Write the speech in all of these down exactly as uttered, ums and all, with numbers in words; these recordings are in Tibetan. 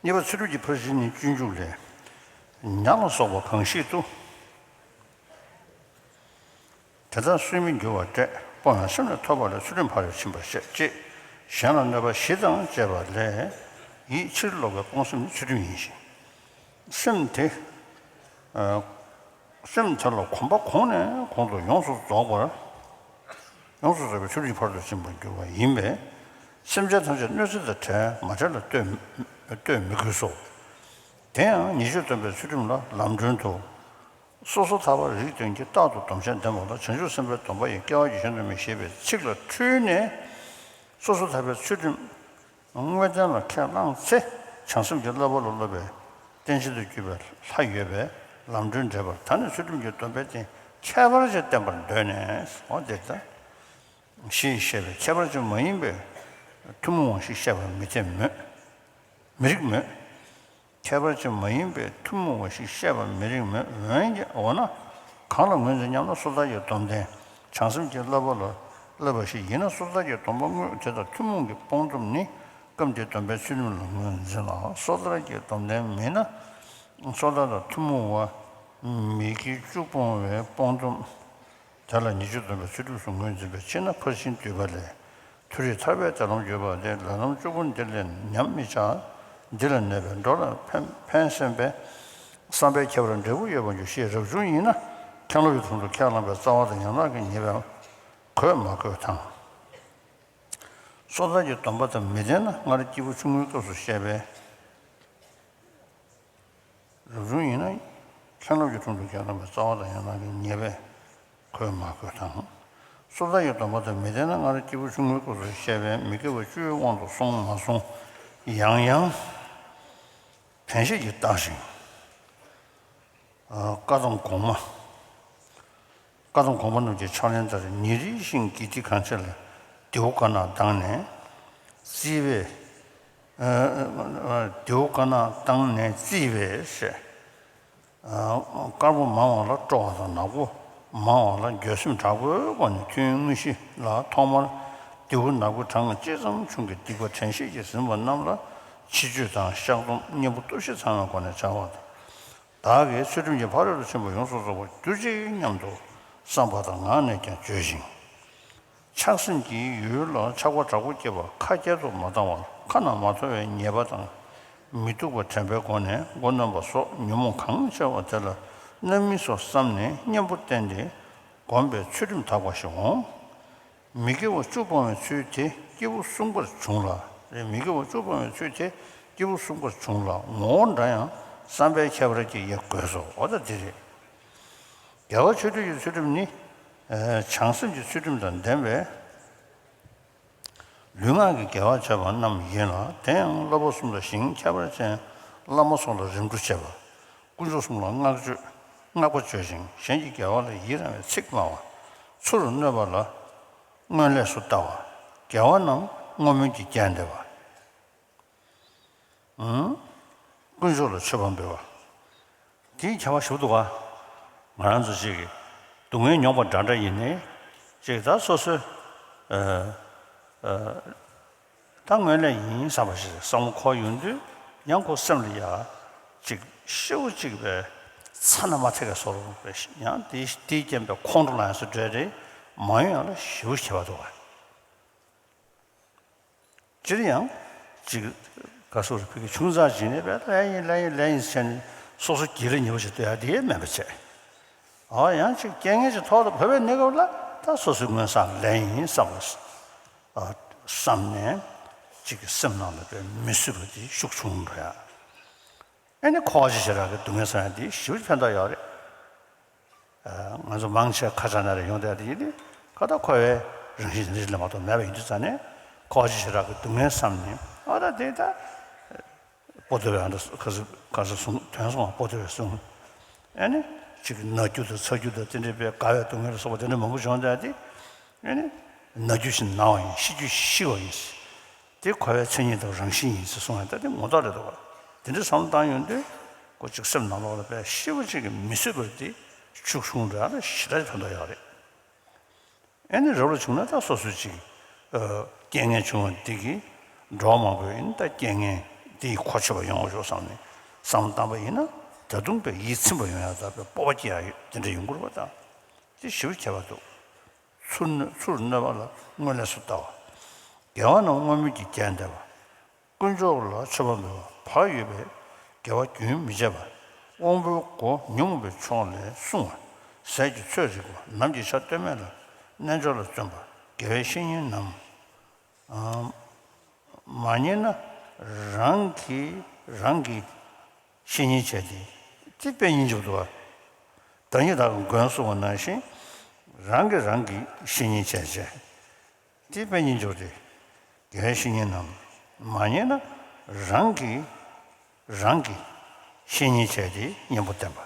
གཉིས་པ། ཚུལ་ཁྲིམས་ཀྱི་ཕར་ཕྱིན་ནི་སྤྱོད་འཇུག་ལས། ཉ་ལ་སོགས་པ་གང་ཞིག་ཏུ། དེ་ལྟར་སུན་མི་འགྱུར་བར་བསྐྲད། སྤོང་བའི་སེམས་ལ་ཐོབ་པ་ལས་ཚུལ་ཁྲིམས་ཕ་རོལ་ཕྱིན་པར་བཤད་ཅེས། གཞན་ལ་གནོད་པ་བཞི་དང་བཅས་པ་ལས། ཡིད་ཕྱིར་ལོག་པའི་སྤོང་སེམས་ནི་ཚུལ་ཁྲིམས་ཡིན་ཞིང་། སེམས་དེ། ཨ། སེམས་དེ་ལ་གོམས་པ་གོང་ནས་གོང་དུ་ཡོངས་སུ་རྫོགས་པར། ཡོངས་སུ་རྫོགས་པའི་ཚུལ་ཁྲིམས་ཕ་རོལ་ཏུ་ཕྱིན་པར་འགྱུར་བ་ཡིན་པས། སེམས་ཅན་ཐམས་ཅད་གནོད་འཚེ་དང་བྲལ་མ་བྲལ་ལ་ལྟོས་ལྟོས་མི་དགོས་སོ། དེ་ཡང་ཉེས་སྤྱོད་སྡོམ་པའི་ཚུལ་ཁྲིམས་ལ་ལམ་སྒྲོན་དུ། སོ་སོ་ཐར་པ་རིགས་མཐུན་གྱི་རྟག་ཏུ་སྡོམ་བྱ་ལྡན་པ་ལ་བྱང་ཆུབ་སེམས་དཔའི་སྡོམ་པ་ཡི་སྐལ་བ་གྱིས་གཞན་སྡོམ་མིན་ཞེས་པའི་ཚིག་ལ་འཁྲུལ་ནས། སོ་སོ་ཐར་པའི་ཚུལ་ཁྲིམས་དངོས་བསྟན་ལ་ཁས་བླངས་ཚེ། བྱང་སེམས་ཀྱི་བསླབ་པ་ལ་སློབ་པའི་རྟེན་ཅན་དུ་གྱུར་པའི་ལྷ་ཡོད་པས་ལམ་སྒྲོན་འགྲེལ་པར། ད་ནི་ཚུལ་ཁྲིམས་ཀྱི་སྡོམ་པའི་རྟེན་ཁྱད་པར་ཅན་བསྟན་པར་འདོད་ནས། འོ་དེ་ལྟ། ཞེས་བཤད་པས་ཁྱད་པར་ཅན་མ་ཡིན་པའི་ཐུན་མོང་བ་ཞིག་བཤད་པར་མི་འཐད་མོད། མི་རིགས་མོད། ཁྱད་པར་ཅན་མ་ཡིན་པའི་ཐུན་མོང་བ་ཞིག་བཤད་པར་མི་རིགས་མོད། འོན་ཀྱང་འོ་ན་གང་ལ་ངོས་འཛིན་སྙམ་ན། སོ་ཐར་གྱི་སྡོམ་ལྡན་བྱང་སེམས་ཀྱི་བསླབ་པ་ལ་བསླབ་པ་ཞིག་ཡིན་ན། སོ་ཐར་གྱི་སྡོམ་པ་དངོས་དེ་དང་ཐུན་མོང་གི་སྤོང་སྡོམ་ནི་སྐབས་འདིའི་སྡོམ་པའི་ཚུལ་ཁྲིམས་ལ་ངོས་འཛིན་ལ། སོ་ཐར་གྱི་སྡོམ་ལྡན་མིན་ན། སོ་ཐར་དང་ཐུན་མོང་བ་མི་དགེ་བཅུ་སྤོང་བའི་སྤོང་སྡོམ། དེ་ལ་ཉེས་སྤྱོད་སྡོམ་པའི་ཚུལ་ཁྲིམས་སུ་ངོས་འཛིན་པའི་ཕྱིར་ན། ཕར་ཕྱིན་བསྡུས་པ་ལས། མཐོ་རིས་ཐར་པའི་དེ་ལམ་བརྗོད་པ་སྟེ། ལམ་བཅུ་པོ་འདི་ལས་ཉམས་མི་བྱ། འདི་ལ་གནས་པས་འགྲོ་ལ་ཕན་ཕན་སེམས་པའི་བསམ་པའི་ཁྱད་པར་འབྲས་བུ་ཡོད་པར་འགྱུར་ཞེས་རབ་བྱུང་ཡིན་ན། མཁན་སློབ་ཀྱི་དྲུང་དུ་ཁས་བླངས་པའི་རྩ་བ་དང་ཡན་ལག་གིས་ཉེས་པའི་གོས་མ་གོས་དང་། སོ་ཐར་གྱི་སྡོམ་པ་དང་མི་ལྡན་ན། སྔར་སྐྱེས་བུ་ཆུང་ངུའི་སྐབས་སུ་བཤད་པའི། རབ་བྱུང་ཡིན་ན། མཁན་སློབ་ཀྱི་དྲུང་དུ་ཁས་བླངས་པའི་རྩ་བ་དང་ཡན་ལག་གིས་ཉེས་པའི་གོས་མ་གོས་དང་། སོ་ཐར་གྱི་སྡོམ་པ་དང་མི་ལྡན་ན། སྔར་སྐྱེས་བུ་ཆུང་ངུའི་སྐབས་སུ་བཤད་པའི་མི་དགེ་བ་བཅུའི་དབང་དུ་སོང་མ་སོང་། ཡང་ཡང་བན་ཤེས་ཀྱིས་བརྟགས་ཤིང་། ཨ། བཀའ་གདམས་གོང་མ། བཀའ་གདམས་གོང་མ་རྣམས་ཀྱི་ཕྱག་ལེན་ལྟར། ཉིན་རེ་བཞིན་དགེ་སྡིག་གང་ཆེ་ལ་རྡེའུ་དཀར་ནག་བཏང་ནས་བརྩིས་པས། ཨ། རྡེའུ་དཀར་ནག་བཏང་ནས་བརྩིས་པས་ཞེས། ཨ། དཀར་པོ་མང་བ་ལ་སྤྲོ་བ་དང་། ནག་པོ་མང་བ་ལ་འགྱོད་སེམས་དྲག་པོའི་སྒོ་ནས། ཐུན་དངོས་གཞི་ལ་ཐོག་མར་རྡེའུ་ནག་པོའི་གྲངས་ཅི་ཙམ་ཆུང་གི་སྡིག་པ་དྲན་ཤེས་ཀྱིས་ཟིན་པ་རྣམས་ལ་ཕྱི་བཅོས་དང་བཤགས་སྡོམ། གཉེན་པོ་སྟོབས་བཞི་ཚང་བའི་སྒོ་ནས་བྱ་བ་དང་། བདག་གིས་ཚུལ་ཁྲིམས་ཀྱི་ཕ་རོལ་ཏུ་ཕྱིན་པ་ཡོངས་སུ་རྫོགས་པར་གྱུར་ཅིག་སྙམ་དུ་བསམ་པ་དང་ངག་ནས་ཀྱང་བརྗོད་ཅིང་། ཆགས་སེམས་ཀྱི་ཡུལ་ལ་ཆགས་པ་དྲག་པོ་སྐྱེས་པ་ཁ་སྐྱེལ་དུ་མ་བཏང་བར། ཁ་ན་མ་ཐོ་བའི་ཉེས་པ་དང་མི་སྡུག་པ་དྲན་པའི་སྒོ་ནས་མགོ་གནོན་པ་སོགས་ཉོན་མོངས་གང་ཆེ་བ་དེ་ལ་རྣམ་སྨིན་སོགས་བསམས་ནས་གཉེན་པོ་བསྟེན་ཏེ་བསྒོམས་པས་ཚུལ་ཁྲིམས་དག་པ་ཞིག་འོང་། མི་དགེ་བ་བཅུ་སྤོང་བའི་ཚུལ་དེ་སྐྱེས་བུ་གསུམ་པར་འབྱུང་ལ། མི་དགེ་བ་བཅུ་སྤོང་བའི་ཚུལ་དེ་སྐྱེས་བུ་གསུམ་པར་འབྱུང་ལ། ངོ་བོ་འདྲ་ཡང་བསམ་པའི་ཁྱད་པར་གྱིས་དབྱེ་དགོས་སོ། འོ་ད་འདི་རེད། རྒྱལ་བ་མཆོག་སྤྲུལ་གྱི་ཚུལ་ཁྲིམས་ནི། ཨ། བྱང་སེམས་ཀྱི་ཚུལ་ཁྲིམས་དང་ལྡན་པས། ལུས་ངག་གི་དགེ་བ་བྱེད་པ་རྣམས་ཡིན་ལ། དེ་ཡང་བསླབ་པ་གསུམ་ལ་ཞིང་ཁྱད་པར་ཅན་བླ་མ་སོགས་ལ་རིམ་གྲོ་བྱེད་པ། དཀོན་མཆོག་གསུམ་ལ་བསྔགས་བརྗོད་བསྔགས་པ་བརྗོད་ཅིང་གཞན་གྱི་དགེ་བ་ལ་ཡི་རང་བའི་ཚིག་སྨྲ་བ། ཚུར་གནོད་པ་ལ་སྔོན་ལས་སུ་ལྟ་བ། དགེ་བ་རྣམས་བསྔོ་སྨོན་གྱིས་རྒྱས་འདེབས་པ། ཨང་། དཀོན་མཆོག་ལ་མཆོད་པ་འབུལ་བ། དེའི་ཁྱད་པར་ཞིག་འདུག་ག། ང་རང་ཚོ་ཅིག་གིས་སྡུག་བསྔལ་མྱོང་པ་འདྲ་འདྲ་ཡིན་ནའི། ཅིག་ད་སོ་སོའི། ཨ། ཨ། ད་སྔོན་ལས་ཡིན་བསམ་པ་ཞིག་བསམ་བློ་འཁོར་ཡོང་དུས། ཡང་ཁོ་སེམས་ལ་ཡ་ཅིག་ཤི་བོ་ཅིག་པའི་ཚ་ན་མ་ཐེག་གི་བཟོ་འདྲ་པས། ཡང་དེའི་དེའི་རྐྱེན་པས་ཁོང་ཁྲོ་ལངས་སུ་འགྲོ་རེད། མ་ཡོང་ཡང་ལ་ཞི་བོ་བྱེད་པ་འདུག་ག། སྤྱིར་ཡང་། ཅིག་ག་སོགས་རེ་ཕ་གི་ཆུང་ཙག་ཅིག་ནས་བས་ལན་ཡིན་ལན་ཡིན་ལན་ཡིན་ཟེར་ནས་སོ་སོ་སྒེར་ལ་ཉེ་བོ་ཞིག་ལྟོས་ཡ་དེ་མེད་པ་བྱས། ཨ། ཡང་ཅིག་རྐྱེན་ངན་ཅིག་ཐོག་ཏུ་བབས་པའི་གནས་སྐབས་ལ་ད་སོ་སོའི་མངོན་བསམ་ལན་ཡིན་བསམ་པ། ཨ། བསམ་ནས་ཅིག་གི་སེམས་ནང་ལ་བས་མི་བཟོད་པ་དེ་ཤུགས་ཆུང་འགྲོ་ཡ། ཨེ་ནི་འཁོར་བ་ཆེ་ཞེ་དྲག་གི་སྡུག་བསྔལ་བསམ་ཡ་དེ་ཞེ་པོ་ཅིག་ཕན་ཐོགས་ཡོད་རེད། ཨ། ང་ཚོ་མང་ཆེ་ཁ་བྱང་ན་རེ་ཡོང་བསྡད་དེ་ཡིན་དུས། ཁ་ད་འཁོར་བའི་རང་བཞིན་དེ་འདྲ་ལ་མ་གཏོགས་མེད་པ་ཡིན་དུས་ཙང་ནས། འཁོར་བ་ཆེ་ཞེ་དྲག་གི་སྡུག་བསྔལ་བསམ་ནས། ཨ། ད་དེ་ད་པོ་ཏི་བའི་ཨ་འདྲ་ག་ཚོད་ག་ཚོད་གསུང་དོན་གསུང་བ། པོ་ཏི་བའི་གསུང་། ཨ་ནི་ཅིག་ན་རྒྱུ་དང་ཚ་རྒྱུ་དང་དེ་འདྲའི་པའི་རྒ་བའི་སྡུག་བསྔལ་ལ་སོགས་པ་དེ་འདྲ་མང་པོ་བྱུང་བསྡད་དེ། ཨ་ནི་ན་རྒྱུ་ཞིག་ན་བ་ཡིན། ཤི་རྒྱུ་ཞིག་ཤི་བ་ཡིན། དེ་འཁོར་བའི་མཚན་ཉིད་དང་རང་བཞིན་ཡིན་ཟེར་གསུངས་ཡ། ད་དེ་ངོ་ཐོག་རེད་འདུག་ག། དེ་འདྲའི་བསམ་བློ་བཏང་ཡོང་དུས། ཁོ་ཅིག་སེམས་ནང་ལོགས་ལ་བས་ཤི་བོ་ཅིག་གི་མི་བཟོད་པར་དེ་ཤུགས་ཆུང་འགྲོ་ཡ་ལ་ཞེ་དྲག་ཕན་ཐོགས་ཡོད་རེད། ཨེ་ནི་རབ་ལ་བྱུང་ན་ད་སོ་སོའི་ཅིག། ཨ། རྐྱེན་ངན་བྱུང་བ་འདི་གིས་འགྲོ་བ་མང་པོས་ཨེ་ནི་ད་རྐྱེན་ངན་ དེ་ཡི་གོ་ཆོད་པ་ཡོང་བ་ཞོག་བསམ་ནས་བསམ་བློ་བཏང་པ་ཡིན་ན། ད་དུང་པའི་ཡིད་ཚིམ་པ་ཡོང་ཡ་ད་པའི་སྤོབས་པ་སྐྱེ་ཡ་ཡོད། དེ་འདྲ་ཡོང་གི་རེད་པ། ད་དེ་ཞེ་པོ་ཁྱད་པར་འདུག་ཚུར་གནོད་ཚུར་གནོད་པ་ལ་སྔོན་ལས་སུ་ལྟ་བ། དགེ་བ་རྣམས་སྔོན་མོ་གྱི་རྐྱེན་འདེབས་པ། དཀོན་མཆོག་ལ་མཆོད་པ་འབུལ་བ། བག་ཡོད་པས་དགེ་བ་རྒྱུན་མི་འཆད་པ། དབང་པོའི་སྒོ་ཉོན་མོངས་པའི་ཕྱོགས་ལས་བསྲུང་བ། ཟས་ཀྱི་ཚོད་རིག་པ། ནམ་གྱི་ཆར་སྟོད་སྨད་ལ། རྣལ་འབྱོར་ལ་བརྩོན་པ། དགེ་བའི་བཤེས་གཉེན་རྣམས། ཨ། མ་རྙེད་ན་རང་གིས་རང་གི་བཤེས་གཉེན་བྱས་ཏེ། དེ་དཔེ་སྙིང་རྗེ་པོ་འདུག་པ། བདག་ཉིད་བདག་གི་མགོན་གསུངས་པ་ནང་བཞིན། རང་གིས་རང་གི་བཤེས་གཉེན་བྱས་བྱས། དེ་དཔེ་སྙིང་རྗེ་པོ་རེད། དགེ་བའི་བཤེས་གཉེན་རྣམས། མ་རྙེད་ན་རང་གིས་རང་གི་བཤེས་གཉེན་བྱས་ཏེ་གཉེན་པོ་བསྟེན་པ།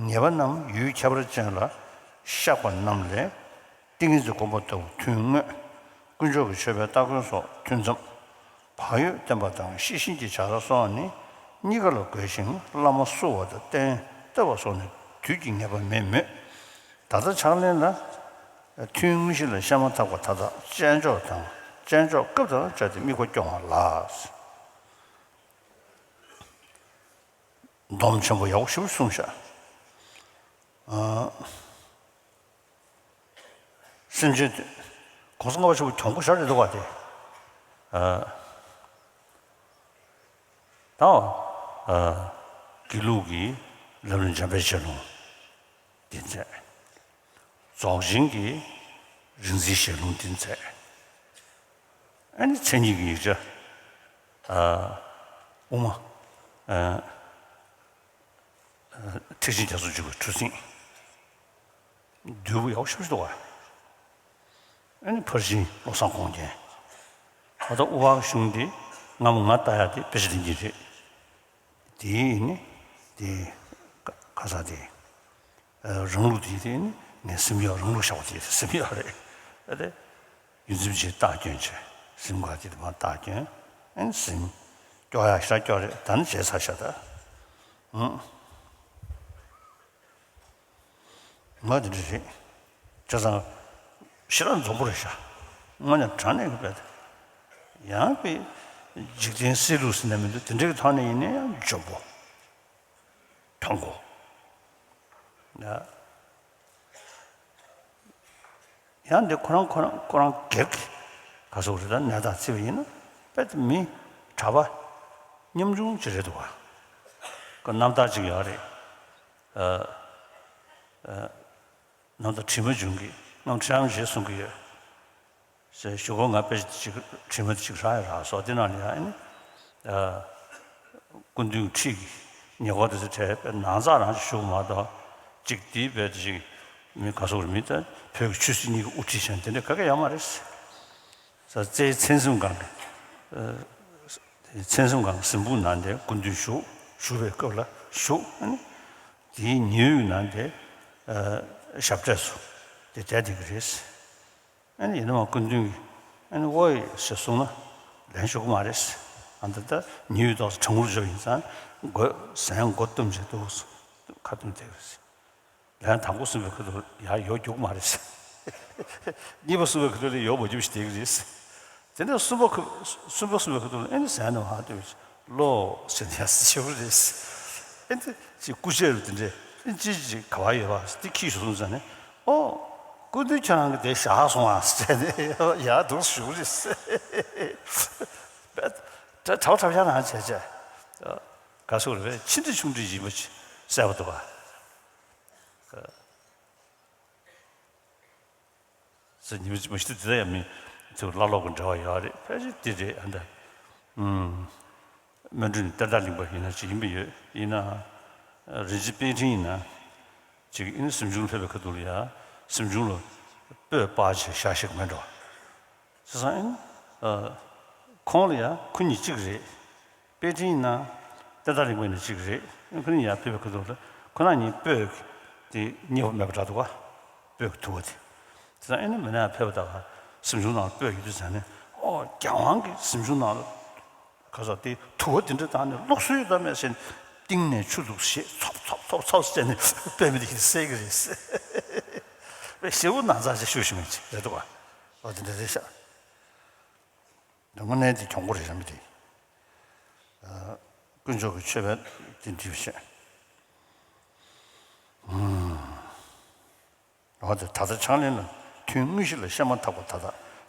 ཉེས་པ་རྣམས་ཡུལ་ཁྱད་པར་ཅན་ལ་བཤགས་པ་རྣམས་ལས། ཏིང་ངེ་འཛིན་སྒོམ་པ་ལྟ་བུ་ཐུན་དངོས། དཀོན་མཆོག་གི་མཆོད་པའི་སྟ་གོན་སོགས་ཐུན་མཚམས། བག་ཡོད་བསྟེན་པ་དང་ཤེས་བཞིན་གྱི་བྱ་ར་སོགས་ནི་གཉིས་ཀ་ལ་དགོས་ཤིང་། བླ་མ་བསུ་བ་དང་རྟེན་བསྟོད་པ་སོགས་ནི་དུས་ཀྱི་ངེས་པ་མེད་མོད། ད་ལྟ་ཕྱག་ལེན་ལ་ཐུན་དངོས་གཞི་ལ་བཤད་མ་ཐག་པ་མཐའ་དག་དཔྱད་འཇོག་དང་། དཔྱད་འཇོག་སྐབས་དང་བཅས་ཏེ་དམིགས་པ་སྐྱོང་བ་ལ། སྡོམ་ཆེན་པོ་ཡག་པོ་ཞེ་པོ་གསུངས་ཤག་ཨ། སེམས་ཅན་དེ་གོང་ས་ལྔ་པ་ཆེན་པོ་གྱོང་པོ་ཞེ་དྲག་རེད་འདུག་པ་དེ། ཨ། ད། ཨ། དགེ་ལུགས་ཀྱི་ལམ་རིམ་འཇམ་དཔལ་ཞལ་ལུང་འདི་མཛད། རྫོགས་ཆེན་གྱི་རིག་འཛིན་ཞལ་ལུང་འདི་མཛད། ཨ་ནི་མཚན་ཉིད་ཀྱི་ཡིག་ཆ། ཨ། དབུ་མ། ཨ། ཨ། ཐེག་ཆེན་རྒྱ་མཚོར་འཇུག་པའི་གྲུ་གཟིངས། བསྡུས་པ་ཡག་པོ་ཞེ་པོ་ཞིག་འདུག་པ། ཨ་ནི་ཕར་ཕྱིན་བློ་བཟང་དགོངས་རྒྱན། ད་ལྟ་དབུ་བ་གཞུང་འདི་སྔ་མོ་ང་ལྟ་ཡག་དེ་དཔེ་ཆ་འདི་གཉིས་རེད། དེ་ནི་དེ་ཁ་ས་དེ། ཨ། རང་ལུགས་དེ་དེ་ནི་ངས་སེམས་ཡག་རང་ལུགས་བཞག་པ་དེ་སེམས་ཡག་རེད། ཨ་རེད། ཡུལ་འཛིན་བྱེད་རྟགས་སྐྱོན་བྱས། སེམས་ཁ་དེ་དེ་མ་རྟགས་སྐྱོན། ཨ་ནི་སེམས་སྐྱོ་ཡག་ཤ་སྐྱོ་རེད། ད་ནི་བྱས་ཚར་ཤག་ད། ཨང་། ང་དེ་འདྲ་རེད། བྱས་ཙང་ཞེ་དྲག་འཛོམས་པོ་རེད་ཤག་ང་ཡང་དྲང་གནས་ཀྱི་དཔེ་དེ། ཡང་དཔེ་འཇིག་རྟེན་སྲིད་ལུགས་ཟེར་ན་མི་འདུག་དེ་འདྲའི་ཐོག་ནས་ཡིན་ན་ཡང་འཇོན་པོ། ཐོན་གོ། ཡ། ཡང་འདི་ཁོ་རང་ཁོ་རང་ཁོ་རང་སྒེར་གྱི་ག་ཟེར་དགོས་རེད། ད་གནས་སྟངས་བརྩིས་པ་ཡིན་ན་དཔེ་དེ་མི་གྲྭ་པ་ཉམ་ཆུང་ཅིག་རེད་འདུག་པ། ཁོ་རྣམ་ཐར་ཅིག་ཡོད་རེད། ཨ། ཨ། རྣམ་ཐར་དྲི་མ་འབྱུང་གི། རྣམ་ཐར་ཡང་ཞེས་གསུང་གི་ཡོད། ཞེས་ཞུ་སྒོ་ང་དཔེ་ཅིག་དྲི་མ་ཅིག་རག་ཡ་རག་སོང་། དེ་ནང་ལ་ཡང་ཨ་ནི། ཨ། སྐུ་མདུན་ཁྲིད་ཀྱི་ཉེ་འཁོར་དེ་ཚོ་གྲས་དཔེ་ནང་ཚགས་རང་ཞིག་བཞུགས་མ་གཏོགས། ཅིག་དེའི་དཔེ་དེ་ཅིག་མི་ག་ཟེར་དགོས་རེད། མི་ད་བོད་ཀྱི་ཆོས་སྲིད་གཉིས་ཀྱི་དབུ་ཁྲིད་བྱས་དེ་འདྲ་ག་གེ་ཡོད་མ་རེད། ས་རྩེའི་ཚན་གཟིམ་སྒང་གི། ཨ། ཚན་གཟིམ་སྒང་གཟིམ་སྤུངས་ནང་དེ་སྐུ་མདུན་བཞུགས་བཞུགས་པའི་སྐབས་ལ་བཞུགས། ཨ་ནི་དེའི་ཉེ་ཡོད་ནང་དེ། ཨ། ཞབས་གྲས་སུ་དེ་བསྡད་བསྡད་ཀྱི་རེད། ཨ་ནི་ཡིན་ན་མ་སྐུ་མདུན་གྱིས་ཨ་ནི་ཨོ་ཡེ་ཞེས་གསུངས་ན་ལན་ཞུ་གི་མ་རེད། ཨ། ད་ལྟ་ཉི་འོད་ཏོག་ཙམ་གྲང་མོར་འཇོག་ཡིན་ཙང་མགོ་ཟན་མགོ་བཏུམས་བྱས་འདུག་ཁ་བཏུམས་བསྡད་ཀྱི་རེད། ལན་དང་པོ་གསུངས་པའི་ཁ་ཐུག་ཡར་ཡོང་རྒྱུ་མ་རེད། གཉིས་པ་གསུངས་པའི་ཁ་ཐུག་ལ་ཡོང་མ་རྒྱུ་ཞིག་བསྡད་ཀྱི་རེད། དེ་ནས་གསུམ་པ་ཁ་གསུམ་པ་གསུངས་པའི་ཁ་ཐུག་ལ་ཨ་ནི་ཟན་ནང་ཧ་ལྟོས་ལོ་ཟེར་ནས་ཡར་ཞུ་གི་རེད། ཨ་ནི་ཅིག་སྐུ་ཆས་རུ་དེ་འདྲས་ཨ་ནི་ཅི་ཅི་ག་བ་ཡོད་པ་དེ་ཁྱི་ཞུ་སོང་ཟེར་ནས། ཨོ། སྐུ་མདུན་ཁྱེད་རང་གི་དེ་བཞག་སོང་ཨ་ཟེར་ནས་ཡར་འདུག་ཞུ་རེད། ད་གྲྭ་པ་གྲྭ་ཤག་ནང་བྱས་བྱས། ག་ཟེར་རེད། ཆེ་འབྲིང་ཆུང་འབྲིང་ཡིན་པ་གསལ་པོ་འདུག་ག་ཟེར། ཉི་མ་གཅིག་མ་གཞི་དེ་ལ་ཡང་མི་ཚོ་བླ་ལོག་གི་འབྲེལ་བ་ཡོད་རེད། ཕལ་ཆེར་དེ་རེད། ཨ་ད། ཨུམ། སྨོན་གྲོལ་ནས་གཏེར་བདག་གླིང་པ་ཡིན་ན་ཅིག་ཡིན་པ་ཡོད། ཡིན་ན། རིན་ཆེན་དཔལ་ཕྲེང་ཡིན་ན། ཅིག་ཨིན་གཟིམ་ཆུང་སླེབས་པའི་ཁ་ཐུག་ལ་ཡ། གཟིམ་ཆུང་ལ་སྤོས་སྤར་བྱས་བཞག་ཤེས་མེད་འགྲོ། བྱས་ཙང་ཨིན། ཨ། ཁོང་ལ་ཡ་ཁོ་གཉིས་གཅིག་རེད། དཔལ་ཕྲེང་ཡིན་ན། གཏེར་བདག་གླིང་པ་ཡིན་ན་གཅིག་རེད། ཁོ་གཉིས་ཡར་ཕེབས་པའི་ཁ་ཐུག་ལ་ཁོ་རང་གཉིས་སྤོས་དེ་རྙེད་པ་མེད་པ་འདྲ་འདུག་ག་སྤོས་ཀྱི་ཐུ་བ་དེ། དེ་ཙང་ཨེ་ནི་མི་ནག་ཕེབས་པ་ད་ག་གཟིམ་ཆུང་ནང་ལ་སྤོས་ཡོད་དུས་ཙང་ནས། ཨོ། རྒྱལ་དབང་གི་གཟིམ་ཆུང་ནང་ལ་ག་ས་དེ་དུ་བ་དེ་འདྲ་བཏང་ནས་ལོགས་སུ་ཡོད་ད་མེད་ཟེར་ནས་གཏིང་ནས་ཆུ་འདུག་ཞེས་ཚོབ་ཚོབ་ཚོབ་ཚོབ་ཟེར་ནས་སྤོས་མི་དེ་ཡིན་གསལ་གི་རེད། ཞེ་པོ་ན་ཚ་ཆེ་ཤོས་ཤིག་མིན་ཅི་རེད་འདུག་ག་ཨོ། དེ་འདྲ་རེད་ཤག་དངོས་གནས་དེ་གྱོང་པོ་རེད་ར་མི་དེ། དཀོན་མཆོག་གི་མཆོད་པ་དེ་འདྲ་བྱས། འོ་དེ་ད་ལྟ་ཕྱག་ལེན་ལ་ཐུན་དངོས་གཞི་ལ་བཤད་མ་ཐག་པ་ད་ལྟ་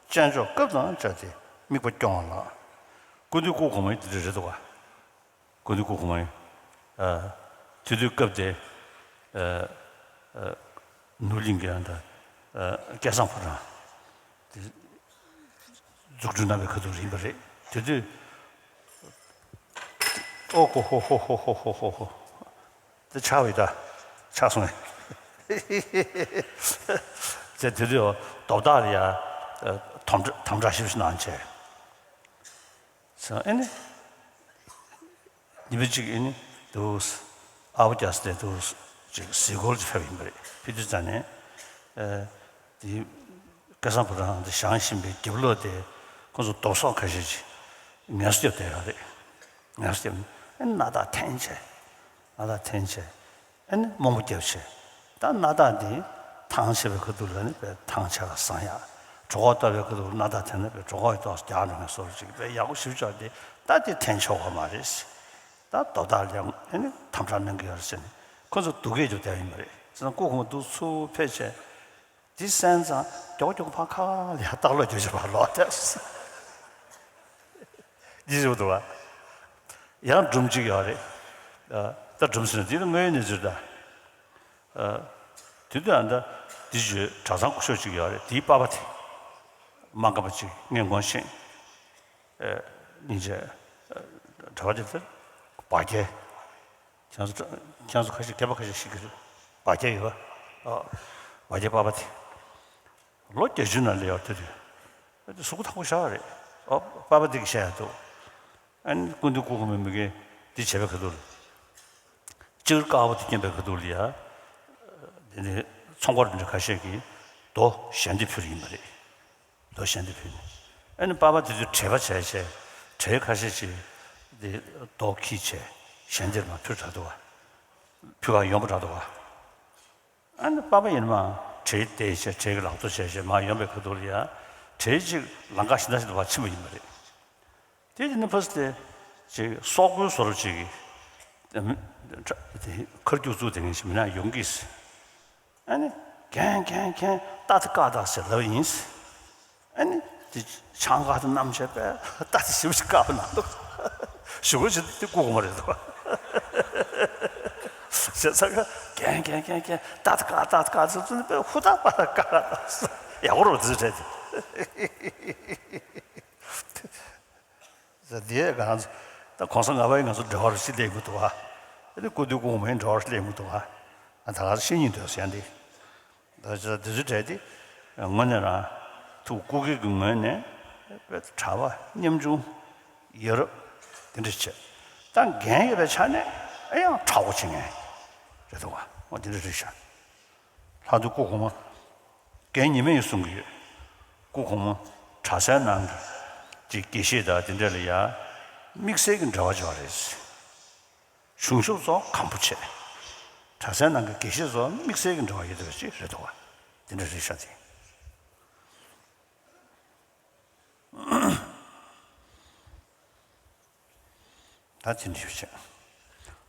དཔྱད་འཇོག་སྐབས་དང་སྦྱར་ཏེ་དམིགས་པ་སྐྱོང་བ་ལ། སྐུ་མདུན་སྐུ་གོང་མ་འདི་འདྲ་རེད་འདུག་ག་སྐུ་མདུན་སྐུ་གོང་མ་ཡིན། ཨ། དེ་དུས་སྐབས་དེ། ཨ། ཨ། ནོར་གླིང་གི་ཨ་ད། ཨ། སྐལ་བཟང་ཕོ་བྲང་། དེ་འཛུགས་སྐྲུན་གནང་བའི་ཁ་ཐུག་ཡིན་པ་རེད། དེ་དུས། ཨོ་ཧོ་ཧོ། དེ་ཆགས་པའི་ད། ཆགས་སོང་ངས། དེ་དེ་དུས་རྡོ་བདག་ལ་ཡ། དམ་དྲག་དམ་དྲག་ཞིབ་ཞིག་གནང་བྱས། ཨེ་ནི། ཉི་མ་གཅིག་ཨེ་ནི། དུ། ཨ་བོ་རྒྱ་སེ་དུ། ཅིག་གཟིགས་སྐོར་ཅིག་ཕེབས་ཡིན་པ་རེད། ཕེབས་དུས་ཙང་ནས། ཨ། དེ། སྐལ་བཟང་ཕོ་བྲང་དུ་བཞེངས་བཞིན་པའི་རྒྱབ་ལོགས་དེ། ཁོང་ཚོ་རྡོ་སོག་ཁ་ཤས་ཅིག་ངལ་གསོ་རྒྱབ་བསྡད་ཡོད་རེད། ངལ་གསོ་རྒྱབ་ནས་ཨེ་ནི་སྣ་ཐག་འཐེན་བྱས། སྣ་ཐག་འཐེན་བྱས། ཨ་ནི་རྨོངས་པ་རྒྱབ་བྱས། ད་སྣ་ཐག་འདི་ཐང་ཆད་པའི་ཁ་ཐུག་ལ་ནི་དཔེ་ཐང་ཆད་ལ་ཟང་ཡག་གྲོད་ཁོག་ལྟོགས་པའི་ཁ་ཐུག་ལ་སྣ་ཐག་འཐེན་ན་དཔེ་གྲོད་ཁོག་ཡི་ཏོག་ཙམ་རྒྱགས་འགྲོ་མཁན་བཟོ་འདྲ་ཅིག་དཔེ་ཡག་པོ་ཞིབ་ཆོག་དེ་ད་དེ་འཐེན་ཆོག་གི་མ་རེད། ད་རྡོ་བདག་ལ་ཨ་ནི་དམ་དྲག་གནང་གི་ཡོད་རེད་ཟེར་ནས་ཁོ་ཚོ་སྡུག་སྐད་རྒྱབ་བསྡད་ཡིན་པ་རེད། ཟེར་ན་སྐུ་གོང་མ་འདུག་ཚུར་ཕེབས་བྱས། དེ་གསན་ཙང་མགྱོགས་མགྱོགས་ཕར་ཁ་ལ་ཡར་ལྟག་ལོག་རྒྱུགས་བྱས་ཕར་ལོག་ཐལ། འདི་བཟོ་འདུག་བ། ཡང་སྒྲུང་གཅིག་ཡོད་རེད། ཨ། ད་སྒྲུང་ཟེར་ན་འདི་ནི་དངོས་ཡོད་གནས་ཚུལ་རེད་ད། ཨ། དེ་དུས་ཨ་ད་འདི་བརྗོད་གྲྭ་ཚང་སྐུ་ཞབས་གཅིག་ཡོད་རེད། དེའི་པ་ཕ་དེ། སྨར་ཁམས་པ་གཅིག་ངས་ངོ་ཤེས། ཨ། སྙིང་རྗེ། ཨ། གྲྭ་པ་དེ་ཚོ་བ་རྒྱལ། ཁྱེད་ཚོ་ཁྱེད་ཚོ་ཁ་ཤས་མཁས་པ་ཁ་ཤས་ཤེས་ཀྱི་རེད། བ་རྒྱལ་ཡོད་པ། ཨ། བ་རྒྱལ་པ་ཕ་དེ། ལོ་བརྒྱད་ཅུ་ནང་སླེབས་ཡོད་དེ་དུས། གཟུགས་པོ་ཐང་པོ་ཤར་བ་རེད། ཨོ། པ་ཕ་དེ་གིས་བཤད་ཡ་འདུག་ཨ་ནི་སྐུ་མདུན་སྐུ་གོང་མའི་མི་རྒན་འདི་བྱས་པའི་ཁ་ཐུག་ལ། ལྕགས་རི་དཀར་པོ་དེ་བསྐྱོན་པའི་ཁ་ཐུག་ལ་ཡ། དེ་ནས་ཚོང་དཔོན་འདྲ་ཁ་ཤས་ཀྱིས་རྡོ་ཞལ་འདེབས་ཕུལ་ཡིན་པ་རེད། རྡོ་ཞལ་འདེབས་ཕུལ་ནས། ཨ་ནི་པ་ཕ་དེ་ཚོས་བྲེལ་བ་བྱས་བྱས། བྲེལ་ཁ་ཤས་ཀྱིས་དེ་རྡོ་འཁྱེར་བྱས་ཞལ་འདེབས་མར་ཕུལ་དྲགས་འདུག་བ། ཕུལ་ག་ཡོང་པ་དྲགས་འདུག་བ། ཨ་ནི་པ་ཕ་ཡིན་ནའང་བྲེལ་བསྡད་བྱས། བྲེལ་གྱི་ལག་ཐོག་བྱས་བྱས་མར་ཡོང་པའི་ཁ་ཐུག་ལ་ཡ། བྲེལ་ཅིག་ལམ་ཁ་གཞན་དག་ཞིག་ཏུ་ཕར་ཕྱིན་པ་ཡིན་པ་རེད། དེ་ཡིན་ན་ཕ་སི་དེ་ཅིག་སོག་པོའི་བཟོ་འདྲ་ཅིག་གིས་དེ་མཁར་རྒྱུག་བཙུགས་བསྡད་མཁན་ཞིག་མི་ནག་ཡོང་གིས། ཨ་ནི་རྒན་རྒན་རྒན་ཏ་ཏི་ཀ་ཏ་ཟེར་ལབ་ཡིན། ཨ་ནི་དེ་ཆང་ཁ་དུ་བསྣམས་བྱས་པས་ཏ་ཏི་ཞིབ་ཞིག་བཀག་པ་ན་འདུག་ཞུ་བ་ཞིག་དེ་སྐུ་གོང་མ་རེད་འདུག་བྱས་ཙང་ཀ་རྒན་རྒན་རྒན་རྒན་ཏ་ཏི་ཀ་ཏ་ཏི་ཀ་ཟེར་ཙམ་པས་ཧུར་ཐག་པ་ཏ་ཀ་ཡག་པོ་རེད་འདུག་བྱས་ཏེ། ཟེར་དེ་གང་ད་གོང་ས་ལྔ་པའི་ང་ཚོ་འབྲེལ་བ་ཞིག་སླེབས་མི་འདུག་ཨ། དེ་སྐུ་མདུན་སྐུ་གོང་མའི་འབྲེལ་བ་ཞིག་སླེབས་མི་འདུག་ཨ། ང་ད་ག་ཤེས་ཉིན་འདོད་ཟེར་ཡང་དེ། ད་ཆ་དེ་ཚོའི་གྲས་དེ་དངོས་གནས་རང་ཐུགས་སྐུ་སྒེར་གྱི་ངོས་ནས་དཔེ་གྲྭ་པ་ཉམ་ཆུང་ཡ་རབས་དེ་འདྲ་བྱས། ད་འགན་ཡོད་པའི་ཆ་ནས་ཨེ་ཡང་དྲག་པོ་བྱེད་མཁན་རེད་འདུག་ཨ། འོ་དེ་འདྲ་རེད་ཤག་ལྷག་ཏུ་སྐུ་གོང་མ། རྒན་ཉི་མས་ཡང་གསུང་གི་ཡོད། སྐུ་གོང་མ་གྲྭ་སའི་ནང་གི་ཅིག་དགེ་བཤེས་དང་དེ་འདྲ་ལ་ཡ་དམིགས་བསལ་གྱི་འབྲེལ་བ་ཡོད་རེད། གཞུང་ཞབས་ཚོ་གམ་པོ་བྱས། གྲྭ་སའི་ནང་གི་དགེ་བཤེས་ཚོ་དམིགས་བསལ་གྱི་འབྲེལ་བ་ཡོད་པ་ཅིག་རེད་འདུག་བ། དེ་འདྲ་རེད་ཤག་དེ། ད་དེ་འདྲ་བྱས།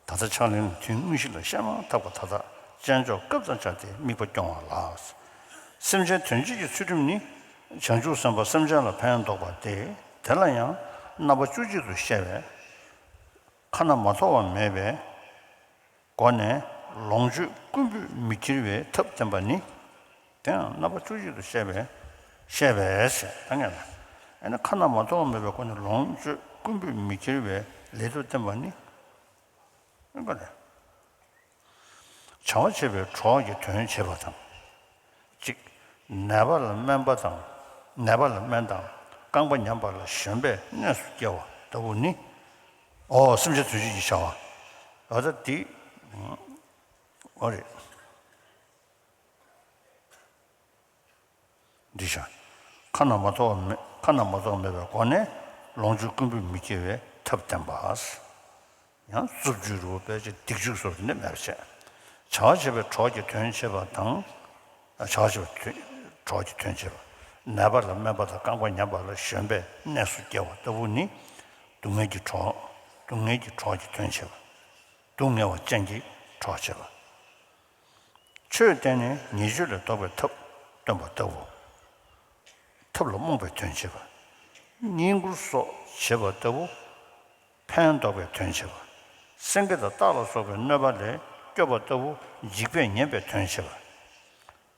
ད་ལྟ་ཕྱག་ལེན་ལ་ཐུན་དངོས་གཞི་ལ་བཤད་མ་ཐག་པ་ད་ལྟ་དཔྱད་འཇོག་སྐབས་དང་སྦྱར་ཏེ་དམིགས་པ་སྐྱོང་བ་ལ། སེམས་ཅན་དོན་བྱེད་ཀྱི་ཚུལ་ཁྲིམས་ནི། བྱང་ཆུབ་སེམས་དཔའ་སེམས་ཅན་ལ་ཕན་འདོགས་པ་སྟེ། དེ་ལ་ཡང་རྣམ་པ་བཅུ་གཅིག་ཏུ་བཤད་པའི་ཁ་ན་མ་ཐོ་བ་མེད་པའི་སྒོ་ནས་ལོངས་སྤྱོད་རྐུན་པོས་མི་ཁྱེར་བའི་ཐབས་བསྟན་པ་ནི། དེ་ཡང་རྣམ་པ་བཅུ་གཅིག་ཏུ་བཤད་པའི་བཤད་པས་ཟེར་ད་ངས་ལ། ཨ་ནི་ཁ་ན་མ་ཐོ་བ་མེད་པའི་སྒོ་ནས་ལོངས་སྤྱོད་རྐུན་པོས་མི་ཁྱེར་བའི་ལས་ཐབས་བསྟན་པ་ནི། ཨ་ནི་བྱ་བ་བྱེད་པའི་གྲོགས་ཀྱི་དོན་བྱེད་པ་དང་། གཅིག་ནད་པ་ལ་སྨན་པ་དང་། ནད་པ་ལ་སྨན་དང་རྐང་པ་ཉམས་པ་ལ་གཞོན་པའི་གནས་སུ་སྐྱེ་བ་ལྟ་བུ་ནི། ཨོ་སེམས་ཅན་དོན་བྱེད་ཀྱི་བྱ་བ། ཨ་ད་འདི། ཨོ་རེད། འདི་བྱ། ཁ་ན་མ་ཐོ་བ་མེད། ཁ་ན་མ་ཐོ་བ་མེད་པའི་སྒོ་ནས་ལོངས་སྤྱོད་རྐུན་པོས་མི་སྐྱེ་བའི་ཐབས་བསྟན་པ། ཡང་རྩུབ་སྤྱོད་རུ་དཔེ་ཆ་སྡིག་སྤྱོད་སོགས་དེ་འདྲ་མེད་པ་བྱས། བྱ་བ་བྱེད་པའི་གྲོགས་ཀྱི་དོན་བྱེད་པ་དང་། བྱ་བ་བྱེད་པའི་གྲོགས་ཀྱི་དོན་བྱེད་པ། ནད་པ་ལ་སྨན་པ་དང་རྐང་པ་ཉམས་པ་ལ་གཞོན་པའི་གནས་སུ་སྐྱེ་བ་ལྟ་བུ་ནི། སྡུག་བསྔལ་གྱི་གྲོགས། སྡུག་བསྔལ་གྱི་གྲོགས་ཀྱི་དོན་བྱེད་པ། སྡུག་བསྔལ་བ་ཅན་གྱི་གྲོགས་བྱེད་པ། ཆོས་བསྟན་ནས་ཉེས་སྤྱོད་ལས་ལྡོག་པའི་ཐབས་སྟོན་པ་ལྟ་བུ། ཐབས་ལ་རྨོངས་པའི་དོན་བྱེད་པ། བསྙེན་བཀུར་སོགས་བྱེད་པ་ལྟ་བུ། ཕན་འདོགས་པའི་དོན་བྱེད་པ། སེང་གེ་དང་སྟག་ལ་སོགས་པའི་གནོད་པ་ལས་སྐྱོབ་པ་ལྟ་བུ། འཇིགས་པས་ཉེན་པའི་དོན་བྱེད་པ།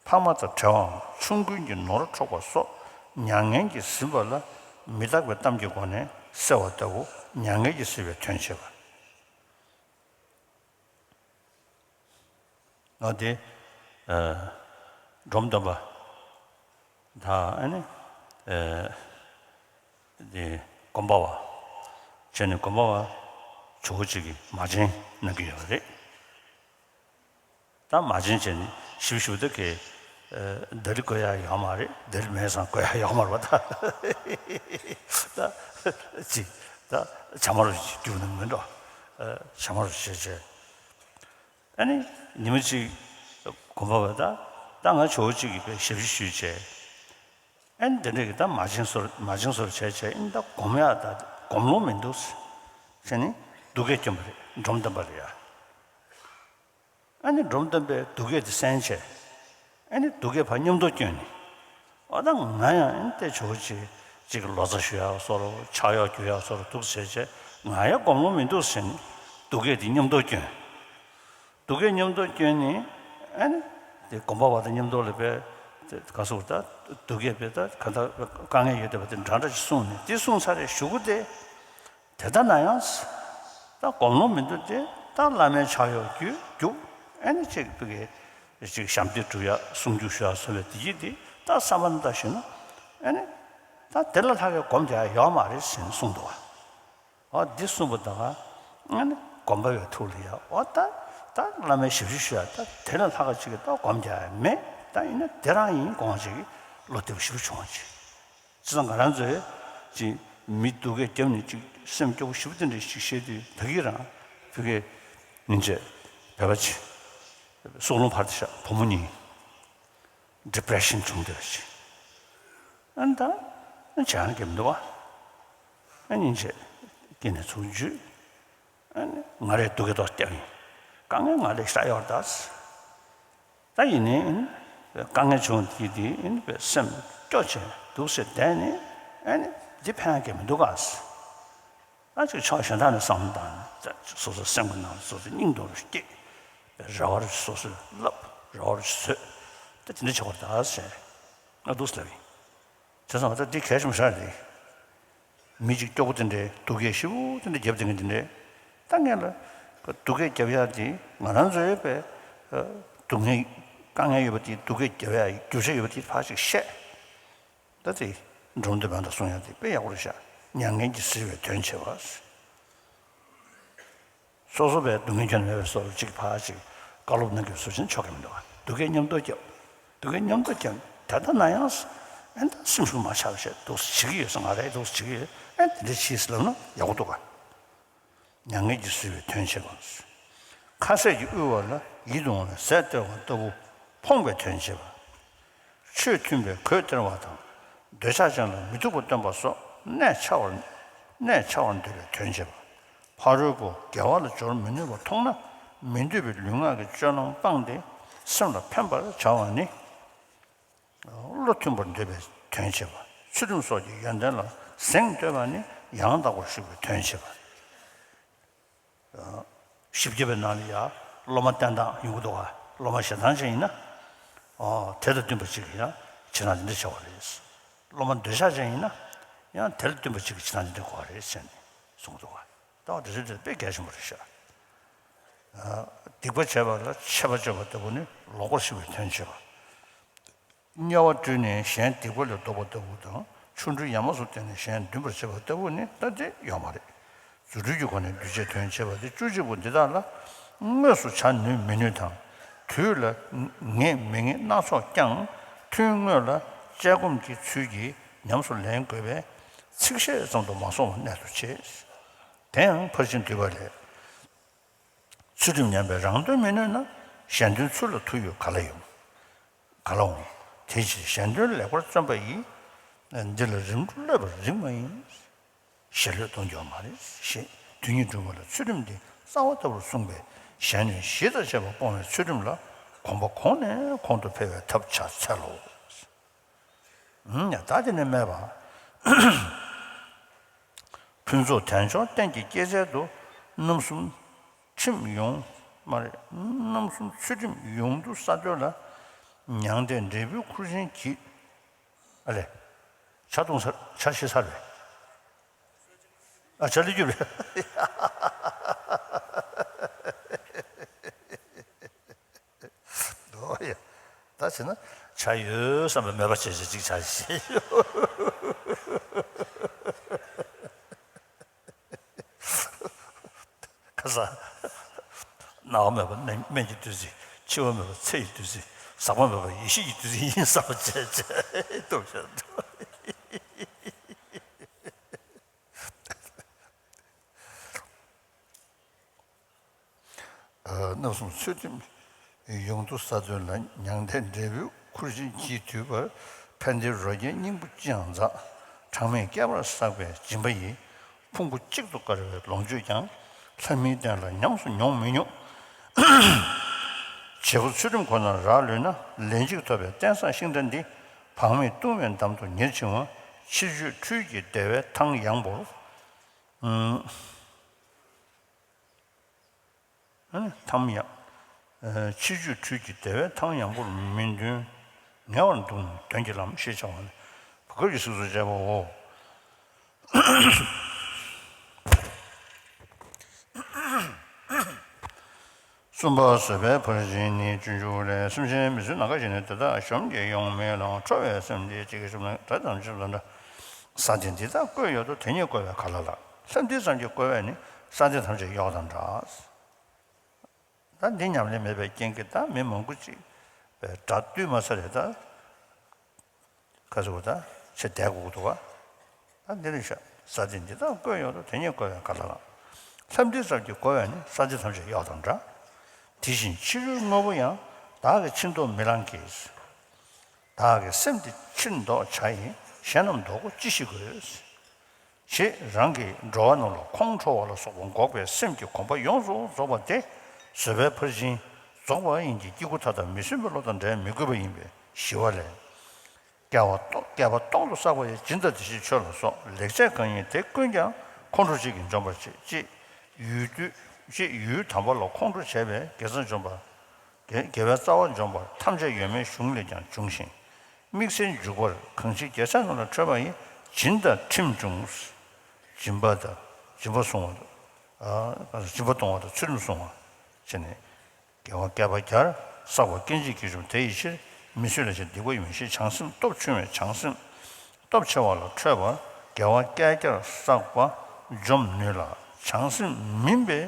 ཕ་མ་དང་བྲལ་བའམ་ཆུང་ཀུན་གྱི་ནོར་འཕྲོག་པ་སོགས་མྱ་ངན་གྱིས་ཟིན་པ་ལ་མི་རྟག་པའི་གཏམ་གྱི་སྒོ་ནས་བསལ་བ་ལྟ་བུ། མྱ་ངན་གྱིས་ཟིན་པའི་དོན་བྱེད་པ། ཨ་དེ། ཨ། འབྲོམ་སྟོན་པ། ད་ཨ་ནི། ཨ། དེ་སྒོམ་པ་བ། བྱས་ནས་སྒོམ་པ་བ་ཇོ་བོ་གཅིག་གིས་མ་བྱན་གནང་གི་ཡོད་རེད། ད་མ་བྱན་བྱས་ནས་ཞིབ་ཞིབ་ད་གི། ཨ། ད་རི་དགོས་ཡ་ཡོད་མ་རེད། ད་རི་མེད་ཙང་དགོས་ཡ་ཡོད་མ་རེད་པ། ད་ད་ཅིག་ད་བྱ་མ་རུ་རྒྱུག་ནི་མིན་འགྲོ། ཨ། བྱ་མ་རུ་བྱས་བྱས། ཨ་ནི་ཉི་མ་གཅིག་སྒོམ་པ་བ་ད་ད་ང་ཇོ་བོ་གཅིག་གིས་དཔེ་ཞབས་ཕྱི་ཞུས་བྱས། ཨ་ནི་དེ་འདྲས་ཀྱི་ད་མ་བྱན་སོར་མ་བྱན་སོར་བྱས་བྱས། ཨ་ནི་ད་སྒོམ་ཡག་ད་སྒོམ་ལོང་མི་འདུག་ཟེར་ནས་སྡུག་སྐད་སྐྱོན་པ་རེད། འབྲོམ་སྟོན་པ་ལ་ཡ། ཨ་ནི་འབྲོམ་སྟོན་པས་སྡུག་སྐད་དེ་གསན་བྱས། ཨ་ནི་སྡུག་སྐད་ཕར་མཉམ་དུ་སྐྱོན་ནས། ཨོ་ད་ང་ཡང་ཨ་ནི་དེ་ཇོ་བོ་གཅིག་གཅིག་གི་ལོ་ཙཱ་ཞུ་ཡག་བཟོ་འདྲ་ཕྱག་གཡོག་རྒྱུག་ཡག་བཟོ་འདྲ་འདུག་བྱས་བྱས། ང་ཡང་སྒོམ་ལོང་མི་འདུག་ཟེར་ནས་སྡུག་སྐད་དེ་མཉམ་དུ་སྐྱོན། སྡུག་སྐད་མཉམ་དུ་སྐྱོན་ནས། ཨ་ནི་དེ་སྒོམ་པ་བ་དང་མཉམ་དུ་ལ་དཔེ་ག་ཟེར་ད་སྡུག་སྐད་དཔེ་ད་ག་ད་དཀའ་ངལ་ཡོད་བསྡད་པ་དེ་འདྲ་འདྲ་ཅིག་གསུངས་ནས། དེ་གསུངས་ཚར་རེ་གཞུག་གུ་དེ། དེ་ལྟ་ན་ཡང་། ད་སྒོམ་ལོང་མི་འདུག་སྟེ། ད་བླ་མའི་ཕྱག་གཡོག་རྒྱུགས་རྒྱུགས། ཨ་ནི་ཅིག་ཕ་གི་ཅིག་ཞབས་འདེགས་སྒྲུབ་ཡག་སྲུང་སྐྱོབ་ཞུ་ཡག་བཟོ་བའི་དེ་གྱིས་དེ་ད་བསམ་པ་ནང་ལྟར་ཞུས་ན། ཨ་ནི་ད་དེ་ལ་ལྷག་གི་སྒོམ་རྒྱག་ཡག་ཡོད་མ་རེད་ཟེར་ནས་གསུངས་འདུག་བ། ཨ། འདི་གསུངས་པ་དང་། ཨ་ནི་སྒོམ་པ་བའི་ཐུགས་ལ་ཡ། ཨོ་ད་ད་བླ་མའི་ཞབས་ཕྱི་ཞུ་ཡག་ད་དེ་ལ་ལྷག་ག་ཅིག་གི་ད་སྒོམ་རྒྱག་ཡག་མེད། ད་ཡིན་ན་དེ་རང་ཡིན་དགོངས་ཅིག་བློ་བདེ་པོ་ཞེ་པོ་བྱུང་བ་ཅིག་བྱས་ཙང་ང་རང་ཚོས་ཅིག་མི་སྡུག་སྐད་བརྒྱབ་ནས་ཅིག་སེམས་སྐྱོ་པོ་ཞེ་པོ་དེ་འདྲ་ཞིག་བཤད་དུས། ད་གིན་རང་ཕ་གི་ཉིན་བྱེད་བོད་པ་ཅིག་སྲོག་རླུང་འཕར་ཏེ་བཞག་བུ་མོ་གཉིས། ཌི་པི་རེ་ཤན་བྱུང་བསྡད་པ་ཅིག་ཨ་ནི་ད་ཨ་ནི་བྱས་ན་འགྲིག་མི་འདུག་བ། ཨ་ནི་ཉིན་བྱེད་སྐྱེས་ནས་ཚུར་འཇུས། ཨ་ནི་ང་རས་སྡུག་སྐད་ཏོག་ཙམ་བརྒྱབ་ཡིན། དཀའ་ངལ་ང་རས་ཤ་ཡོད་ད། ད་ཡིན་ནའི་དཀའ་ངལ་བྱུང་དེ་དེ་ཨ་ནི་སེམས་སྐྱོ་བྱས་འདུག་སེ་བསྡད་ནས། ཨ་ནི་འདི་ཕན་ཡག་གི་མི་འདུག་ག། ད་ཅིག་ཕྱོགས་གཞན་དག་ནས་བསམ་བློ་བཏང་ནས། ད་སོ་སོའི་སེམས་ཀྱི་ནང་ལ་སོ་སོའི་སྙིང་དུ་སྐྱེས། རེ་བ་རེ་སོ་སོས་བསླབས། རེ་བ་རེ་བཟོས། ད་དེ་འདྲ་བྱེད་དགོས་རེད་ད་ཟེར། ང་འདུག་སེ་ལབ་ཡིན། བྱས་ཙང་ད་འདི་གལ་ཆེན་པོ་ཞེ་དྲག་རེད། མི་གཅིག་སྐྱོ་པོ་དེ་འདྲའི་སྡུག་སྐད་ཞེ་པོ་དེ་འདྲ་བརྒྱབ་བསྡད་མཁན་དེ་འདྲས། ད་ངས་ལ་སྡུག་སྐད་རྒྱབ་ཡག་དེ་ང་རང་ཚོའི་བས་སྡུག་བསྔལ་དཀའ་ངལ་ཡོད་པ་དེ་སྡུག་སྐད་རྒྱབ་ཡག་རྒྱུ་ཆ་ཡོད་པ་དེ་ཕར་ཅིག་བཤད། ད་དེ་འབྲོམ་སྟོན་པ་དང་གསུང་ཡག་དེ་དཔེ་ཡག་པོ་རེད་ཤག་མྱ་ངན་གྱིས་གཟིར་བའི་དོན་བྱེད་པ། སོ་སོ་བས་སྡུག་བསྔལ་ཁྱོན་མེད་པའི་བཟོ་འདྲ་ཅིག་ཕར་ཅིག་བཀའ་སློབ་གནང་གི་བཟོ་ཅན་ཆོག་གི་མི་འདུག་ག་སྡུག་སྐད་མཉམ་དུ་བརྒྱབ། སྡུག་སྐད་མཉམ་དུ་བརྒྱབ། ད་ལྟ་ན་ཡང་། ཨེ་ད་སེམས་ཤུགས་མ་ཆག་བྱས་འདུག་སེ་བྱེད་ཀྱི་ཡོད་ས། ང་རས་འདུག་སེ་བྱེད་ཀྱི་ཡོད། ཨེ་དེ་འདྲ་བྱས་ཟེར་ལབ་ན་ཡག་པོ་འདུག་ག་མྱ་ངན་གྱིས་གཟིར་བའི་དོན་བྱེད་པ། ཁ་ཟས་ཀྱིས་དབུལ་བ་ལ་ཡིད་དུ་འོང་བའི་ཟས་སྟེར་བ་ལྟ་བུ་ཕོངས་པའི་དོན་བྱེད་པ། ཆོས་མཐུན་པའི་གོས་སྟེར་བ་དང་། འདོད་ཆགས་ཅན་ལ་མི་ཐུབ་པ་སྟོན་པ་སོགས་གནས་འཆའ་བར་གནས་འཆའ་བར་འདོད་པའི་དོན་བྱེད་པ། ཕ་རོལ་པོ་དགེ་བ་ལ་སྦྱོར་མི་ནུས་པ་མཐོང་ན། མི་འདོད་པའི་ལུས་ངག་གི་སྤྱོད་ལམ་སྤངས་ཏེ། སེམས་ལ་ཕན་པར་བྱ་བ་ནི། བློ་མཐུན་པར་འདོད་པའི་དོན་བྱེད་པ། ཚུལ་ཁྲིམས་སོགས་ཀྱི་ཡོན་ཏན་ལ་གཟེངས་བསྟོད་པ་ནི་ཡང་དག་པར་ཞུགས་པའི་དོན་བྱེད་པ། བཞི་བརྒྱ་པའི་ནང་ལ་ཡང་སློབ་མ་བསྟེན་སྟངས་ཡོང་གི་འདུག་ག་སློབ་མ་ཞེ་སྡང་ཅན་ཡིན་ན། ཨོ་དེ་དང་བསྟུན་པ་ཅིག་ཡང་བྱེད་སྟངས་འདི་འདྲ་བྱ་བ་རེད། སློབ་མ་འདོད་ཆགས་ཅན་ཡིན་ན་ཡང་དེ་ལ་བསྟུན་པ་ཅིག་གི་བྱེད་སྟངས་འདི་འདྲ་དགོས་པ་རེད་ཟེར་ནས་གསུངས་འདུག་ག་ད་འོ་དེ་ཚོ་དེ་དཔེ་གལ་ཆེན་པོ་རེད་ཤག་སྡིག་པ་བྱས་པ་ལ་ཆད་པ་གཅོད་པ་ལྟ་བུ་ནི་ལོག་པར་ཞུགས་པའི་དོན་བྱེད་པ། དམྱལ་བ་བཀྲུས་ནས་གཞན་སྡིག་པ་ལས་ལྡོག་པ་ལྟ་བུ་དང་། ཆོ་འཕྲུལ་ཡ་མ་བཟོ་བསྟན་ནས་གཞན་འདུན་པར་བྱེད་པ་ལྟ་བུ་ནི་ད་དེ་ཡོད་མ་རེད། རྫུ་འཕྲུལ་གྱི་སྒོ་ནས་གདུལ་བྱའི་དོན་བྱེད་པ་སྟེ། བཅུ་གཅིག་པོ་འདི་དག་ལ་དངོས་སུ་བྱ་ནུས་མི་ནུས་དང་། དུས་ལ་ངེས་མི་ངེས་སྣ་ཚོགས་ཀྱང་། ཐུན་དངོས་ལ་དཔྱད་སྒོམ་གྱི་ཚུལ་གྱིས་ཉམས་སུ་ལེན་དགོས་པས། ཚིག་བཤད་ཙམ་དུ་མ་སོང་བར་གནས་སུ་བྱེད། དེ་ཡང་ཕར་ཕྱིན་བསྡུས་པ་ལས། ཚུལ་ཁྲིམས་ཉམས་པས་རང་དོན་མི་ནུས་ན། གཞན་དོན་ཚུལ་ལ་ཐུག་ཡུལ་ག་ལ་ཡོང་། ག་ལ་འོང་། དེ་ཕྱིར་གཞན་དོན་ལེགས་པར་བརྩོན་པ་ཡིས། འདི་ལ་རིམ་གྲོ་བློས་པར་རིགས་མ་ཡིན། ཞེ་བློས་གཏོང་རྒྱུ་མ་རེད་ཞེས་ དོན་གཉིས་བསྒྲུབ་པ་ལ་ཚུལ་ཁྲིམས་འདི་རྩ་བ་ལྟ་བུར་གསུངས་པས། གཞན་ནི་གཞི་དང་བཅས་པ་སྤོང་བའི་ཚུལ་ཁྲིམས་ལ་གོམས་པ་གོང་ནས་གོང་དུ་འཕེལ་བའི་ཐབས་བྱ་འཚལ་ལོ། ཨུམ། ཡང་ད་དེ་ནས་སྨྲས་པ། ཕུན་ཚོགས་དལ་འབྱོར་རྟེན་གྱི་སྐྱེད་ཚལ་དུ། རྣམ་གསུམ་ཁྲིམས་ཡོངས། མ་རེད། རྣམ་གསུམ་ཚུལ་ཁྲིམས་ཡོངས་འདུ་ས་དོན་ལ། མྱང་འདས་འབྲས་བུའི་ཁུར་ཆེན་གྱིས། ཨ་ལས། ཇ་བཏུང་ཚར། ཇ་བཞེས་ཚར་བས། ཨ། ཇ་ལས་རྒྱུ་རེད། ཨོ་ཡ། ད་བྱས་ན་ཇ་ཡོད་བསམ་པའི་མོས་པ་བྱས་བྱས་ཅིག་ཇ་བཞེས་ཡོད། ཁ་སང་། རྣ་བ་མེད་པ་སྨན་སྨན་གྱི་བདུད་རྩི། འཆི་བ་མེད་པ་ཚེ་ཡི་བདུད་རྩི། ཟག་པ་མེད་པ་ཡེ་ཤེས་ཀྱི་བདུད་རྩི་ཡིན་བསམ་པ་བྱས་བྱས་འདུག་བྱས་འདུག་རྣམ་གསུམ་ཚུལ་ཁྲིམས་ཡོངས་འདུ་ས་དོན་ལ། མྱང་འདས་འབྲས་བུའི་ཁུར་ཆེན་གྱིས་བསྡུས་པ། ཕན་བདེའི་རོ་བརྒྱའི་སྙིང་པོ་ཅི་ཡང་འཛག། གྲངས་མེད་བསྐལ་པར་བསགས་པའི་སྦྱིན་པ་ཡིས། ཕུང་པོ་གཅིག་ཏུ་དཀར་བའི་ལོངས་སྤྱོད་ཀྱང་། ལྷ་མིའི་རྟེན་ལ་ཉམས་སུ་མྱོང་མི་མྱོང་། བྱེད་པོ་ཚུལ་ཁྲིམས་ཁོ་ནར་རག་ལུས་ན། ལན་གཅིག་ཐོབ་པའི་རྟེན་བཟང་ཤིང་རྟ་འདི། བག་མེད་ལྟུང་བའི་འདམ་དུ་ཉེར་འཆིང་བ། ཕྱི་བཅོས་འཕྲུལ་གྱི་བདེ་བའི་ཐང་ཡངས་པོར། ཨུམ། ཐམ་ཡང་། ཕྱི་བཅོས་འཕྲུལ་གྱི་བདེ་བའི་ཐང་ཡངས་པོར་མི་འདོན། ངལ་བར་འདུག་ནས་དོན་གྱི་ལམ་ཞེས་བྱ་བ་ནི། བ་གོས་ཀྱི་གཟུགས་སུ་བྱས་པའོ། གསུམ་པ་བཟོད་པའི་ཕར་ཕྱིན་ནི། སྤྱོད་འཇུག་ལས། སེམས་ཅན་མི་བཟོད་ན་ཁ་ཞིག་ནི། དེ་དག་གཞོམ་གྱིས་ཡོང་མེད་ལ། ཁྲོ་བའི་སེམས་དེ་ཅི་གིས་ཞུམ་ན། དེ་ཙམ་ཞིག་ལ་འདྲ། ས་དེ་འདི་དག་བཀོད་ཡོད་དོ། དེ་ཉིད་བཀོད་པའི་ག་ལ་ལ། ལྷ་འདི་ཙམ་གྱིས་བཀོད་པས་ནི། ས་དེ་ཐམས་ཅད་གཡོགས་དང་འདྲ། ད་འདི་ཉམས་ལེན་མེད་པའི་རྐྱེན་གྱིས་ད་མི་མང་པོ་ཅིག་པའི་དགྲ་བཏུལ་མ་ཚར་རེད་ད། ཁ་ཟེར་བ་ད་ཆེ་བསྡད་དགོས་ཀྱི་འདུག་བ། ད་འདི་རེད་ཤག་ས་དེ་འདི་དག་བཀོད་ཡོད་དོ། དེ་ཉིད་བཀོད་པའི་ག་ལ་ལ། ལྷ་འདི་ཙམ་གྱིས་བཀོད་པས་ནི། ས་དེ་ཐམས་ཅད་གཡོགས་དང་འདྲ། དེ་བཞིན་ཕྱི་རོལ་དངོས་པོ་ཡང་། བདག་གིས་ཕྱིར་ལྡོག་མི་ལང་གི། བདག་གི་སེམས་དེ་ཕྱིར་ལྡོག་བྱ་ཡི། གཞན་རྣམས་ལྡོག་གོ་ཅི་ཞིག་དགོས། ཞེས་རང་གིས་འགྲོ་བ་རྣམས་ལ་ཁོང་ཁྲོ་བ་ལ་སོགས་པ་འགོག་པའི་སེམས་ཀྱི་གོམས་པ་ཡོངས་སུ་རྫོགས་པ་དེ། བཟོད་པའི་ཕར་ཕྱིན་རྫོགས་པ་ཡིན་གྱི། སྐྱེ་དགུ་མཐའ་དག་མི་སྲུན་པའི་བློ་དང་འབྲལ་མི་དགོས་པ་ཡིན་པས་ཞི་བ་ལས། བསྐལ་པ་སྟོང་། བསྐལ་པ་སྟོང་དུ་བསགས་པ་ཡི། སྦྱིན་དང་བདེ་གཤེགས་མཆོད་ལ་སོགས། ལེགས་སྤྱད་གང་ཡིན་དེ་ཀུན་ཀྱང་། ཁོང་ཁྲོ་གཅིག་གིས་འཇོམས་པར་བྱེད། ཅེས་ཡུལ་དུས་ཅེས་ཡུལ་དམ་པ་ལ་ཁོང་ཁྲོ་བྱས་པས་དགེ་རྩ་འཇོམས་པ། དགེ་དགེ་བའི་རྩ་བ་འཇོམས་པ་ཐམས་ཅད་ཡོད་མེད་གཞུང་ལས་ཀྱང་འབྱུང་ཞིང་། དམིགས་བསལ་འཇུག་པར་གང་ཞིག་རྒྱལ་སྲས་རྣམས་ལ་ཁྲོས་པ་ཡི། སྦྱིན་དང་ཁྲིམས་འབྱུང་། སྦྱིན་པ་དང་སྦྱིན་པ་བསྲུང་བ་དང་། སྦྱིན་པ་གཏོང་བ་དང་ཚུལ་ཁྲིམས་བསྲུང་བ་བྱས་ནས། དགེ་བ་བསྐལ་པ་བརྒྱར་བསགས་པ་སྐྱེ་མཆེད་ཀྱིས་བཅོམ། དེ་ཡི་ཕྱིར་མི་བཟོད་ལས་ཀྱང་སྡིག་པ་ཡིན་ཞེས། བྱང་སེམས་སྟོབས་ཆུང་བས་བྱང་སེམས་སྟོབས་ཆེ་བ་ལ་ཁྲོས་པ་དགེ་བ་བསྐལ་བརྒྱར་བསགས་པ་འཇོམས་ནུས་ལ། བྱང་སེམས་མིན་པའི་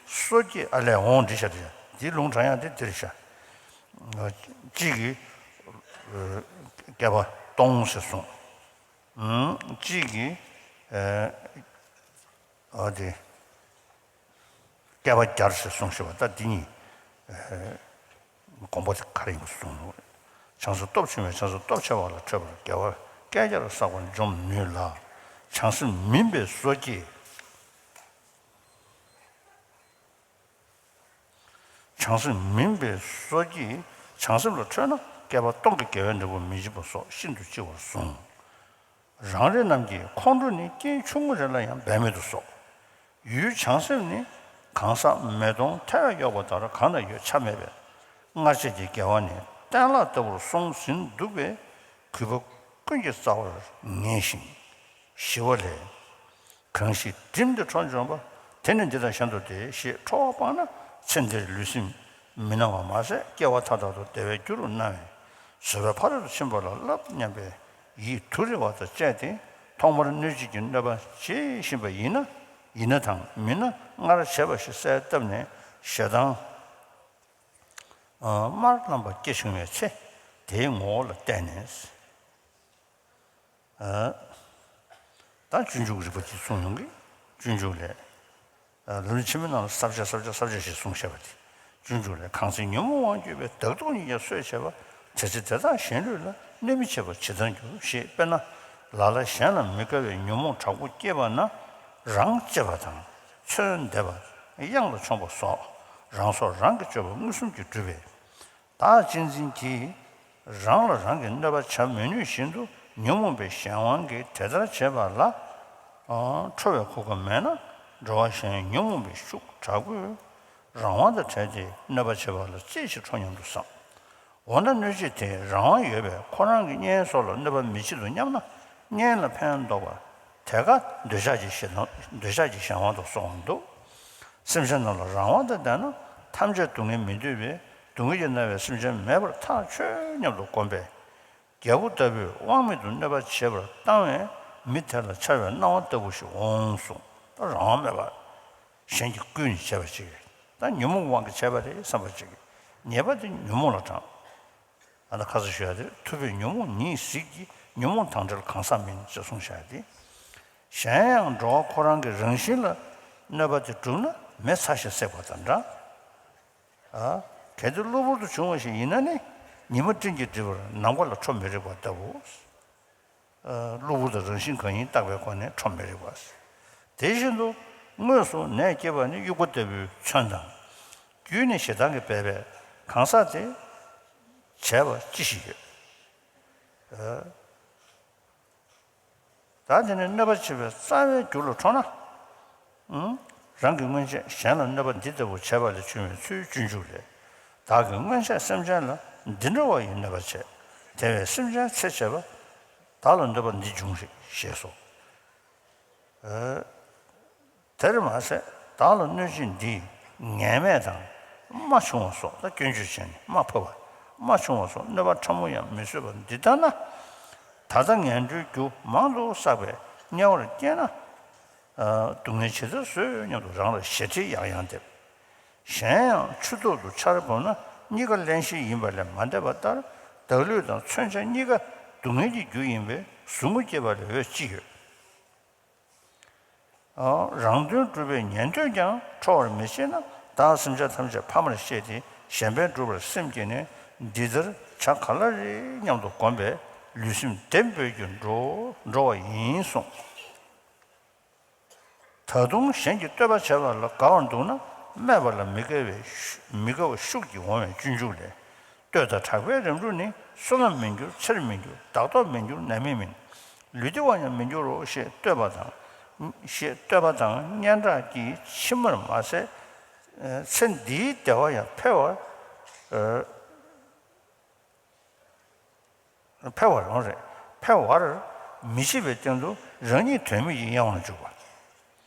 སོ་སྐྱེ། ཨ་ལས་འོང་འདི་ཤ་དེ་འདི་ལུང་དྲངས་ཡག་དེ་འདིར་ཤ། གཅིག་གིས་བསྐལ་པ་སྟོང་ཞེས་གསུངས། གཅིག་གིས་ཨ་དེ། བསྐལ་པ་བརྒྱར་ཞེས་གསུངས་ཤེས་པ། ད་འདི་གཉིས་དགོངས་པ་དེ་ག་རེ་ཡིན་པ་གསུངས་ནོ། བྱང་སེམས་སྟོབས་ཆུང་བས་བྱང་སེམས་སྟོབས་ཆེ་བ་ལ་ཁྲོས་པ་དགེ་བ་བསྐལ་བརྒྱར་བསགས་པ་འཇོམས་ནུས་ལ། བྱང་སེམས་མིན་པའི་སོ་སྐྱེ། བྱང་སེམས་མིན་པའི་སོ་སྐྱེས་བྱང་སེམས་ལ་ཁྲོས་ན། བསྐལ་པ་སྟོང་གི་དགེ་བའི་འབྲས་བུ་མི་འབྱིན་པ་སོགས་ཤིན་ཏུ་ལྕི་བར་གསུངས། རང་རེ་རྣམས་ཀྱིས་ཁོང་ཁྲོ་ནི་རྐྱེན་ཆུང་ངུ་རེ་ལ་ཡང་འབད་མེད་དུ་གསོག། ཡུལ་བྱང་སེམས་ནི་གང་ཟག་མེ་དོང་ཐལ་བས་གཡོགས་པ་ལྟར་གང་དང་ཡོད་ཆ་མེད་པས། སྔར་བྱས་ཀྱི་དགེ་བ་ནི་གཏན་བརླག་ལྟ་བུར་སོང་ཟིན་འདུག་པས། གུས་པ་ཀུན་གྱི་རྩ་བར་ངེས་ཤིང་། ཞི་བ་ལས། གང་ཞིག་བསྒྲིམས་ཏེ་ཁྲོ་འཇོམས་པ། དེ་ནི་འདི་དང་གཞན་དུ་སྟེ། ཞེས་ཁྲོ་བ་སྤངས་ན་ཚེ་འདིར་ལུས་སེམས་མི་སྣང་བ་མ་ཟད། སྐྱེ་བ་མཐའ་དག་ཏུ་བདེ་བའི་རྒྱུ་རུ་སྣང་བས། བཟོད་པའི་ཕ་རོལ་ཏུ་ཕྱིན་པ་ལ་བསླབ་སྙམ་པའི་ཡིད་དུ་རེ་བ་དང་བཅས་ཏེ། ཐོག་མར་གནོད་བྱེད་ཀྱི་གནོད་པ་བྱེད་བཞིན་པ་ཡིན་ན་ཡིན་ན་དང་མིན་ན་སྔར་བྱས་པ་ཞིག་གསལ་བཏབ་ནས་ཞེ་སྡང་དམར་ལམ་པ་སྐྱེ་བྱུང་བའི་ཚེ། དེའི་ངོ་བོ་ལ་བལྟས་ནས། ད་སྤྱོད་འཇུག་རིག་པ་དེ་གསུངས་ཡོང་གི། སྤྱོད་འཇུག་ལས། ལམ་རིམ་ཆེན་མོའི་ནང་ལ་ས་བཅད་ས་བཅད་ས་བཅད་ཞེས་གསུངས་བཞག་པ་དེ། སྤྱོད་འཇུག་ལས། གང་ཚེ་ཉོན་མོངས་དབང་གྱུར་པའི། བདག་སྡུག་གཉིས་ཀྱང་གསོད་བྱེད་པ། དེ་ཚེ་དེ་དག་གཞན་ལུས་ལ། གནོད་མི་བྱེད་པ་ཇི་ལྟར་འགྱུར། ཞེས་དཔེར་ན། ལ་ལ་གཞན་ལ་མི་དགའ་བའི་ཉོན་མོངས་དྲག་པོ་སྐྱེས་པ་ན་རང་གཅེས་པ་དང་ མཚོན་འདེབས་པ། གཡང་ལ་མཆོངས་པ་སོགས་རང་སྲོག་རང་གིས་གཅོད་པ་མངོན་སུམ་གྱིས་བསྒྲུབས་པས། བདག་གཅེས་འཛིན་གྱིས་རང་ལ་རང་གིས་གནོད་པ་བྱ་མི་ནུས་བཞིན་དུ་ཉོན་མོངས་པའི་གཞན་དབང་གིས་དེ་ལྟར་བྱེད་པ་ལ། ཁྲོ་བའི་གོ་སྐབས་མེད་ན་འགྲོ་བ་གཞན་ཉོན་མོངས་པའི་ཤུགས་དྲག་པོས་རང་དབང་དང་བྲལ་ཏེ་གནོད་པ་བྱེད་པ་ལ་རྩེ་ཞིག་ཁྲོ་སྙམ་དུ་བསམ། འོ་ན་གནོད་བྱེད་དེ་རང་དབང་ཡོད་པས་ཁོ་རང་གི་གཉེན་སོགས་ལ་གནོད་པ་མི་བྱེད་དོ་སྙམ་ན། གཉེན་ལ་ཕན་འདོགས་པ། དེ་ཀ་འདོད་ཆགས་ཀྱི་གཞན་དབང་འདོད་ཆགས་ཀྱི་གཞན་དབང་དུ་སོང་འདུག། སེམས་ཅན་རྣམས་ལ་རང་དབང་དུ་བསྡད་ན་ཐམས་ཅད་སྡུག་བསྔལ་མི་འདོད་པས་སྡུག་བསྔལ་གྱིས་མནར་བའི་སེམས་ཅན་མེད་པར་ཐག་ཆོད་སྙམ་དུ་བསྒོམས་པས། རྒྱལ་པོ་ལྟ་བུས་དབང་མེད་དུ་གནོད་པ་བྱེད་པར་བཏང་བས་མི་དེ་ལ་འཆར་བའི་སྣང་བ་ལྟ་བུ་ཞིག་འོང་གསུངས། ད་རང་དབང་མེད་པ། གཞན་གྱིས་བསྐུལ་ནས་བྱས་པ་ཅིག། ད་ཉོན་མོངས་དབང་གིས་བྱས་པ་རེད་བསམ་པ་ཅིག། ཉེས་པ་དེ་ཉོན་མོངས་ལ་དྲངས། ད་ལྟ་ཁ་སང་ཞུ་ཡ་དེ་ཐུབ་པས་ཉོན་མོངས་ཉིད་གཟིགས་ཀྱི། ཉོན་མོངས་དང་བྲལ་གང་ཟག་མིན་ཅེས་གསུངས་བཞག་ཡ་དེ། གཞན་ཡང་འགྲོ་བ་ཁོ་རང་གི་རང་བཞིན་ལ་གནོད་པ་དེ་བསྒྲུབས་ན་མེ་ཚ་ཞིང་བསྲེགས་པ་དང་འདྲ། ཨ། གལ་ཏེ་གློ་བུར་དུ་བྱུང་བ་ཞིག་ཡིན་ན་ནི་ཉི་མ་སྤྲིན་གྱིས་བསྒྲིབས་པར་ནམ་མཁའ་ལ་ཁྲོ་མི་རིགས་པ་ལྟ་བུ། ཨ། གློ་བུར་དུ་རང་བཞིན་གང་ཡིན་བརྟག་པའི་སྒོ་ནས་ཁྲོ་མི་རིགས་པ། དེ་བཞིན་དུ་དངོས་སུ་ནད་བསྐྱེད་པ་ནི་དབྱུག་པ་ལྟ་བུའི་མཚོན་དང་། རྒྱུད་ནི་ཞེ་སྡང་གིས་སྦད་པས་གང་ཟག་དེ་བྱས་པ་ཅི་ཞིག་ཡོད། ཨ། ད་དེ་ནི་གནོད་པ་བྱེད་པའི་རྩ་བའི་རྒྱུ་ལ་ཁྲོ་ན། ཨང་། རང་གི་སྔོན་ཆད་གཞན་ལ་གནོད་པ་འདི་ལྟ་བུ་བྱས་པ་ལས་བྱུང་བའི་ཚུལ་སྤྱོད་འཇུག་ལས། བདག་གིས་སྔོན་ཆད་སེམས་ཅན་ལ་འདི་འདྲ་བ་ཡི་གནོད་པ་བྱས། དེ་བས་སེམས་ཅན་ཚེ་ཕྱི་མ་བདག་ལ་གནོད་པ་འདི་འབྱུང་རིགས་ཞེས་སོ། ཨ། དེར་མ་ཟད་བདག་ལ་གནོད་བྱེད་འདིས་ངན་སྨྲས་དང་། རྨ་ཕྱུང་བ་སོགས་ད་སྐྱོན་བརྗོད་བྱས་ནས་རྨ་ཕབ་པ། རྨ་ཕྱུང་བ་སོགས་གནོད་པ་ཕྲ་མོ་ཡང་མི་བཟོད་པ་འདི་ལྟ་ན། ད་ལྟ་ངན་འགྲོའི་རྒྱུ་མང་དུ་བསགས་པས་དམྱལ་བར་སྐྱེས་ན། ཨ། སྡུག་བསྔལ་ཇི་ལྟར་བཟོད་སྙམ་དུ་རང་ལ་ཞེ་ཁྲེལ་ཡང་ཡང་འདེབས། གཞན་ཡང་ཆུ་ཐོག་ཏུ་ཆར་བབས་ན་གཉིས་ཀ་བརླན་གཤེར་ཡིན་པ་ལས་མ་འདས་པ་ལྟར་བདག་ལུས་དང་མཚོན་ཆ་གཉིས་ཀ་སྡུག་བསྔལ་གྱི་རྒྱུ་ཡིན་པས་ཟུག་རྔུ་སྐྱེད་པ་ལས་འོས་ཅི་ཡོད། རང་དོན་སྒྲུབ་པའི་ཉན་ཐོས་ཀྱང་ཁྲོ་བར་མི་བྱེད་ན། བདག་སེམས་ཅན་ཐམས་ཅད་ཕ་མར་ཤེས་ཏེ་གཞན་ཕན་སྒྲུབ་པར་སེམས་བསྐྱེད་ནས་འདི་ལྟར་བྱ་ག་ལ་རེ་སྙམ་དུ་བསྒོམས་པས་ལུས་སེམས་བདེ་འབོད་ཀྱིས་འགྲོ་འགྲོ་བ་ཡིན་གསུངས། ད་དུང་གཞན་གྱིས་བསྟོད་པ་བྱས་པ་ལ་དགའ་བར་འདུག་ན། སྨད་པ་ལ་མི་དགའ་བའི་ཤུ་མི་དགའ་བ་ཤུགས་ཀྱིས་འོང་བའི་སྤྱོད་འཇུག་ལས། བསྟོད་དང་གྲགས་པའི་རིམ་གྲོ་ནི། བསོད་ནམས་མི་འགྱུར་ཚེར་མི་འགྱུར་བདག་སྟོབས་མི་འགྱུར་ནད་མེད་མིན། ལུས་བདེ་བར་ཡང་མི་འགྱུར་རོ་ཞེས་བསྟོད་པ་དང་། ཞེས་བསྟོད་པ་དང་སྙན་གྲགས་ཀྱིས་ཕྱི་མར་མ་ཟད། ཚེ་འདིའི་བདེ་བ་ཡང་འཕེལ་བར། འཕེལ་བར་རང་རེད། འཕེལ་བར་མི་བྱེད་པའི་སྟེང་དུ་རང་ཉིད་དོན་མེད་ཀྱི་གཡེང་བར་འཇུག་པ།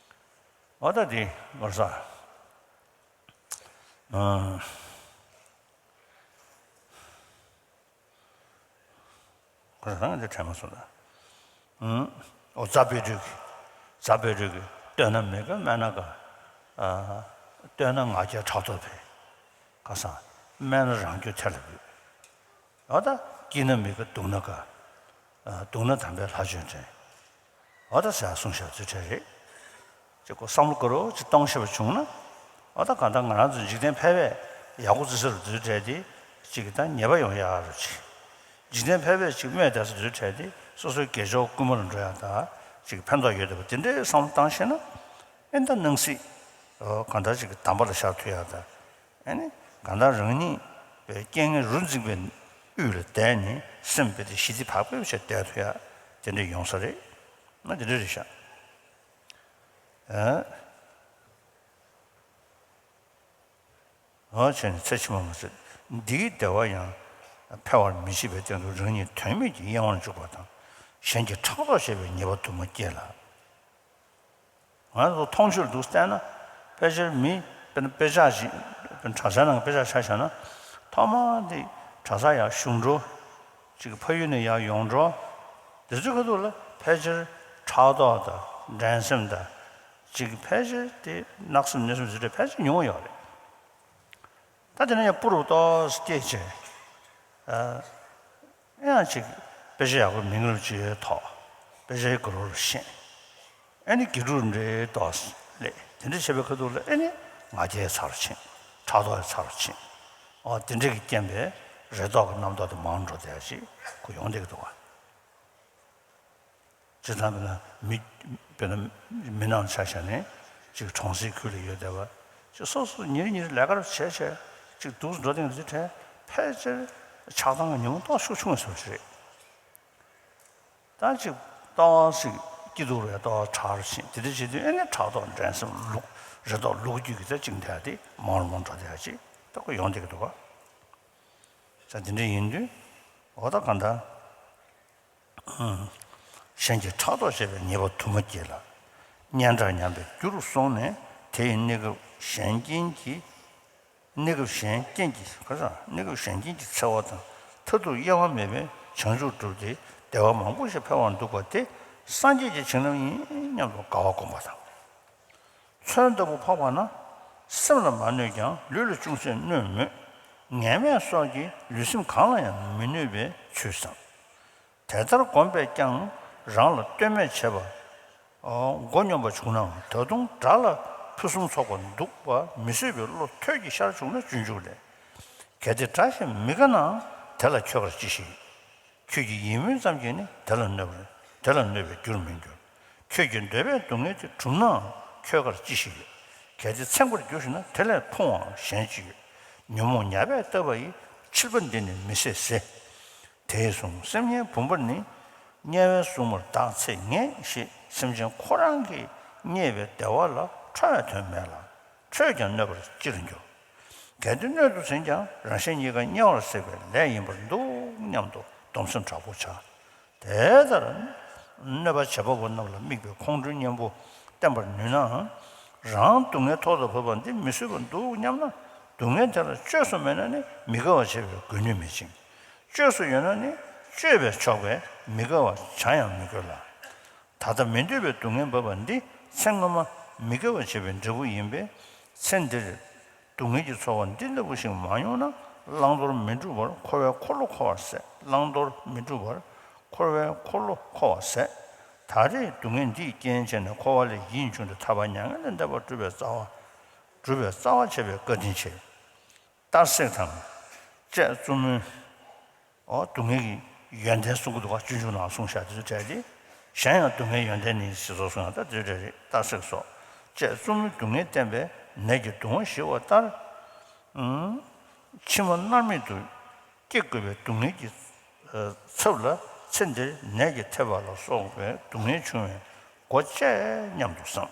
འོ་ད་འདི་ངོ་ས། ཨ། ཁོ་རང་འདི་དྲན་མ་སོང་ད། ཨུམ། འོ་རྩ་དཔེ་སྤྲུལ་གྱི། རྩ་དཔེ་སྤྲུལ་གྱི་བསྟོད་ན་མི་དགའ་སྨད་ན་དགའ། ཨ། བསྟོད་ན་ང་རྒྱལ་ཕྲག་དོག་འཕེལ། ཁ་སང་། སྨད་ན་རང་རྒྱུད་ཐལ་ལ་འབུད། འོ་ད། སྐྱིད་ན་མི་དགའ་སྡུག་ན་དགའ། ཨ། སྡུག་ན་དམ་པའི་ལྷ་ཆོས་དྲན། འོ་ད་ཟེར་གསུངས་བཞག་ཚུལ་ཁྲིམས་རེད། ཅིག་ཁོ་བསམ་བློ་དགའ་རོགས་ཅིག་གཏོང་ཤེས་པ་བྱུང་ན། འོ་ད་གང་ལྟར་ང་རང་ཚོ་འཇིག་རྟེན་ཕལ་པས་ཡག་པོ་བརྩི་ས་རུ་ཚུལ་ཁྲིམས་དེ་ཅིག་ད་ཉེས་པ་ཡོང་ཡག་རུ་ཅིག། འཇིག་རྟེན་ཕལ་པས་ཅིག་སྨད་བསྡད་ས་ཚུལ་ཁྲིམས་དེ་སོ་སོའི་དགེ་སྦྱོར་རྐུན་མ་ལ་འགྲོ་ཡག་ད་ཅིག་ཕན་ཐོགས་ཡོད་བསྡད་པ་དེ་འདྲའི་བསམ་བློ་བཏང་ཤེས་ན། ཨེ་ད་སྣང་སྲིད། འོ་གང་ལྟར་ཅིག་གདམས་པ་ལ་ཤར་ཐུབ་ཡག་ད། ཨ་ནི། གང་ལྟར་རང་ཉིད་པའི་རྐྱེན་ངན་རུ་འཛིན་པའི་དབུས་ལ་བསྡད་ནས་སེམས་དཔེ་དེ་ཞི་བདེ་བག་ཕེབས་བྱས་བསྡད་ཐུབ་ཡག་དེ་འདྲ་ཡོང་ས་རེད། ང་དེ་འདྲ་རེད་ཤག། ཨ། འོ་བྱས་ནས་ཚེ་ཕྱི་མ་མ་ཟད་འདིའི་བདེ་བ་ཡང་འཕེལ་བར་མི་བྱེད་པའི་སྟེང་དུ་རང་ཉིད་དོན་མེད་ཀྱི་གཡེང་བར་འཇུག་པ་དང་། གཞན་གྱིས་ཕྲག་དོག་བྱེད་པའི་ཉེས་པ་དུ་མ་བསྐྱེད་ལ། ང་ཚོ་མཐོང་ཆོས་འདུག་བལྟས་ན། ཕལ་ཆེར་མི་དཔེར་ན་དཔེ་ཆ་ཞིག་དཔེར་ན་གྲྭ་ས་ནང་དཔེ་ཆ་ཆ་བཞག་ན། ཐོག་མར་འདི་གྲྭ་ས་ཡར་གཞུང་འགྲོ། ཅིག་ཕ་ཡུལ་ནས་ཡར་ཡོང་འགྲོ། དེ་ཚོའི་ཁ་ཐུག་ལ་ཕལ་ཆེར་ཕྲག་དོག་དང་འགྲན་སེམས་དང་། ཅིག་ཕལ་ཆེར་དེ་གནག་སེམས་གནོད་སེམས་ཟེར་དེ་ཕལ་ཆེར་ཉུང་བ་ཡོད་རེད། ད་དེ་ནས་ཡང་སྤུ་རུ་ཏོག་ཙམ་སྐྱེས་བྱས། ཨ། ཡང་ཅིག་དཔེ་ཆ་ཡག་པོ་མིང་རུ་ཅིག་ཐོགས། དཔེ་ཆའི་གུ་རུ་རུ་ཤེས། ཨེ་ནི་དགེ་ཕྲུག་འདྲའི་ཏོག་ཙམ་སླེབས། དེ་འདྲ་བྱས་པའི་ཁ་ཐུག་ལ་ཨེ་ནི་ང་རྒྱལ་ཚ་རུ་ཕྱིན། ཕྲག་དོག་ཡང་ཚ་རུ་ཕྱིན། ཨོ་དེ་འདྲ་གི་རྐྱེན་པས་རེ་དོགས་ཀྱི་རྣམ་རྟོག་དེ་མང་འགྲོ་བསྡད་ཅིག་ཁོ་ཡོང་བསྡད་ཀྱི་འདུག་བ། སྤྱིར་བཏང་དཔེར་ན་མི། དཔེར་ན་མི་ནང་ཆ་བཞག་ནས། ཅིག་གྲོང་གསེབ་ཁུལ་ལ་ཡོད་བསྡད་པ། ཅིག་སོ་སོ་ཉིན་རེ་ཉིན་རེ་ལས་ཀ་རུ་བྱས་བྱས་ཅིག་འདུག་འགྲོ་སྟངས་འདི་དྲན་ཕལ་ཆེར་ཆགས་སྡང་གི་ཉོན་མོངས་ཏོག་ཤུགས་ཆུང་བའི་བཟོ་ཞིག་རེད། ད་ཅིག་ལྟ་བ་ཞིག་སྐྱིད་སྡུག་རེད། ལྟ་བ་ཕྲ་རུ་ཕྱིན་དེ་འདྲ་བྱེད་དུས་ཨེ་ནི་ཕྲག་དོག་འགྲན་སེམས་ལུག་རེ་དོགས་ལུག་རྒྱུད་ཀྱི་ད་ཅིག་འདས་ཏེ་མང་རུ་མང་འགྲོ་བསྡད་ཅིག་ད་ཁོ་ཡོང་བསྡད་ཀྱི་འདུག་ག་ས་དེ་འདྲ་ཡིན་དུས་འོ་ད་གང་ལྟར། གཞན་གྱིས་ཕྲག་དོག་བྱས་པའི་ཉེས་པ་དུ་མ་བསྐྱེད་ལ། སྙན་གྲགས་ཉམས་པའི་རྒྱུ་རུ་སོང་ནས་དེ་ཡི་གནས་སྐབས་གཞན་རྐྱེན་གྱིས། གནས་སྐབས་གཞན་རྐྱེན་གྱིས་ག་ས་གནས་སྐབས་གཞན་རྐྱེན་གྱི་འཚེ་བ་དང་མཐར་ཐུག་དབྱེ་བ་མེད་པའི་བྱང་ཆུབ་བསྒྲུབས་ཏེ་བདེ་བ་མང་པོ་ཞིག་འཕེལ་བར་འདུག་པ་དེ་སངས་རྒྱས་ཀྱི་བྱིན་རླབས་ཡིན་སྙམ་དུ་དགའ་བ་བསྒོམ་པ་དང་། ཚོན་ལྟ་བུ་འཕགས་པ་ན། སེམས་ལ་མ་གནོད་ཀྱང་ལུས་ལ་ཅུང་ཟད་གནོད་མོད། ངན་སྨྲས་སོགས་ཀྱིས་ལུས་སེམས་གང་ལ་ཡང་མི་གནོད་པའི་ཚུལ་བསམ། དེ་ལྟར་བསྒོམས་པས་ཀྱང་རང་ལ་ལྟོས་མེད་བྱས་པ། མགོ་སྙོམས་པ་བྱུང་ནའང་ད་དུང་དགྲ་ལ་ཕུན་སུམ་ཚོགས་པར་འདུག་པ་མི་བཟོད་པའི་བློ་ཐོལ་གྱིས་ཤར་བྱུང་ན་སྤྱོད་འཇུག་ལས། གལ་ཏེ་དགྲ་གཞན་མི་དགའ་ནའང་དེ་ལ་ཁྱོད་དགར་ཅི་ཞིག་ཁྱོད་ཀྱི་ཡིད་སྨོན་ཙམ་གྱིས་ནི་དེ་ལ་གནོད་པར་དེ་ལ་གནོད་པའི་རྒྱུར་མི་འགྱུར། ཁྱོད་ཀྱི་འདོད་པའི་སྡུག་བསྔལ་དེ་གྲུབ་ནའང་ཁྱོད་དགར་ཅི་ཞིག་ཡོད། གལ་ཏེ་ཚིམ་པར་འགྱུར་ཞིག་ན་དེ་ལས་ཕུང་བའང་གཞན་ཅི་ཡོད། ཉོན་མོངས་ཉ་བས་བཏབ་པ་ཡི། འཆི་བ་འདི་ནི་མི་ཟད་ཟེར། དེས་བཟུང་སེམས་ངན་བུམ་པར་ནི། དམྱལ་བའི་སྲུང་མར་བདག་ཚེ་ངེས་ཞེས་སེམས་ཅན་ཁོ་རང་གིས་བརྙས་པའི་བདེ་བ་ལ་ཁྲོ་བའི་དོན་མེད་ལ། ཁྲོས་ཀྱང་གནོད་པར་ཅི་ལ་འགྱུར། གལ་ཏེ་གནོད་དུ་ཟིན་ཀྱང་རང་གཞན་གཉིས་ཀ་དམྱལ་བར་སྲེག་པའི་ལས་ཡིན་པར་འདུག་སྙམ་དུ་སྡོམ་སེམས་དྲག་པོ་བྱ། དེ་ལྟར་གནོད་པ་བྱེད་པ་པོ་རྣམས་ལ་དམིགས་པའི་ཁོང་ཁྲོའི་གཉེན་པོ་བསྟེན་པར་ནུས་ནའང་། རང་སྡུག་བསྔལ་ཐོག་ཏུ་བབས་པ་འདི་མི་བཟོད་པར་འདུག་སྙམ་ན། སྡུག་བསྔལ་དེ་ལ་བཅོས་སུ་མེད་ན་ནི་མི་དགའ་བ་བྱེད་པའི་དགོས་ནུས་མེད་ཅིང་། བཅོས་སུ་ཡོད་ན་ནི་བཅོས་པས་ཆོག་པས་མི་དགའ་བ་བྱ་ཡང་མི་དགོས་ལ། ད་ལྟ་མི་འདོད་པའི་སྡུག་བསྔལ་བབས་པ་འདི་ཚེ་སྔ་མ་མི་དགའ་བ་བྱས་པའི་འབྲས་བུ་ཡིན་པས་ཚེ་འདིར་སྡུག་བསྔལ་གྱི་ཚོར་བ་འདི་ལྟ་བུ་ཞིག་མ་མྱོང་ན་བླང་དོར་མི་འགྲུབ་པར་འཁོར་བའི་འཁོར་ལོ་འཁོར་བར་ཟད། བླང་དོར་མི་འགྲུབ་པར་འཁོར་བའི་འཁོར་ལོ་འཁོར་བར་ཟད། ད་རེས་སྡུག་བསྔལ་འདིས་རྐྱེན་བྱས་ནས་འཁོར་བ་ལས་ཡིད་འབྱུང་སྟེ་ཐར་པ་མྱ་ངན་ལས་འདས་པ་སྒྲུབ་པའི་རྩ་བ། སྒྲུབ་པའི་རྩ་བ་བྱས་པའི་བཀའ་དྲིན་ཆེ། གཏར་སྲེག་དང་། བཅས་བཙུན་མོའི། འོ་སྡུག་བསྔལ་གྱི་ཡོན་ཏན་གསུང་གི་འདུག་ག་སྤྱོད་འཇུག་ནང་གསུངས་བཞག་དེ་ཚོ་གྲས་ཏེ། གཞན་ཡང་སྡུག་བསྔལ་ཡོན་ཏན་ནི་ཞེས་སོགས་གསུངས་ཡང་ད་དེ་ཚོ་གྲས་རེད། གཏར་སྲེག་སོགས། བཅས་བཙུན་མོའི་སྡུག་བསྔལ་བསྟན་པས་ནད་ཀྱི་གདུང་བ་ཞི་བ་ལྟར། ཨང་། ཕྱི་མ་མནར་མེད་དུ་སྐྱེ་དགོས་པའི་སྡུག་བསྔལ་གྱི་ཚབ་ལ་ཚེ་འདིར་ནད་ཀྱིས་ཐེབས་པ་ལ་སོགས་པའི་སྡུག་བསྔལ་བྱུང་བའི་སྒོ་བཅད་སྙམ་དུ་བསམ།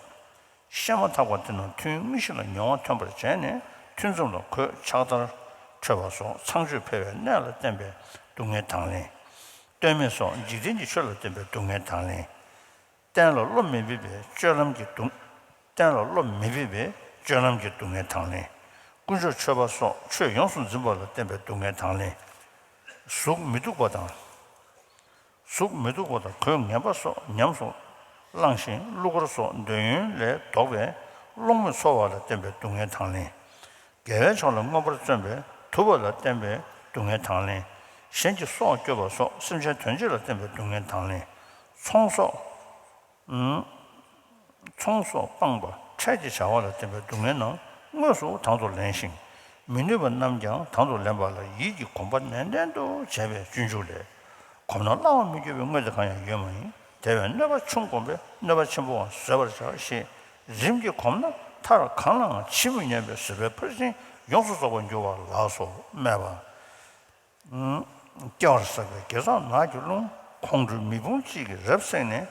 བཤད་མ་ཐག་པ་དེ་རྣམས་ཐུན་དངོས་གཞི་ལ་མྱོང་བ་ཐོན་པར་བྱས་ནས་ཐུན་མཚམས་ལ་གོས་ཕྱག་དར་འཕྲོད་པ་སོགས་ཚངས་སྤྱོད་འཕེལ་བའི་གནས་ལ་བརྟེན་པའི་སྡུག་བསྔལ་དང་ལེན། ལྟོས་མེད་སོགས་འཇིག་རྟེན་གྱི་ཆོས་ལ་བརྟེན་པའི་སྡུག་བསྔལ་དང་ལེན། གཏན་ལ་བློ་མི་འབེབས་པའི་སྤྱོད་ལམ་གྱི་སྡུག་གཏན་ལ་བློ་མི་འབེབས་པའི་སྤྱོད་ལམ་གྱི་སྡུག་བསྔལ་དང་ལེན། དཀོན་མཆོག་མཆོད་པ་སོགས་ཆོས་ཡོངས་སུ་འཛིན་པ་ལ་བརྟེན་པའི་སྡུག་བསྔལ་དང་ལེན། གཟུགས་མི་སྡུག་པ་དང་། གཟུགས་མི་སྡུག་པ་དང་གོས་ངན་པ་སོགས་ཉམས་སུ་བླངས་ཤིང་གླུ་གར་སོགས་འདོད་ཡོན་ལས་ལྡོག་པའི་སློང་མོས་འཚོ་བ་ལ་བརྟེན་པའི་སྡུག་བསྔལ་དང་ལེན། དགེ་བའི་ཕྱོགས་ལ་མངོན་པར་བརྩོན་པས་དུབ་པ་ལ་བརྟེན་པའི་སྡུག་བསྔལ་དང་ལེན། གཞན་གྱི་སྲོག་གཅོད་པ་སོགས་སེམས་ཅན་དོན་བྱེད་ལ་བརྟེན་པའི་སྡུག་བསྔལ་དང་ལེན། ཚོང་སོགས། ཚོང་སོགས་སྤངས་པ་འཕྲལ་གྱི་བྱ་བ་ལ་བརྟེན་པའི་སྡུག་བསྔལ་རྣམས་དངོས་སུ་དང་དུ་ལེན་ཞིང་། མི་ནུས་པ་རྣམས་ཀྱང་དང་དུ་ལེན་པ་ལ་ཡིད་ཀྱི་གོམས་པ་ནན་ཏན་དུ་བྱས་པའི་སྤྱོད་འཇུག་ལས། གོམས་ན་སླ་བར་མི་འགྱུར་བའི་དངོས་དེ་གང་ཡང་ཡོད་མ་ཡིན། དེ་བས་གནོད་པ་ཆུང་བསྒོམས་པས་གནོད་པ་ཆེན་པོའང་བཟོད་པར་བྱ་ཞེས་རིམ་གྱིས་གོམས་ན་མཐར་གང་ལའང་ཕྱིས་མི་སྙམ་པའི་བཟོད་པའི་ཕར་ཕྱིན་ཡོངས་སུ་རྫོགས་པར་འགྱུར་བ་ལགས་སོ་སྨྲས་པ། སྐྱེ་བར་བསགས་པའི་དགེ་ཚོགས་ནགས་ཀྱི་ཀླུང་། ཁོང་ཁྲོའི་མེ་དཔུང་གཅིག་གིས་རབ་བསྲེགས་ནས།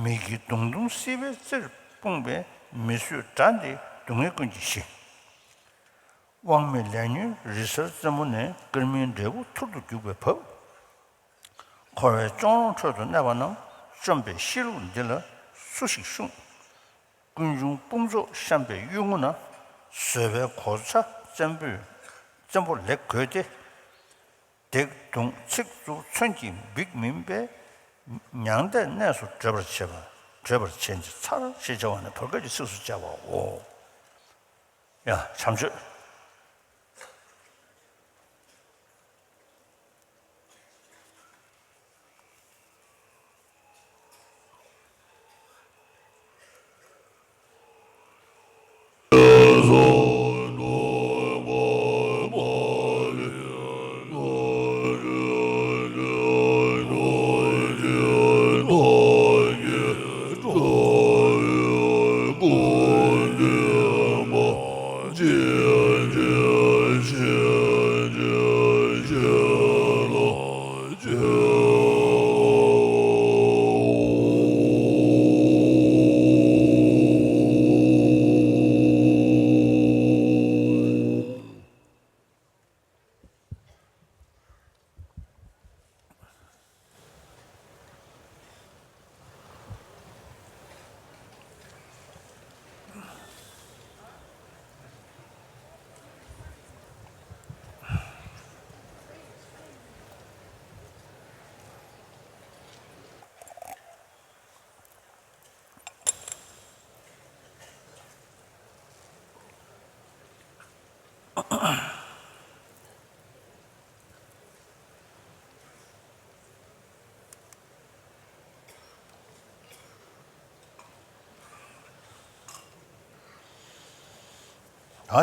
མི་དགེ་གདུང་དུམ་སྲིད་པའི་རྩེར་སྤུངས་པས། མི་བཟོད་དགྲ་འདི་སྡུག་བསྔལ་ཀུན་གྱིས་ཞི། དབང་མེད་ལས་ཉོན་རི་གཟར་རྩེ་མོ་ནས། སྐར་མའི་འབྲས་བུ་ཐུར་དུ་རྒྱུག་པའི་བབས། འཁོར་བའི་གཅོང་རོང་ཁྲོད་དུ་གནས་པ་རྣམས། བཅོམ་པའི་གཤིས་ལུགས་འདི་ལ་སུ་ཞིག་ཤོང་། ཀུན་འབྱུང་དཔུང་ཚོགས་བཤམས་པའི་གཡུལ་ངོ་ན། བཟོད་པའི་གོ་ཆ་བཙན་པོས་བཙན་པོ་ལེགས་བགོས་ཏེ། བརྡེག་བརྡུངས་ཚིག་རྩུབ་མཚོན་གྱིས་འབིགས་མིན་པས། མྱང་འདས་གནས་སུ་བགྲོད་པར་བྱེད་པ། བགྲོད་པར་བྱེད་འདི་ཚར་ཞེས་བྱ་བ་ནི་བར་སྐབས་ཀྱི་ཚིགས་སུ་བཅད་པའོ། ཡ་བྱམས་ཆོས། ད་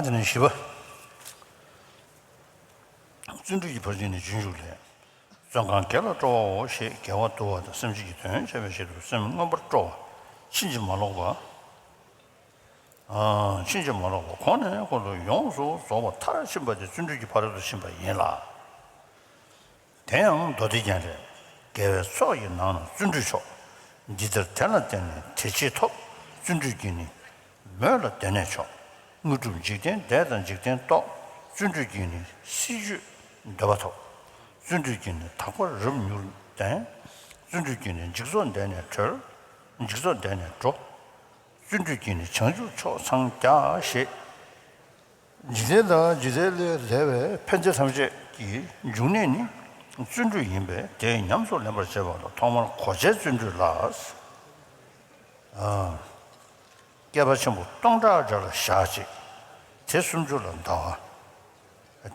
དེ་ནས་བཞི་པ། བརྩོན་འགྲུས་ཀྱི་ཕར་ཕྱིན་ནི་སྤྱོད་འཇུག་ལས། བརྩོན་གང་དགེ་ལ་སྤྲོ་བའོ་ཞེས་དགེ་བ་བསྡུ་བ་དང་སེམས་ཅན་གྱི་དོན་བྱ་བའི་ཆེད་དུ་སེམས་མངོན་པར་སྤྲོ་བ་ཕྱིན་ཅི་མ་ལོག་པ། ཨ། ཕྱིན་ཅི་མ་ལོག་པ་གོང་ནས་གོང་དུ་ཡོངས་སུ་རྫོགས་པ་མཐར་ཕྱིན་པ་དེ་བརྩོན་འགྲུས་ཀྱི་ཕ་རོལ་ཏུ་ཕྱིན་པ་ཡིན་ལ། དེ་ཡང་མདོ་སྡེ་རྒྱན་ལས། དགེ་བའི་ཚོགས་ཀྱི་ནང་ན་བརྩོན་འགྲུས་མཆོག་འདི་ལྟར་དེ་ལ་བརྟེན་ནས་དེ་རྗེས་ཐོབ། བརྩོན་འགྲུས་ཀྱིས་ནི་མོད་ལ་དེ་ནས་མཆོག་དངོས་གྲུབ་འཇིག་རྟེན་འདས་དང་འཇིག་རྟེན་ཐོབ། བརྩོན་འགྲུས་ཀྱིས་ནི་སྲིད་ཞུས་འདོད་པ་ཐོབ། བརྩོན་འགྲུས་ཀྱིས་ནི་དག་པར་རབ་མྱུར་ལྡན། བརྩོན་འགྲུས་ཀྱིས་ནི་འཇིག་ཚོགས་འདས་ནས་གྲོལ། འཇིག་ཚོགས་འདས་ནས་འགྲོ། བརྩོན་འགྲུས་ཀྱིས་ནི་བྱང་ཆུབ་མཆོག་འཚང་རྒྱ་ཞེས། འཇིག་རྟེན་དང་འཇིག་རྟེན་ལས་འདས་པའི་ཕན་བདེ་ཐམས་ཅད་ཀྱི་འབྱུང་གནས་ནི་བརྩོན་འགྲུས་ཡིན་པས། དེ་ཉམས་སུ་ལེན་པར་བྱེད་པ་ལ་ཐོག་མར་གོ་ཆའི་བརྩོན་འགྲུས་ལ། ཨ། བསྐལ་པ་ཆེན་པོ་སྟོང་ཕྲག་བརྒྱ་ལ་ཞག་གཅིག་དེ་སུམ་ཅུ་ལ་ཟླ་བ།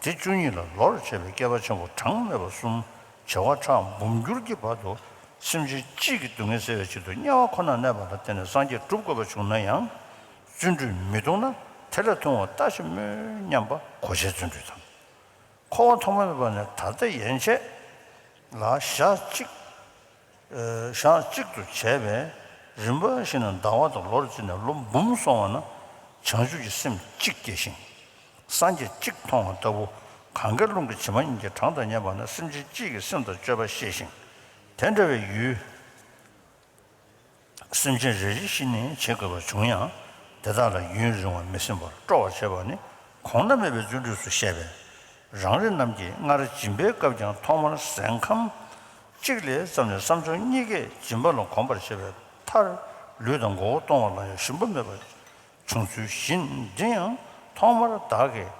དེ་བཅུ་གཉིས་ལ་ལོར་བྱས་པའི་བསྐལ་པ་ཆེན་པོ་གྲངས་མེད་པ་གསུམ། བྱེ་བ་ཕྲག་འབུམ་འགྱུར་གྱི་བར་དུ་སེམས་ཅན་གཅིག་གི་སྡུག་བསྔལ་སེལ་བའི་ཆེད་དུ་དམྱལ་བ་ཁོ་ནར་གནས་པ་ལ་བརྟེན་ནས་སངས་རྒྱས་འགྲུབ་དགོས་པ་བྱུང་ན་ཡང་། བརྩོན་འགྲུས་མི་ཐུང་ན་དེ་ལས་ཐུང་བ་ལྟ་ཞིག་སྨོས་སྙམ་པ་གོ་ཆའི་བརྩོན་འགྲུས་དང་། འཁོར་བ་ཐོག་མེད་པ་ནས་ད་ལྟ་ཡན་ཆད་ལ་ཞག་གཅིག་ཨ། ཞག་གཅིག་ཏུ་བྱས་པས་རིམ་པ་བཞིན་དུ་ཟླ་བ་དང་ལོར་བརྩིས་ནས་ལོ་འབུམ་སོང་བ་ན་བྱང་ཆུབ་ཀྱི་སེམས་གཅིག་སྐྱེ་ཞིང་། སངས་རྒྱས་གཅིག་མཐོང་བ་ལྟ་བུ། གང་གཱའི་ཀླུང་གི་བྱེ་མ་སྙེད་ཀྱི་གྲངས་དང་མཉམ་པ་ན་སེམས་ཅན་གཅིག་གི་སེམས་དང་སྤྱོད་པ་ཤེས་ཤིང་། དེ་འདྲ་བའི་ཡུལ། སེམས་ཅན་རེ་རེ་བཞིན་ནས་བྱེད་དགོས་པ་བྱུང་ཡང་། དེ་དག་ལ་ཡུན་རིང་བ་མི་སྲིད་པར་སྤྲོ་བར་བྱེད་པ་ནི་གོང་ན་མེད་པའི་བརྩོན་འགྲུས་སུ་བཤད་པས། རང་རེ་རྣམས་ཀྱིས་སྔར་སྦྱིན་པའི་སྐབས་ཀྱང་ཐོག་མར་ཟས་ཁམ་གཅིག་ལས་བརྩམས་ནས་བསམ་བྱུང་གཉིས་ཀས་སྦྱིན་པ་ལ་གོམས་པར་བྱེད་པའི་མཐར། ལུས་དང་མགོ་བོ་གཏོང་བ་ལ་ཡང་ཞུམ་པ་མེད་པ་བྱུང་ཚུལ་བཞིན། འདི་ཡང་ཐོག་མར་བདག་གིས་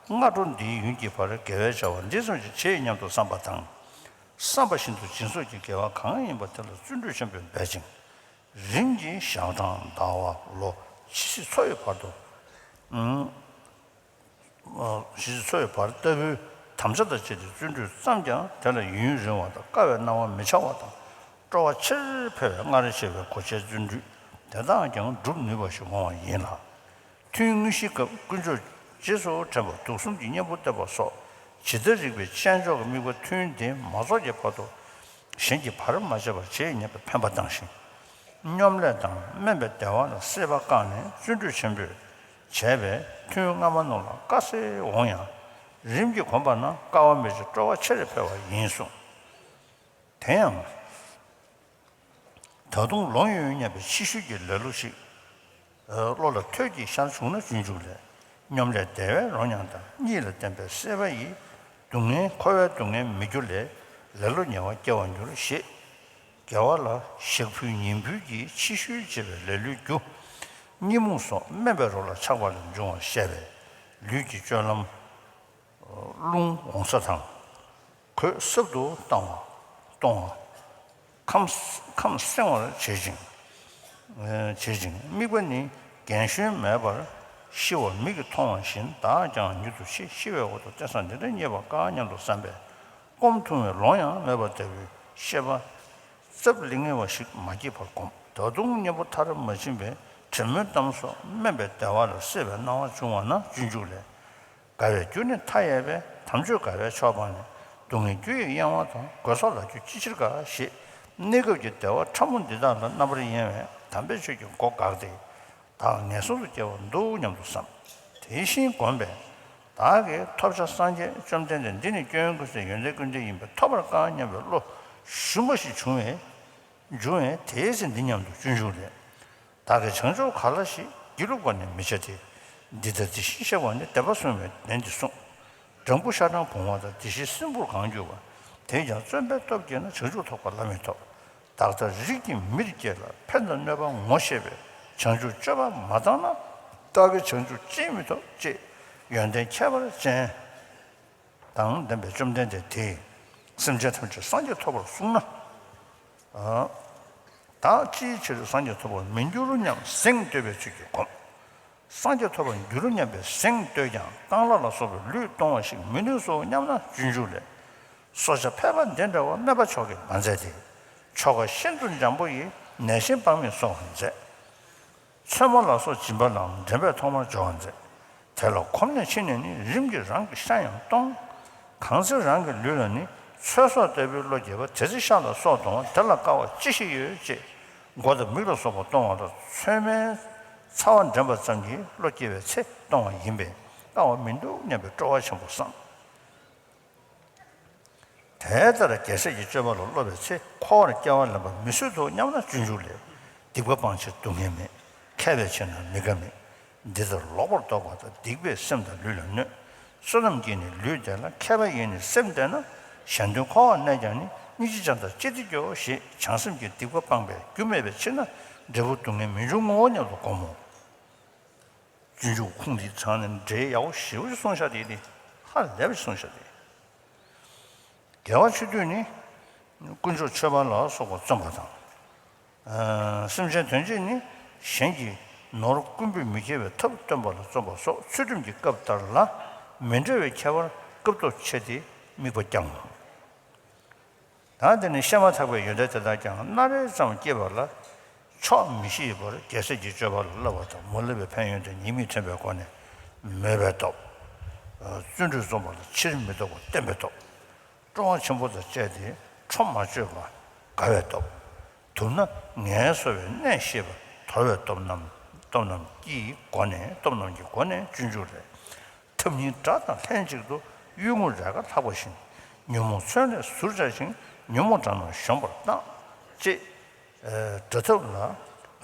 སྔ་དྲོ་འདིའི་ཡུན་གྱི་བར་དགེ་བའི་བྱ་བ་འདི་ཙམ་ཞིག་བྱེད་སྙམ་དུ་བསམ་པ་དང་། བསམ་པ་བཞིན་དུ་སྦྱིན་སོགས་ཀྱི་དགེ་བ་གང་ཡིན་པ་དེ་ལ་བརྩོན་འགྲུས་ཆེན་པོས་འབད་ཅིང་། རིམ་གྱིས་ཞག་གྲངས་ཟླ་བ་ལོ་ཇི་སྲིད་འཚོ་བའི་བར་དུ། ཨུམ། ཨ། ཇི་སྲིད་འཚོ་བའི་བར་ལྟ་བུའི་དམ་བཅའ་དང་བཅས་ཏེ་བརྩོན་འགྲུས་བརྩམས་ཀྱང་། དེ་ལ་ཡུན་རིང་བ་དང་དཀའ་བའི་སྣང་བ་མི་འཆར་བ་དང་། སྤྲོ་བ་ཆེར་འཕེལ་བས་སྔར་བྱས་པའི་གོ་ཆའི་བརྩོན་འགྲུས་དེ་དག་ཀྱང་འགྲུབ་ནུས་པ་ཞིག་འོང་བ་ཡིན་ལ། ཐུན་དངོས་གཞིའི་སྐབས་དཀོན་མཆོག་རྗེས་སུ་དྲན་པ་དུག་གསུམ་གྱི་གཉེན་པོ་བསྟེན་པ་སོགས་ཇི་ལྟར་རིགས་པའི་དཔྱད་འཇོག་གི་དམིགས་པ་ཐུན་དེ་མ་རྫོགས་ཀྱི་བར་དུ་གཞན་གྱིས་བར་མ་ཆད་པར་བྱེད་སྙམ་པའི་འཕེན་པ་བཏང་ཞིང་། སྙོམ་ལས་དང་དམན་པའི་བདེ་བ་ལ་སྲེད་པ་བཀག་ནས་བརྩོན་འགྲུས་ཆེན་པོས་བྱས་པས་ཐུན་སྔ་མ་རྣམས་ལ་དཀའ་སེལ་འོང་ཡང་། རིམ་གྱིས་གོམས་པ་ན་དཀའ་བ་མེད་ཅིང་སྤྲོ་བ་ཆེ་རུ་འཕེལ་བ་ཡིན་གསུངས། དེ་ཡང་། ད་དུང་ལོང་ཡོད་སྙམ་པའི་ཕྱི་བཤོལ་གྱི་ལེ་ལོ་ཞིག་བློ་ལ་ཐོལ་གྱིས་ཤར་བྱུང་ན་སྤྱོད་འཇུག་ལས། སྙོམ་ལས་བདེ་བས་རོ་མྱང་དང་གཉིད་ལ་བརྟེན་པའི་སྲེད་པ་ཡིས། སྡུག་བསྔལ་འཁོར་བའི་སྡུག་བསྔལ་མི་འགྱུར་ལས། ལེ་ལོ་ཉེ་བར་སྐྱེ་བར་འགྱུར་ཞེས། དགེ་བ་ལ་ཞག་ཕུལ་ཉིན་ཕུལ་གྱིས་ཕྱི་བཤོལ་བྱེད་པའི་ལེ་ལོའི་རྒྱུ། གཉིད་རྨུགས་སོགས་དམན་པའི་རོ་ལ་ཆགས་པ་ལས་འབྱུང་བར་བཤད་པས། ལུས་ཀྱི་སྤྱོད་ལམ། རླུང་འོང་ས་དང་། གོས་སྲབ་ཏུ་བཏང་བ། གཏོང་བ། ཁམས་ཁམས་སྲེང་བར་བྱེད་ཅིང་། བྱེད་ཅིང་། དམིགས་པ་ནི་རྒན་གཞོན་མེད་པར་ཤི་བ་མིག་གིས་མཐོང་བ་བཞིན་བདག་ཀྱང་མྱུར་དུ་ཤི་ཤི་བའི་འོག་ཏུ་སྟོན་ས་འདི་འདྲ་རྙེད་པ་དཀའ་སྙམ་དུ་བསམ་པས། སྐོམ་འཐུང་བའི་ལོང་ཡང་མེད་པ་ལྟ་བུའི་ཤེས་པ་རྩབ་ལིང་ངེ་བ་ཞིག་མ་སྐྱེས་པར་བསྒོམ། ད་དུང་གཉེན་པོ་མཐར་མ་ཕྱིན་པའི་བྲེ་མོའི་གཏམ་སོགས་དམན་པའི་བདེ་བ་ལ་སྲེད་པའི་སྣང་བ་བྱུང་བ་ན་སྤྱོད་འཇུག་ལས། དགའ་བའི་རྒྱུ་ནི་མཐའ་ཡས་པས། དམ་ཆོས་དགའ་བས་ཆོག་པ་ནི། སྡུག་བསྔལ་རྒྱུ་ཡི་གཡེང་བ་དང་། གོས་སོགས་ལ་རྒྱུ་ཅི་ཕྱིར་དགའ་ཞེས། གནས་སྐབས་ཀྱི་བདེ་བ་ཕྲ་མོ་འདི་དག་ལ་རྣམ་པར་གཡེང་བས་དམ་པའི་ཆོས་ཀྱི་སྒོ་འགགས་ཏེ། བདག་ངན་སོང་དུ་སྐྱེ་བར་འདུག་སྙམ་དུ་བསམ། དེ་བཞིན་བསྒོམས་པས། བདག་གིས་ཐོབ་བྱ་སངས་རྒྱས་བཅོམ་ལྡན་འདས་འདི་ནི་སྐྱོན་ཡོན་ཀུན་ཟད་ཡོན་ཏན་ཀུན་ལྡན་ཡིན་པས་ཐོབ་པར་དཀའ་སྙམ་པའི་བློ་ཞུམ་པ་ཞིག་བྱུང་བས། འབྱུང་བས་དེའི་ཚེ་འདི་སྙམ་དུ་སྤྱོད་འཇུག་ལས། བདག་གིས་བྱང་ཆུབ་ག་ལ་ཞིག་སྒྱིད་ལུག་པ་ནི་མི་བྱ་སྟེ། འདི་ལྟར་དེ་བཞིན་གཤེགས་པ་ནི་དད་པ་བཟུང་བའི་ལན་འདི་གསུངས། སྦྲང་བུ་ཤ་སྦྲང་བུང་བ་དང་། དེ་བཞིན་སྲིན་བུར་གང་གྱུར་པ། དེས་ཀྱང་བརྩོན་པས་སྟོབས་བསྐྱེད་ན། བྱང་ཆུབ་ཐོབ་པ་ལ་མི་ཐོབ། བདག་ལྟར་རིགས་ཀྱི་མིར་སྐྱེས་ལ། ཕན་དང་གནོད་པ་ངོ་ཤེས་པས་བྱང་ཆུབ་སྤྱོད་པ་མ་བཏང་ན། བདག་གིས་བྱང་ཆུབ་ཅིས་མི་ཐོབ་ཅེས་ཡོན་ཏན་ཁྱད་པར་ཅན་དང་ལྡན་པའི་བཅོམ་ལྡན་འདས་དེས་སེམས་ཅན་ཐམས་ཅད་སངས་རྒྱས་ཐོབ་པར་གསུངས་ན། བདག་ཅིའི་ཕྱིར་སངས་རྒྱས་ཐོབ་པར་མི་འགྱུར་སྙམ་གཟེངས་བསྟོད་པའི་ཚུལ་གྱིས་བསྒོམ། སངས་རྒྱས་ཐོབ་པར་འགྱུར་རོ་སྙམ་པའི་གཟེངས་བསྟོད་ཀྱང་། གཏང་ལ་ལ་སོགས་པའི་ལུས་གཏོང་བ་ཞིག་མི་ནུས་སོ་སྙམ་ན་སྤྱོད་འཇུག་ལས། གསོ་བྱ་ཕལ་པ་འདི་འདྲ་བ། སྨད་པ་མཆོག་གིས་མ་མཛད་དེ། ཆོ་ག་ཤིན་ཏུ་འཇམ་པོ་ཡིས། ནད་གཞན་དཔག་མེད་གསོ་བར་མཛད། ཚོད་མ་ལ་སོགས་སྦྱིན་པ་ལའང་། འདྲེན་པས་ཐོག་མར་སྦྱོར་བར་མཛད། དེ་ལ་གོམས་ནས་ཕྱིན་ནས་ནི། རིམ་གྱིས་རང་གི་ཤ་ཡང་གཏོང་། གང་ཚེ་རང་གི་ལུས་ལ་ནི། ཚོད་སོགས་བལྟ་བུའི་བློ་སྐྱེ་བ། དེ་ཚེ་ཤ་ལ་སོགས་གཏོང་བ། དེ་ལ་དཀའ་བ་ཅི་ཞིག་ཡོད་ཅེས། མགོ་དང་མིག་ལ་སོགས་པ་གཏོང་བ་དང་། ཚོད་མའི་ཚ་བ་འདྲེན་པ་ཙམ་གྱིས་བློ་སྐྱེ་བའི་ཚེ་གཏོང་བ་ཡིན་པས། དཀའ་བ་མི་འདུག་སྙམ་པའི་སྤྲོ་བ་ཆེན་པོ་བསམ། དེ་ལྟར་རྒྱལ་སྲས་ཀྱི་སྤྱོད་པ་ལ་སློབ་པའི་ཚེ། འཁོར་བར་སྐྱེ་བ་ལེན་པ་མི་བཟོད་དོ་སྙམ་ན་སྤྱོད་འཇུག་ལས། སྡིག་པ་སྤང་ཕྱིར་སྡུག་བསྔལ་མེད། མཁས་པས་ཕྱིར་ན་མི་དགའ་མེད། འདི་ལྟར་ལོག་པར་རྟོག་པ་དང་། སྡིག་པས་སེམས་དང་ལུས་ལ་གནོད། བསོད་ནམས་ཀྱིས་ནི་ལུས་བདེ་ལ། མཁས་པ་ཡིས་ནི་སེམས་བདེ་ན། གཞན་དོན་འཁོར་བར་གནས་ཀྱང་ནི། སྙིང་རྗེ་བྱམས་དང་ཅི་སྟེ་སྐྱོ། ཞེས་བྱང་སེམས་ཀྱིས་སྡིག་པ་སྤངས་པས་རྒྱུ་མེད་པའི་ཕྱིར་ན། འབྲས་བུ་སྡུག་བསྔལ་མི་འབྱུང་ངོ་སྙམ་དུ་བསྒོམ་མོ། སྤྱོད་འཇུག་ཁུངས་འདིའི་ཚང་ནས་འགྲེལ་ཡག་པོ་ཞེ་པོ་ཅིག་གསུངས་བཞག་དེ་དེ་ཧ་ལས་པ་ཞིག་གསུངས་བཞག་དེ། རྒྱལ་བ་ཆོས་སྡུད་ནི། དཀོན་མཆོག་མཆོད་པ་ལ་སོགས་པ་བརྩོན་པ་དང་། ཨ་སེམས་ཅན་དོན་བྱེད་ནི། གཞན་གྱི་ནོར་རྐུན་པོས་མི་ཁྱེར་བའི་ཐབས་སྟོན་པ་ལ་བརྩོན་པ་སོགས་ཚུལ་ཁྲིམས་ཀྱི་སྐབས་ལྟར་ལ། མི་འབྲལ་བའི་ཁྱད་པར་སྐབས་ཐོག་ཕྱེ་སྟེ་དམིགས་པ་བསྐྱང་ངོ་། ད་དེ་ནི་བཤད་མ་ཐག་པའི་ཡོན་ཏན་དེ་དག་ཀྱང་སྣ་རལ་ཙམ་སྐྱེས་པ་ལ་ཆོག་མི་ཤེས་པར་རྒྱལ་སྲས་ཀྱི་སྤྱོད་པ་ལ་བསླབ་པ་དང་། མ་བསླབ་པའི་ཕན་ཡོན་དེ་ཉེས་དམིགས་ཕྲན་བུའི་སྒོ་ནས་མོས་པའི་སྟོབས། བརྩོན་འགྲུས་རྩོམ་པ་ལ་ཕྱིར་མི་ལྡོག་པར་བརྟན་པའི་སྟོབས། སྤྲོ་བ་ཆེན་པོ་དང་བཅས་ཏེ་ཁྲོ་མ་བཅོས་པར་དགའ་བའི་སྟོབས། དུབ་ན་ངལ་གསོ་བའི་གནས་ཤེས་པ། དོར་བའི་སྟོབས་རྣམས་སྟོབས་རྣམས་ཀྱི་སྒོ་ནས་སྟོབས་རྣམས་ཀྱི་སྒོ་ནས་སྤྱོད་འཇུག་ལས། ཐབས་ཉིད་དགྲ་དང་ལྷན་ཅིག་ཏུ། གཡུལ་ངོར་རས་དཀར་ལྷགས་པ་བཞིན། ཉོན་མོངས་མཚོན་ལས་ཟུར་བཅད་ཅིང་། ཉོན་མོངས་དགྲ་རྣམས་གཞོམ་པར་བཏང་། ཅེས། དགྲ་ཐབས་ལ་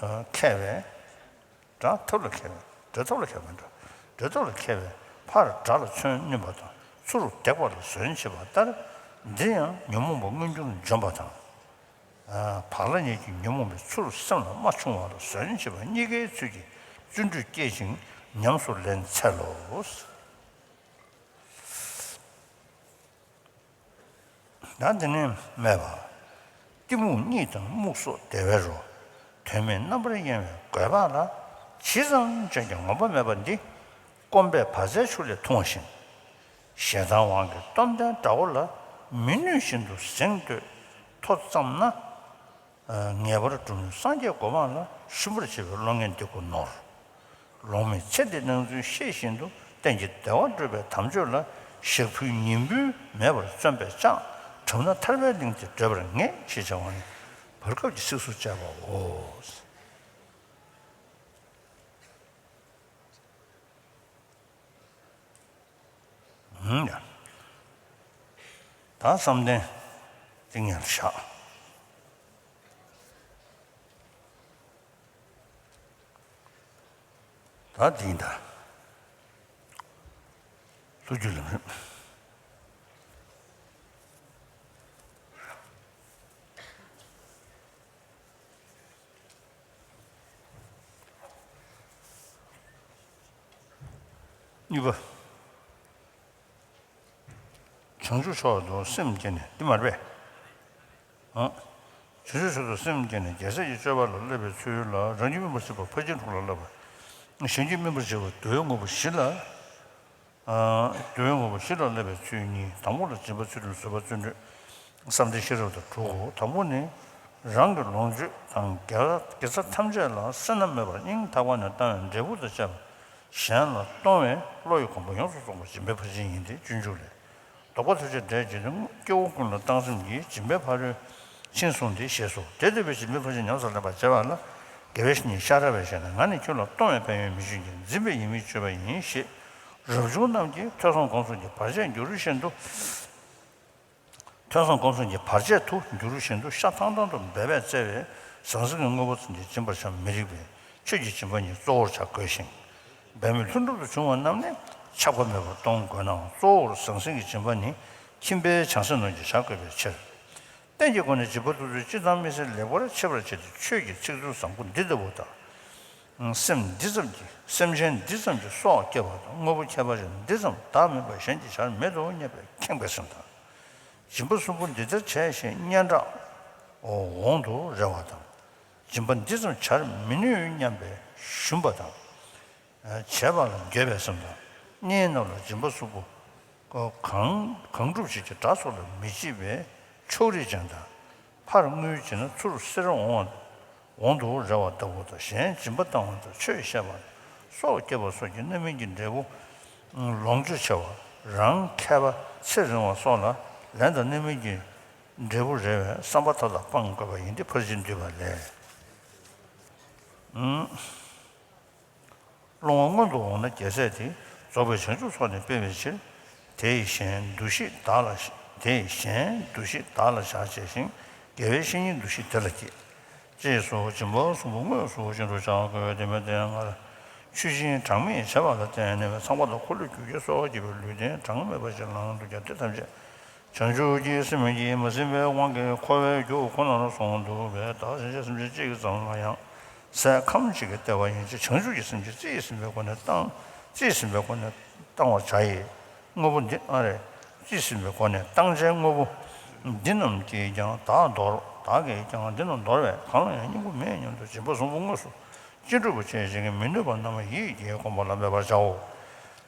མཁས་པའི། དགྲ་ཐབས་ལ་མཁས་པའི། དགྲ་ཐབས་ལ་མཁས་པའི་འདྲ། དགྲ་ཐབས་ལ་མཁས་པས་ཕར་དགྲ་ལ་མཚོན་བསྣུན་པ་དང་། ཚུར་འདེགས་པ་ལ་ཟོན་བྱེད་པ་ལྟར། འདིར་ཡང་ཉོན་མོངས་པ་མངོན་གྱུར་འཇོམས་པ་དང་། བག་ལ་ཉལ་གྱི་ཉོན་མོངས་པའི་ཚུལ་སེམས་ལ་མ་བྱུང་བ་ལ་ཟོན་བྱེད་པ་གཉིས་ཀའི་ཚུལ་གྱིས་བརྩོན་འགྲུས་བསྐྱེད་ཅིང་ཉམས་སུ་ལེན་འཚལ་ལོ། ད་འདི་ནས་སྨྲས་པ། གཏི་མུག་གཉིད་དང་རྨུགས་སོགས་བདེ་བའི་རོ། དོན་མེད་རྣམ་པར་གཡེང་བའི་རྒོད་པ་ལ། ཇི་ཙམ་བྱས་ཀྱང་ངོམས་པ་མེད་པ་འདི། སྐོམ་པས་བ་ཚྭའི་ཆུ་ལས་འཐུང་བ་བཞིན། ཞེ་སྡང་དབང་གིས་སྟོབས་ལྡན་དགྲ་བོ་ལ། མི་ནུས་བཞིན་དུ་གཟེངས་བསྟོད་མཐོ་བརྩམས་ན། ངེས་པར་འགྲུབ་ནུས་སངས་རྒྱས་གོ་འཕང་ལ། ཞུམ་པར་བྱེད་པའི་བློ་ངན་འདི་ཀུན་ནོར། ལོང་མེད་ཚེ་འདིའི་སྣང་ཚུལ་ཤེས་བཞིན་དུ། གཏན་གྱི་བདེ་བ་སྒྲུབ་པའི་དམ་ཆོས་ལ། ཞག་ཕུད་ཉིན་ཕུད་མེད་པར་བརྩོན་པས་ཀྱང་། བྲབ་ན་ཐར་པའི་གླིང་དེ་བགྲོད་པར་ངེས། ཞེས་བྱ་བ་ནི་བར་སྐབས་ཀྱི་ཚིགས་སུ་བཅད་པའོ། ད་བསམ་གཏན་ཏིང་ངེ་ལ་བཞག་ད་འདི་ཡིན་ད། ལྷུག་རྒྱུད་ལམ་རིམ། གཉིས་པ། བྱང་ཆུབ་མཆོག་ཏུ་སེམས་བསྐྱེད་ནས་འདི་མ་རེད་པས། ཨང་། བྱང་ཆུབ་མཆོག་ཏུ་སེམས་བསྐྱེད་ནས་རྒྱལ་སྲས་ཀྱི་སྤྱོད་པ་ལ་བསླབ་པའི་ཚུལ་ལ། རང་རྒྱུད་སྨིན་པར་བྱེད་པ་ཕར་ཕྱིན་དྲུག་ལ་བསླབ་པ། གཞན་རྒྱུད་སྨིན་པར་བྱེད་པ་འདུལ་བའི་དངོས་པོ་བཞི་ལ། ཨ་འདུལ་བའི་དངོས་པོ་བཞི་ལ་བསླབ་པའི་ཚུལ་གཉིས། དང་པོ་ལ་སྦྱིན་པ་ཚུལ་ཁྲིམས་བཟོད་པ་བརྩོན་འགྲུས། བསམ་གཏན་ཤེས་རབ་དང་དྲུག་གོ། དང་པོ་ནི། རང་གི་ལོངས་སྤྱོད་དང་དགེ་དགེ་རྩ་ཐམས་ཅད་ལ་བསོད་ནམས་མེད་པར་སྙིང་ཐག་པ་ནས་བཏང་བའི་འབྲས་བུ་དང་བཅས་པ་གཞན་ལ་གཏོང་བའི་བློ་ཡི་གོམས་པ་ཡོངས་སུ་རྫོགས་པ་སྦྱིན་པའི་ཕར་ཕྱིན་ཡིན་ཏེ། སྤྱོད་འཇུག་ལས། ལྡོག་པ་ཐམས་ཅད་བསྒྲལ་བྱེད་དུ། སྐྱེ་བོ་ཀུན་ལ་བཏང་སེམས་ཀྱིས། སྦྱིན་པའི་ཕ་རོལ་ཕྱིན་བཟུང་སྟེ། ཞེས་སོ། དེ་ལྟ་བུའི་སྦྱིན་པའི་ཕར་ཕྱིན་ཉམས་སུ་ལེན་པར་བྱེད་པ་ལ། དགེ་བའི་བཤེས་གཉེན་ཤ་ཁྲག་པས་བཤད་ན། ང་ནི་ཁྱོད་ལ་གཏོང་བའི་ཕན་ཡོན་མི་སྦྱིན་གྱི། འཛིན་པའི་ཡིད་མི་སྤྱོད་པ་ཡིན། ཞེས་རབ་བྱུང་རྣམས་ཀྱིས་ཐོས་བསམ་སྒོམ་གསུམ་གྱི་བར་ཆད་འགྱུར་བཞིན་དུ། ཐོས་བསམ་སྒོམ་གསུམ་གྱི་བར་ཆད་དུ་འགྱུར་བཞིན་དུ། ཤ་ཐང་ཐང་དུ་འབད་པས་བཙལ་བའི་ཟང་ཟིང་གི་དངོས་པོ་ཙམ་གྱིས་སྦྱིན་པར་བྱ་མི་རིགས་པས། ཆོས་ཀྱི་སྦྱིན་པ་ཉིད་གཙོ་བོར་བྱ་དགོས་ཤིང་། འབད་མེད་ལྷུན་གྲུབ་ཏུ་བྱུང་བ་རྣམས་ནི་ཆགས་པ་མེད་པར་གཏོང་དགོས་ནའང་། གཙོ་བོར་ཟང་ཟིང་གི་སྦྱིན་པ་ནི་ཁྱིམ་པའི་བྱང་སེམས་རྣམས་ཀྱིས་བྱ་དགོས་པའི་ཕྱིར། རྟེན་གྱི་སྒོ་ནས་སྦྱིན་པ་ཐོབ་ཚུལ་སྤྱིར་བཏང་དམིགས་བསལ་ལེགས་པར་ཕྱེ་བར་བྱེད་དེ། ཆོས་ཀྱི་ཚིག་མཛོད་བཟང་པོ་འདི་ལྟ་བུ་དང་། སེམས་འདི་ཙམ་གྱིས་སེམས་ཅན་འདི་ཙམ་གྱི་སྲོག་སྐྱེ་བ་དང་། དངོས་པོ་ཁྱད་པར་ཅན་འདི་ཙམ་བདག་མིན་པ་གཞན་གྱི་བྱར་མེད་དོ་སྙམ་པའི་ཁེངས་པའི་སེམས་དང་། སྦྱིན་པ་གསུམ་པོ་འདི་ལྟར་བྱས་ཞེས་སྙན་གྲགས་འོང་དུ་རེ་བ་དང་། སྦྱིན་པ་འདི་ཙམ་བྱར་མི་ནུས་སྙམ་པའི་ཞུམ་པ་དང་། བྱེད་པ་ལ་འགྱོད་པའི་སེམས་དང་། སྙིང་རྣམས་ལ་སྦྱིན་པ་གཟུགས་པོ། གང་གང་སྒྲུབ་བྱེད་ཀྱི་དགྲ་སོགས་ལ་མི་བྱེད་པའི་ཕྱོགས་རིས་ཅན་དང་། ཕར་བསྔོས་བྱས་ན་ཚུར་གསེར་འོང་འོང་དུ་རེ་བ་ལྟ་བུ་དང་། གཞན་སྦྱིན་པ་བཏང་བ་དང་ཆོས་བཤད་པ་སོགས་སྐྱེས་པ་སོགས་ཀྱི་རྣམ་སྨིན་གྱི་འབྲས་བུ་ལོངས་སྤྱོད་ཆེ་བ། རང་མཁས་པ་ཚེ་རིང་བ་སོགས་ལ་ལན་དང་རྣམ་སྨིན་གྱི་འབྲས་བུ་རེ་བའི་བསམ་པ་མཐའ་དག་སྤང་དགོས་པ་ཡིན་ཏེ། ཕར་ཕྱིན་བསྡུས་པ་ལས། སློང་བ་སྔོན་དུ་འོང་ན་རྒྱལ་སྲས་དེ། རྫོགས་པའི་བྱང་ཆུབ་སོགས་ནི་སྤེལ་བའི་ཕྱིར། དེ་ཡི་གཞན་འདུ་ཤེས་བདག་ལ། དེ་ཡི་གཞན་འདུ་ཤེས་བདག་ལ་བཞག་བྱས་ཤིང་། དགེ་བའི་བཤེས་གཉེན་འདུ་ཤེས་དེ་ལ་བསྐྱེད། ཅེས་སོགས་སྦྱིན་པ་གསུམ་པོ་དངོས་སུ་བྱིན་དུ་བྱ་དགོས། དེ་མིན་དེ་སྔར་ཆོས་སྦྱིན་གྲངས་མེད་བྱས་པ་ལ་བརྟེན་ནས་ཚངས་པ་དང་འཁོར་ལོས་སྒྱུར་རྒྱལ་སོགས་བགྱིས་པའི་ལུས་རྟེན་གྲངས་མེད་པ་ཞིག་བླངས་འདུག་ཀྱང་། དེ་ཐམས་ཅད་བྱང་ཆུབ་ཀྱི་སེམས་ཀྱིས་མ་ཟིན་པའི་དབང་གིས་འཁོར་བའི་རྒྱུ་ཁོ་ནར་སོང་འདུག་པས། བདག་གཞན་སེམས་ཅན་གཅིག་གི་ཙམ་ལ་ཡང་ཟས་ཁམ་གཅིག་གི་ལྟེ་བ་ཡིན་ཕྱིར། བྱང་ཆུབ་ཀྱི་སེམས་ཀྱིས་རྩི་ཡི་ཟིན་པའི་སྒོ་ནས་བཏང་། རྩི་ཡི་ཟིན་པའི་སྒོ་ནས་བཏང་བར་བྱ་ཡི། དངོས་པོ་འདི་ཨ་རེ། རྩི་ཡི་ཟིན་པའི་སྒོ་ནས་བཏང་བྱའི་དངོས་པོ་འདི་རྣམས་ཀྱིས་ཀྱང་བདག་འདོར། བདག་གིས་ཀྱང་འདི་རྣམས་འདོར་བས་གང་ལ་ཡང་སྙིང་པོ་མེད་སྙམ་དུ་སྦྱིན་པ་གསུམ་པོ་དངོས་སུ་ཅི་འགྲུབ་པ་བྱས་ཤིང་མི་ནུས་པ་རྣམས་ཡིད་ཀྱིས་བསྒོམ་པ་ལ་འབད་པར་བྱའོ།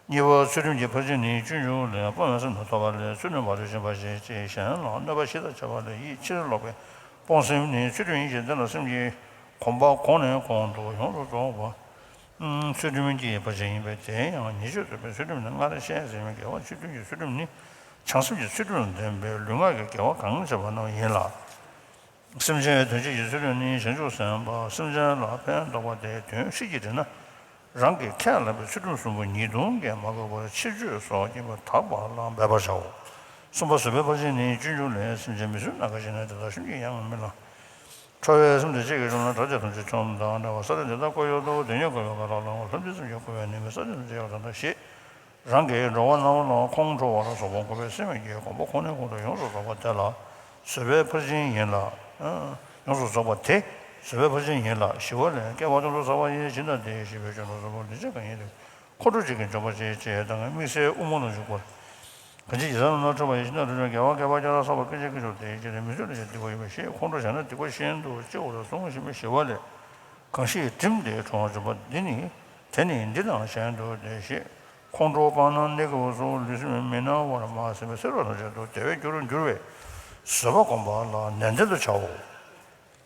གཉིས་པ་ཚུལ་ཁྲིམས་ཀྱི་ཕར་ཕྱིན་ནི། སྤྱོད་འཇུག་ལས། སྤོང་བའི་སེམས་དང་ཐོབ་པ་ལས་ཚུལ་གནོད་པ་ལས་གཞན་པ་ཞེས་བྱའི་གཞན་ལ་གནོད་པ་ཞི་དང་བྱ་བ་ལས་ཡིད་ཕྱིར་ལོག་པའི་སྤོང་སེམས་ནི་ཚུལ་ཁྲིམས་ཡིན་ཞིང་། དེ་ལ་སེམས་ཀྱི་གོམས་པ་གོང་ནས་གོང་དུ་ཡོངས་སུ་རྫོགས་པ། ཚུལ་ཁྲིམས་ཀྱི་ཕར་ཕྱིན་ཡིན་པས། དེ་ཡང་ཉེས་སྤྱོད་རྩོད་པའི་ཚུལ་ཁྲིམས་ནི། སྔར་བཤད་ཟིན་པའི་དགེ་བ་ཆོས་མཐུན་གྱི་ཚུལ་ཁྲིམས་ནི། བྱང་སེམས་ཀྱི་ཚུལ་ཁྲིམས་ལ་ལྡན་པའི་ལུས་ངག་གི་དགེ་བ་གང་བྱེད་པ་རྣམས་ཡིན་ལ། སེམས་ཅན་དོན་བྱེད་ཀྱི་ཚུལ་ཁྲིམས་ནི། བྱང་ཆུབ་སེམས་དཔའ་སེམས་ཅན་ལ་ཕན་འདོགས་པ་སྟེ། དོན་ཧྲིལ་གྱིས་དྲིལ་ན། རང་གིས་ཁས་བླངས་པའི་ཚུལ་ཁྲིམས་གསུམ་པོ་ཉེས་ལྟུང་གིས་མ་གོས་པར་ཕྱིར་བཅོས་སོགས་ཀྱིས་མ་དག་པ་ལ་འབད་པར་བྱའོ། གསུམ་པ་བཟོད་པའི་ཕར་ཕྱིན་ནི། སྤྱོད་འཇུག་ལས། སེམས་ཅན་མི་བཟོད་ན་དགའ་ཞེ་ན། དེ་དག་གཞན་གྱིས་ཡང་མི་བསླང་། ཁྲོ་བའི་སེམས་དེ་གཅིག་གིས་བཅོམ་ན། གྲགས་ཆེན་ཐམས་ཅད་བཅོམ་དང་འདྲ་བ། ས་དེ་འདི་དག་བཀོད་ཡོད་དོ། དེ་ཉིད་བཀོད་པའི་ཁ་ལ་ལྷག་པར་ལྷ་མིའི་སེམས་ཀྱིས་བསྐོར་བའི་ནུས་པས་ས་དེ་ཐམས་ཅད་ཡོངས་སུ་དག་པར་ཞེས། རང་གིས་འགྲོ་བ་རྣམས་ལ་ཁོང་ཁྲོ་བ་ལ་སོགས་པ་འཁོར་བའི་སེམས་ཀྱི་གོམས་པ་གོང་ནས་གོང་དུ་ཡོངས་སུ་རྫོགས་པ་དེ་ལ་བཟོད་པའི་ཕར་ཕྱིན་ཡིན་ལ། ཡོངས་སུ་རྫོགས་པ་དེ་བཟོད་པའི་ཕར་ཕྱིན་ཡིན་ལ། ཞི་བ་ལས། བསྐལ་པ་སྟོང་དུ་བསགས་པ་ཡི་སྦྱིན་བདག་དེ། ཞི་བའི་སྤྱོད་ལམ་བཟང་པོ་འདི་ཕྱིར་གང་ཡིན་ཏེ། ཁོང་ཁྲོ་ཅན་གྱིས་འཇོམས་པར་བྱེད་ཅེས་དང་། དམིགས་བསལ་དབུ་མ་ལ་འཇུག་པ། གང་ཕྱིར་ཇི་ལྟར་ལམ་སྣ་ཕྲ་བ་ཡི་སྦྱིན་བདག་རེ་ཞིག་དགེ་བ་བསྐལ་པ་བསྐལ་བར་བསགས་པ་སྐད་ཅིག་གིས་ཆོག་སྟེ། ཇི་ལྟར་མི་བཟོད་ལ་ཡང་སྡིག་པ་ཡོད་པ་ཞེས་ཁོང་ཁྲོ་བྱས་ན་སྡིག་པ་ཤིན་ཏུ་ཆེའོ་ཞེས་གསུངས་ཤིང་། ཞི་བ་ལས། གང་ཞིག་བསྒྲིམས་ཏེ་ཁྲོ་བ་འཇོམས་པ་འདི་ནི། དེ་ནི་འདི་དང་གཞན་དུ་སྟེ་ཞེས། ཁོང་ཁྲོ་སྤངས་ན་གནས་སྐབས་སུ་ལུས་སེམས་མི་སྣང་བར་མ་ཟིན་པའི་སེམས་རབ་ཏུ་བྱེད་དུ་བདེ་བར་འགྱུར་འགྱུར་བས། བཟོད་པ་བསྒོམ་པ་ལ་ནན་ཏན་དུ་བྱའོ།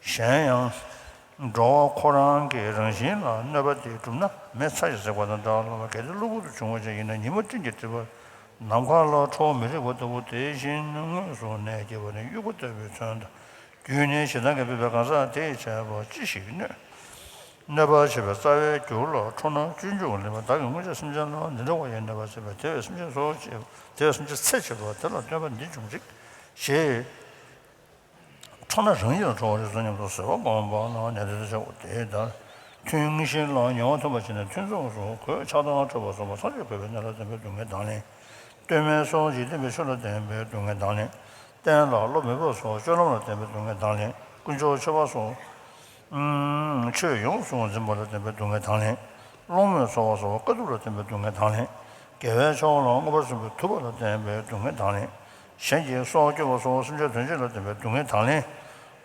གཞན་ཡང་། འགྲོ་བ་ཁོ་རང་གི་རང་བཞིན་ལ་གནོད་པ་དེ་བསྒྲུབས་ན་མེ་ཚ་ཞིང་ཟེགས་པ་དང་འདྲ་བ་ལ། གལ་ཏེ་གློ་བུར་དུ་བྱུང་བ་ཅིག་ཡིན་ན། ཉི་མ་སྤྲིན་གྱིས་བསྒྲིབས་པ་ནམ་མཁའ་ལ་ཁྲོ་བོ་མི་རིག་པ་ལྟ་བུ་དེ་བཞིན་དངོས་སུ་གནས་སྐྱེས་པ་ནི་དབྱུག་པ་ལྟ་བུའི་མཚོན་དང་། རྒྱུད་ནི་ཞེ་སྡང་གིས་སྦད་པའི་གང་ཟག་དེས་བྱས་པ་ཅི་ཞིག་གནོད། གནོད་པ་བྱེད་པའི་རྩ་བའི་རྒྱུ་ལ་ཁྲོ་ན་སྤྱོད་འཇུག་ལས་པ་བདག་གིས་སྔོན་ཆད་སེམས་ཅན་ལ་འདི་འདྲ་བ་ཡི་གནོད་པ་བྱས་པས། དེ་བས་སེམས་ཅན་སོགས་བྱེད་དེ་བས་སེམས་ཅན་ཚེ་བྱེད་པ་དེ་ལ་གནོད་པ་འདི་འབྱུང་ཅིག་ཞེས། ཁྲོ་ན་རང་ཉིད་ལ་ཁྲོ་བ་རེད་ཟེར་སྙམ་དུ་བཟོད་པ་བསྒོམ་པ་ལ་ནན་ཏན་དུ་བྱའོ། དེ་ལྟར་ཐུན་བཞི་ལ་ཉེ་བར་མཐུན་པར་བྱས་ནས། ཐུན་མཚམས་སུ་གོས་ཆག་དང་ཁྲོ་བ་སོགས་པ་སངས་རྒྱས་གོས་པའི་གནས་ལ་བརྟེན་པའི་སྡུག་བསྔལ་དང་ལེན། སྟོད་སྨད་སོགས་འཇིག་རྟེན་པའི་ཆོས་ལ་བརྟེན་པའི་སྡུག་བསྔལ་དང་ལེན། བསྟན་ལ་བློ་མོས་པ་སོགས་སྤྱོད་ལམ་ལ་བརྟེན་པའི་སྡུག་བསྔལ་དང་ལེན། དཀོན་མཆོག་མཆོད་པ་སོགས་ཆོས་ཡོངས་སུ་འཛིན་པ་ལ་བརྟེན་པའི་སྡུག་བསྔལ་དང་ལེན། སློང་མོས་ཚོར་བ་སོགས་དཀའ་ཐུབ་ལ་བརྟེན་པའི་སྡུག་བསྔལ་དང་ལེན། དགེ་བའི་ཕྱོགས་ལ་མངོན་པར་སུན་པའི་ཐུབ་པ་ལ་བརྟེན་པའི་སྡུག་བསྔལ་དང་ལེན། གཞན་གྱི་སྲོག་སྐྱོབ་པ་སོགས་སེམས་ཅན་དོན་བྱེད་ལ་བརྟེན་པའི་སྡུག་བསྔལ་དང་ལེན།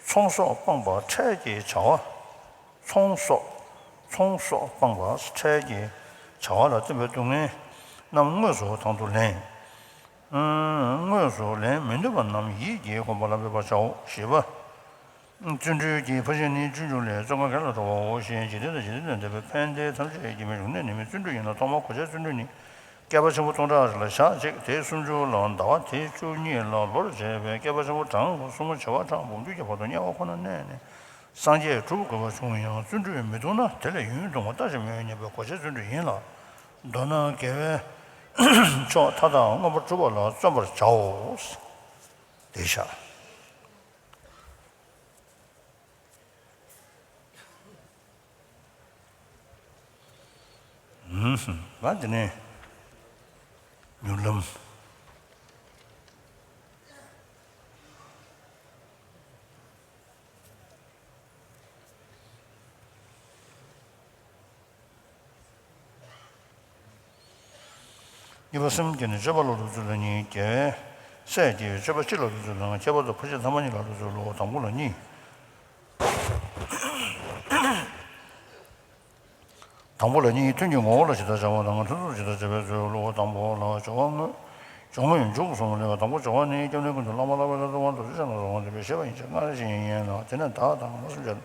ཚོང་ཟོག་སྤངས་པ་འཕྲལ་གྱི་བྱ་བ། ཚོང་ཟོག་ཚོང་ཟོག་སྤངས་པ་འཕྲལ་གྱི་བྱ་བ་ལ་བརྟེན་པའི་སྡུག་བསྔལ་རྣམས་དངོས་སུ་དང་དུ་ལེན། དངོས་སུ་ལེན་མི་ནུས་པ་རྣམས་ཡིད་ཀྱིས་བསྒོམ་པ་ལ་འབད་པར་བྱའོ། ཞེས་པ། བརྩོན་འགྲུས་ཀྱི་ཕར་ཕྱིན་ནི། སྤྱོད་འཇུག་ལས། བརྩོན་འགྲུས་གང་ལ་སྤྲོ་བའོ་ཞེས་འཇིག་རྟེན་དང་འཇིག་རྟེན་དང་འདས་པའི་ཕན་བདེ་ཐམས་ཅད་ཀྱི་མི་འབྱུང་གནས་ནི་མིན། བརྩོན་འགྲུས་ཡིན་ལ་ཐོག་མར་གོ་ཆའི་བརྩོན་འགྲུས་ནི། བསྐལ་པ་ཆེན་པོ་སྟོང་ཕྲག་རེ་ལ་བཞག་ཅིག་དེ་སུམ་ཅུ་ལ་ཟླ་བ་དེ་བཅུ་གཉིས་ལ་ལོར་བྱས་པས། བསྐལ་པ་ཆེན་པོ་གྲངས་སུམ་བྱེ་བ་ཕྲག་འབུམ་འགྱུར་གྱི་བར་དུ་དམྱལ་བ་ཁོ་ནར་གནས་ནས་སངས་རྒྱས་སྒྲུབ་དགོས་པ་བྱུང་ཡང་། བརྩོན་འགྲུས་མི་ཐུབ་ན་དེ་ལས་ཡུན་ཐུང་བ་ལྟ་ཞིག་མི་འོང་སྙམ་པའི་གོ་ཆའི་བརྩོན་འགྲུས་ཡིན་ལ། མདོར་ན་དགེ་བའི་ཕྱོགས་མཐའ་དག་མངོན་པར་སྒྲུབ་པ་ལ་བརྩོན་པར་བྱའོ། དེ་བཞག་ང་དེ་ནས་མྱུར་ལམ། གཉིས་པ་སེམས་བསྐྱེད་ནི་སྤྱོད་པ་ལ་སློབ་ཚུལ་ལ་གཉིས། རྒྱལ་བའི་སྲས་ཀྱི་སྤྱོད་པ་སྤྱི་ལ་སློབ་ཚུལ་དང་། ཁྱད་པར་དུ་ཕར་ཕྱིན་ཐ་མ་གཉིས་ལ་སློབ་ཚུལ་ལོ། དང་པོ་ལ་གཉིས། དང་པོ་ལ་གཉིས། ཐུན་གྱི་ངོ་བོ་ལ་ཇི་ལྟར་སྦྱང་བ་དང་། ཐུན་མཚམས་སུ་ཇི་ལྟར་བྱེད་པའི་ཚུལ། སློབ་དཔོན་དང་པོ་ལ་སྦྱོར་བ་དངོས། སྦྱོར་དངོས་མཇུག་གསུམ་ལ་ལེགས་པ། དང་པོ་སྦྱོར་བ་ནི། སྐྱབས་གནས་ཀུན་ཏུ་བླ་མ་བསླབ་པའི་ལྷ་ཚོགས་དབང་དུ་ཤེས་བྱ་ལ་སོགས་པ་འདུས་པའི་བཤད་པ་ཡན་ཆད་སྔར་བཞིན་ཡིན་ལ། དེ་ནས་བདག་དང་མ་གསུམ་ཆར་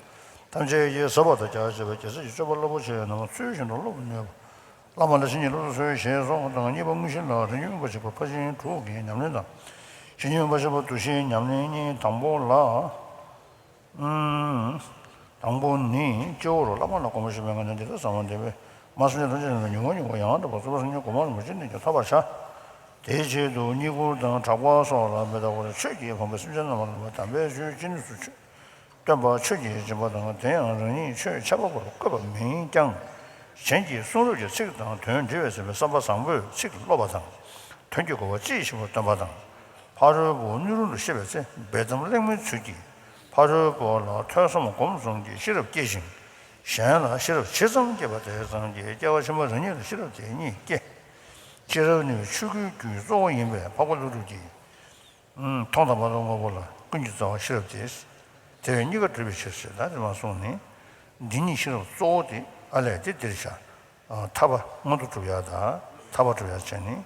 ཐམས་ཅད་ཀྱིས་ཟབ་པ་དང་རྒྱ་ཆེ་བའི་རྒྱལ་སྲས་ཀྱི་སྤྱོད་པ་རླབས་པོ་ཆེ་རྣམས་ཚུལ་བཞིན་དུ་སློབ་པར་ནུས་པ། བླ་མ་ལ་བྱིན་གྱིས་བརླབ་ཏུ་གསོལ་ཞེས་སོགས་དང་། གཉིས་པ་དངོས་གཞི་ལ་རིམ་གྱིས་མངོན་པར་གཤེགས་པ་ཕར་ཕྱིན་དྲུག་གི་ཉམས་ལེན་དང་། ཕྱིས་འབྱོན་མངོན་པར་གཤེགས་པ་འདུ་ཤེས་ཉམས་ལེན་གཉིས། དང་པོ་ལ། དང་པོ་ནི། སྤྱི་བོར་བླ་མ་ལ་སྒོམ་པ་ཞེས་པའི་ངང་ནས་འདི་ལྟར་གསང་བ་འདེབས་པས། མ་སེམས་ཅན་ཐམས་ཅད་ཀྱི་ཉོན་མོངས་ཉེ་བར་ཡང་དག་པར་རྫོགས་པར་སངས་རྒྱས་གོ་འཕང་རིན་པོ་ཆེ་ནས་ཀྱང་ཐོབ་པར་བྱ། དེའི་ཆེད་དུ་བསྙེན་བཀུར་དང་གྲགས་པ་སོགས་ལ་མི་ལྟ་བར། ཆོས་ཀྱིས་ཕོངས་པའི་སེམས་ཅན་རྣམས་ལ་དམ་པའི་ཆོས་ཅི་ནུས་སུ་སྟོན་པ་ཆོས་ཀྱི་སྦྱིན་པ་དང་། དེ་ཡང་རང་ཉིད་ཆོས་ཁྱད་པར་བར་བཀོད་པ་མིན་ཀྱང་། གཞན་གྱི་གསུང་རབ་ཀྱི་ཚིག་དང་དོན་འདྲི་བས་ཟིན་པའི་བསམ་པ་བཟང་པོས་ཚིག་སློབ་པ་དང་། དོན་གྱི་གོ་བ་དཔྱིས་ཕྱིན་པར་སྟོན་པ་དང་། ཕ་རོལ་པོ་སྣོད་རུང་དུ་གཤེགས་པའི་ཚེ་སྦས་གཏམ་གླེང་མོའི་ཚུལ་གྱིས། ཕ་རོལ་པོ་ལ་ཐོས་བསམ་སྒོམ་གསུམ་གྱི་ཤེས་རབ་བསྐྱེད་ཅིང་། གཞན་ལ་ཤེས་རབ་ཇི་ཙམ་བསྐྱེད་པ་དེ་ཙམ་གྱིས་སྐྱེ་བ་ཕྱི་མ་རང་ཉིད་ལ་ཤེས་རབ་དེ་ཉིད་སྐྱེ། ཤེས་རབ་ནི་ཆོས་སྐུའི་རྒྱུའི་གཙོ་བོ་ཡིན་པས། འཕགས་པ་ཀླུ་སྒྲུབ་ཀྱིས། མཐོང་དང་མ་མཐོང་དངོས་པོ་ལ། ཀུན་གྱི་རྩ་བ་ཤེས་རབ་སྟེ། དེ་བས་གཉིས་ཀ་བསྒྲུབ་པའི་ཕྱིར་ཞེས་དང་དེ་མ་གསུངས་ནས། འདི་ཉིད་ཤེས་རབ་གཙོ་བོ་སྟེ། ཨ་ལས་དེ་འདིར་བྱ། ཐར་པ་མངོན་མཐོ་སྒྲུབ་ཡ་དང་། ཐར་པ་སྒྲུབ་ཡ་བྱས་ནས།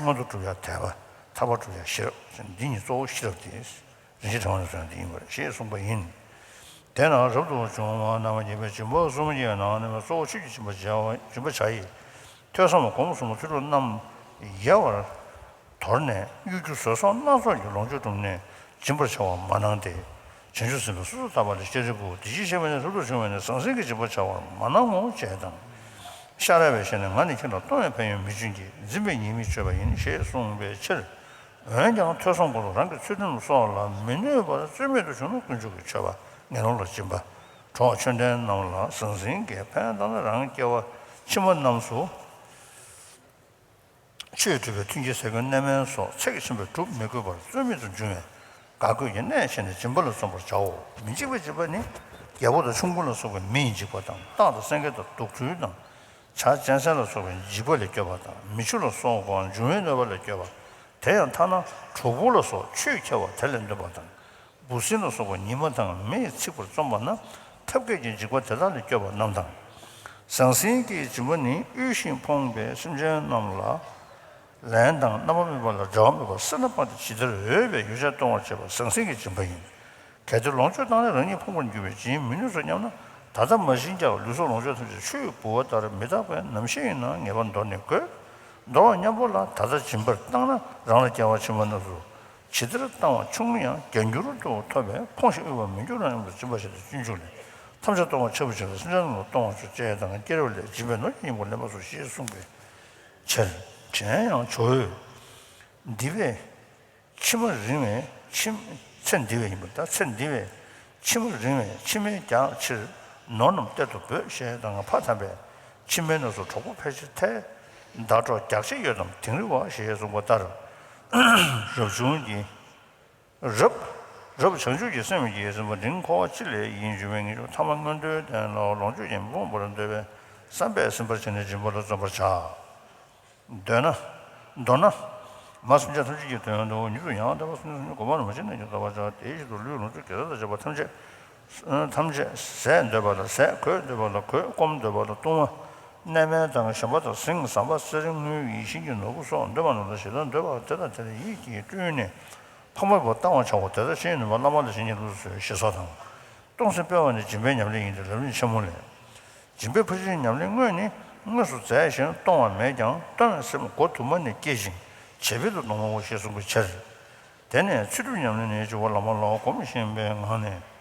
མངོན་མཐོ་སྒྲུབ་ཡ་དད་པ། ཐར་པ་སྒྲུབ་ཡ་ཤེས་རབ། འདི་ཉིད་གཙོ་བོ་ཤེས་རབ་སྟེ། རིན་ཆེན་ཕྲེང་བ་ནས་གསུངས་ཡ་འདི་ཡིན་པར་ཞེས་གསུངས་པ་ཡིན། དེས་ན་རབ་ཏུ་བྱུང་བ་རྣམས་ཀྱིས་སྦྱིན་པ་གསུམ་གྱི་ནང་ནས་གཙོ་བོ་ཆོས་ཀྱི་སྦྱིན་པ་བྱ་བ། སྦྱིན་པ་བྱ་ཡི། ཐོས་བསམ་སྒོམ་གསུམ་ཚུལ་ཁྲིམས་རྣམས་ཡལ་བར་དོར་ནས། གཡོ་སྒྱུ་ཟོལ་ཟོག་སྣ་ཚོགས་ཀྱི་ལོངས་སྤྱོད་བསྒྲུབས་ནས་སྦྱིན་པར་བྱ་བ་མ་གནང་སྟེ། བྱང་ཆུབ་སེམས་དཔའི་སོ་སོར་ཐར་པ་ལ་སྤྱད་འཇུག་གོ། དེ་བཞིན་གཤེགས་པ་ནི་རབ་ཏུ་བྱུང་བས་ནི་ཟང་ཟིང་གི་སྦྱིན་པ་བྱ་བར་མ་གནང་ངོ་། ཞེས་དང་། ཤ་ར་བས་བཤད་ན། ང་ནི་ཁྱེད་ལ་གཏོང་བའི་ཕན་ཡོན་མི་སྦྱིན་གྱི། འཛིན་པའི་ཉེས་དམིགས་ཆོད་པ་ཡིན། ཞེས་གསུངས་པའི་ཕྱིར། འོན་ཀྱང་ཐོས་བསམ་སྒོམ་གསུམ་རང་གི་ཚུལ་ཁྲིམས་སོགས་ལ་མི་གནོད་པར་རྩོལ་མེད་དུ་བྱུང་ན་དཀོན་མཆོག་གི་མཆོད་པ་ངན་སློང་ལ་སྦྱིན་པ། གྲོགས་ཆོས་ལྡན་རྣམས་ལ་ཟང་ཟིང་གིས་ཕན་བཏགས་ན་རང་སྐྱེ་བ་ཕྱི་མ་རྣམས་སུ། ཆོས་སྒྲུབ་པའི་མཐུན་རྐྱེན་ཟས་གོས་གནས་མལ་སོགས་ཚེགས་ཆེན་པོས་སྒྲུབ་མི་དགོས་པར་རྩོལ་མེད་དུ་འབྱུང་བས། དགའ་མགུ་གི་གནས་བྱས་ནས་སྦྱིན་པ་ལ་བརྩོན་པར་བྱའོ། མི་འཇིགས་པའི་སྦྱིན་པ་ནི། རྒྱལ་པོ་དང་ཆོམ་རྐུན་ལ་སོགས་པའི་མི་ཡི་འཇིགས་པ་དང་། སྟག་དང་སེང་གེ་དང་དུག་སྦྲུལ་དང་། བྱ་གཅན་གཟན་ལ་སོགས་པའི་འཇིགས་པ་ལས་སྐྱོབ་པ་དང་། མི་ཆུ་ལ་སོགས་པ་འབྱུང་བའི་གནོད་པ་ལས་སྐྱོབ་པ། དེ་ཡང་ཐ་ན་གྲོག་སྦུར་ལ་སོགས་ཆུས་ཁྱེར་བ་དེ་ལས་འདོད་པ་དང་། འབུ་སྲིན་ལ་སོགས་པ་ཉི་མ་དང་མེས་ཚིག་པར་རྩོམ་པ་ན་ཐབས་མཁས་ཀྱི་འཇིགས་པ་དེ་དག་ལས་སྐྱོབ་པ་རྣམས་དང་། ཟང་ཟིང་གི་སྦྱིན་པ་ནི་དབུལ་ཞིང་ཕོངས་པའི་སེམས་ཅན་རྣམས་ལ་ལན་དང་རྣམ་པ་སྨིན་པ་ལ་འབྲལ་བ་མེད་པར་སེར་སྣ་སྤངས་ཏེ་ཇི་ལྟར་འོས་པའི་ཡོ་བྱད་གཏོང་བར་བྱེད་པ་ཟང་ཟིང་གི་སྦྱིན་པ་ཡིན། གལ་ཏེ་ལོངས་སྤྱོད་བཏང་ནས་རང་ཉིད་ཕོངས་པར་འགྱུར་བས་སྦྱིན་མི་ནུས་སོ་སྙམ་ན། ད་ལྟ་མ་བྱིན་ཀྱང་ལུས་སྲོག་ལོངས་སྤྱོད་ཐམས་ཅད་ཆུ་ཡི་ལྦུ་བ་ལྟར་མི་རྟག་པས་ནམ་ཤི་ཡིན་ནའང་ངེས་པར་འདོར་ནས་དགོས། འདོར་བ་མཉམ་པོ་ལ་ད་ལྟ་སྦྱིན་པར་བཏང་ན་རང་ལ་སྐྱེ་བ་ཕྱི་མ་རྣམས་སུ། ཇི་ལྟར་བཏང་བ་ཆུང་ངུ་ཡང་བརྒྱ་འགྱུར་དུ་ཐོབ་པས། ཕོངས་ཤིང་དབུལ་བར་མི་འགྱུར་རམ་སྙམ་དུ་སྦྱིན་པ་བྱེད་དུ་སྤྱོད་འཇུག་ལས། ཐམས་ཅད་གཏོང་བ་ཆེན་པོ་བྱེད་པའི་སེམས་ཅན་རྣམས་ལ་གཏོང་བར་བྱ། བཅས་དང་བསྐྱེད་རབ་ལས་སྦྱིན་པའི་ནོར་གྱི་སྙིང་པོ་ལེན་པ་སོ་ཞེས་གསུངས་པའི་ཕྱིར། གཞན་ཡང་ཇོ་བོས། འདི་བས་ཕྱི་མ་རིང་བའི་ཕྱི། ཚེ་འདི་བས་ཡིན་པ་དང་། ཚེ་འདི་བས་ཕྱི་མ་རིང་བས་ཕྱི་མའི་རྒྱགས་ཕྱིར་ནོར་རྣམས་གཏེར་དུ་འབོད། ཞེས་དང་ཕ་དམ་པས། ཕྱི་མའི་གནས་སུ་གྲོགས་པོ་ཕལ་ཆེར་ཐལ། ཟླ་གྲོགས་རྒྱགས་ཆེ་ཡོད་དམ་དིང་རི་བ། ཞེས་གསུངས་པ་ལྟར། རབ་བྱུང་གི། རབ། རབ་བྱང་ཆུབ་ཀྱི་སེམས་ཀྱིས་ཟིན་པ་འབྲིང་འཁོར་བ་སྤྱི་ལས་ཡིན་འབྱུང་བའི་ངེས་འབྱུང་ཐ་མ་མངོན་མཐོའི་དོན་ལ་ལོངས་སྤྱོད་ཀྱིས་མི་ཕོངས་པར་འདོད་པའི་བསམ་པས་ཟིན་པར་བྱས་ནས་སྦྱིན་པ་ལ་བརྩོན་པར་བྱ། འདོད་ན། མདོར་ན། མ་སེམས་ཅན་ཐམས་ཅད་ཀྱི་དོན་དུ་མྱུར་དུ་ཡང་དག་པར་སངས་རྒྱས་གོ་འཕང་རིན་པོ་ཆེ་ནས་ཀྱང་ཐོབ་པར་བྱ། དེའི་ཕྱིར་དུ་ལུས་ལོངས་སྤྱོད་དགེ་རྩ་དང་བཅས་པ་ཐམས་ཅད། ཐམས་ཅད་ཟས་འདོད་པ་ལ་ཟས། གོས་འདོད་པ་ལ་གོས། སྐོམ་འདོད་པ་ལ་བཏུང་བ། གནས་མལ་དང་ཞོན་པ་དང་ཟིང་ཟམ་པ་སེར་དངུལ་ཡིད་བཞིན་གྱི་ནོར་བུ་སོགས་འདོད་པ་རྣམས་དང་ཞེ་སྡང་འདོད་པ་དེ་དང་དེ་ལ་ཡིད་ཀྱིས་སྤྲུལ་ནས་ཕངས་པ་བཏང་བར་བྱའོ། དེ་ལྟར་བྱེད་ནུས་པ་བླ་མ་ལ་བྱིན་གྱིས་བརླབ་ཏུ་གསོལ་ཞེས་སོགས་དང་། གཏོང་སེམས་སྤེལ་བ་ནི་སྦྱིན་པའི་ཉམས་ལེན་ཡིན་ཏེ་ལམ་རིམ་ཆེན་མོ་ལས། སྦྱིན་པའི་ཕར་ཕྱིན་ཉམས་ལེན་དངོས་ནི་དངོས་སུ་མཛད་ཞིང་གཏོང་བ་མེད་ཀྱང་གཏོང་བའི་སེམས་སྒོ་དུ་མ་ནས་སྐྱེ་ཞིང་ཇེ་སྤེལ་དུ་གཏོང་བའོ་ཞེས་གསུངས་པའི་ཕྱིར། དེ་ནས་ཚུལ་ཁྲིམས་ཉམས་ལེན་ནི་སྤྱི་བོར་བླ་མ་ལ་སྒོམ་བཞིན་པའི་ངང་ནས།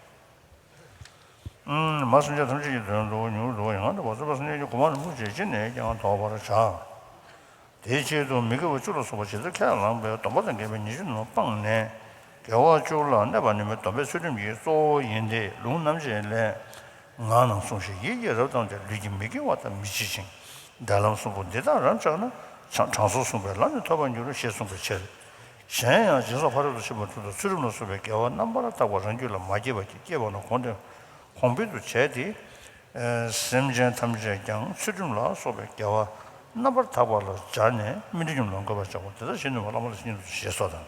མ་སེམས་ཅན་ཐམས་ཅད་ཀྱི་དོན་དུ་མྱུར་དུ་ཡང་དག་པར་རྫོགས་པའི་སངས་རྒྱས་ཀྱི་གོ་འཕང་རིན་པོ་ཆེ་ཅི་ནས་ཀྱང་ཐོབ་པར་བྱ། དེའི་ཆེད་དུ་མི་དགེ་བ་བཅུ་ལ་སོགས་པ་ཇི་ལྟར་ཁས་བླངས་པའི་སྡོམ་པ་དང་འགལ་བའི་ཉེས་སྤྱོད་རྣམས་སྤངས་ནས། དགེ་བ་བཅུ་ལ་གནས་པ་ནི་སྡོམ་པའི་ཚུལ་ཁྲིམས་ཀྱི་གཙོ་བོ་ཡིན་ཏེ། ལུང་རྣམ་འབྱེད་ལས། ངག་ནང་བསྲུང་ཞིང་ཡིད་ཀྱིས་རབ་བསྡམས་ཏེ། ལུས་ཀྱིས་མི་དགེ་བ་དང་མི་བྱེད་ཅིང་། འདས་ལམ་གསུམ་པོ་འདི་དག་རབ་སྦྱངས་ན། དྲང་སྲོང་གསུངས་པའི་ལམ་ནི་ཐོབ་པར་འགྱུར་ཞེས་གསུངས་པའི་ཕྱིར། གཞན་ཡང་སྦྱིན་སོགས་ཕ་རོལ་ཏུ་ཕྱིན་པ་དྲུག་དང་ཚུལ་ཁྲིམས་ལ་སོགས་པའི་དགེ་བ་རྣམ་པར་དག་པ་རང་རྒྱུད་ལ་མ་སྐྱེས་པ་ཅིག་སྐྱེས་པ་ན་གོང་དུ་གོང་འཕེལ་དུ་བྱས་ཏེ། སེམས་ཅན་ཐམས་ཅད་ཀྱང་ཚུལ་ཁྲིམས་ལ་སོགས་པའི་དགེ་བ་རྣམ་པར་དག་པ་ལ་སྦྱར་ནས་སྨིན་གྲོལ་གྱི་ལམ་ལ་འགོད་པར་བྱའོ། དེ་ལྟར་བྱེད་ནུས་པ་བླ་མ་ལ་བྱིན་གྱིས་བརླབ་ཏུ་གསོལ་ཞེས་སོགས་དང་།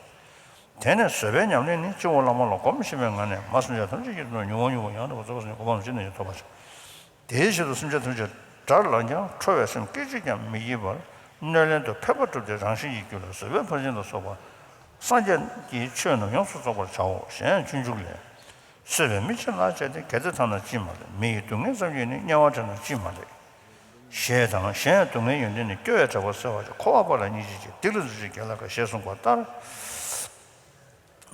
དེ་ནས་བཟོད་པའི་ཉམས་ལེན་ནི། སྤྱི་བོར་བླ་མ་ལ་སྒོམ་བཞིན་པའི་ངང་ནས། མ་སེམས་ཅན་ཐམས་ཅད་ཀྱི་དོན་དུ་མྱུར་བ་མྱུར་བ་ཡང་དག་པར་རྫོགས་པའི་སངས་རྒྱས་གོ་འཕང་རིན་པོ་ཆེ་ནས་ཀྱང་ཐོབ་པར་བྱ། དེའི་ཕྱིར་དུ་སེམས་ཅན་ཐམས་ཅད་དགྲར་ལངས་ཀྱང་ཁྲོ་བའི་སེམས་སྐད་ཅིག་ཀྱང་མི་བགྱིད་པར་གནོད་ལན་དུ་ཕན་པ་བསྒྲུབས་ཏེ་རང་གཞན་གྱི་རྒྱུད་ལ་བཟོད་པའི་ཕར་ཕྱིན་ལ་སོགས་པ་སངས་རྒྱས་ཀྱི་ཆོས་རྣམས་ཡོངས་སུ་རྫོགས་པར་བྱའོ། གཞན་ཡང་སྤྱོད་འཇུག་ལས། གསོད་པའི་མི་ཅི་ལ་བྱས་ཏེ། གལ་ཏེ་ཐ་ན་ཅིས་མ་ལེགས། མི་ཡི་སྡུག་བསྔལ་ཙམ་གྱིས་ནི། དམྱལ་བ་བྲལ་ན་ཅིས་མ་ལེགས། ཞེས་དང་། གཞན་ཡང་སྡུག་བསྔལ་ཡོན་ཏན་ནི། སྐྱོ་བས་བྲེག་པ་སེལ་བར་བྱ། འཁོར་བ་པ་ལ་སྙིང་རྗེ་ཆེ། སྡིག་ལ་འཛེམ་ཞིང་དགེ་ལ་དགའ། ཞེས་གསུངས་པ་ལྟར།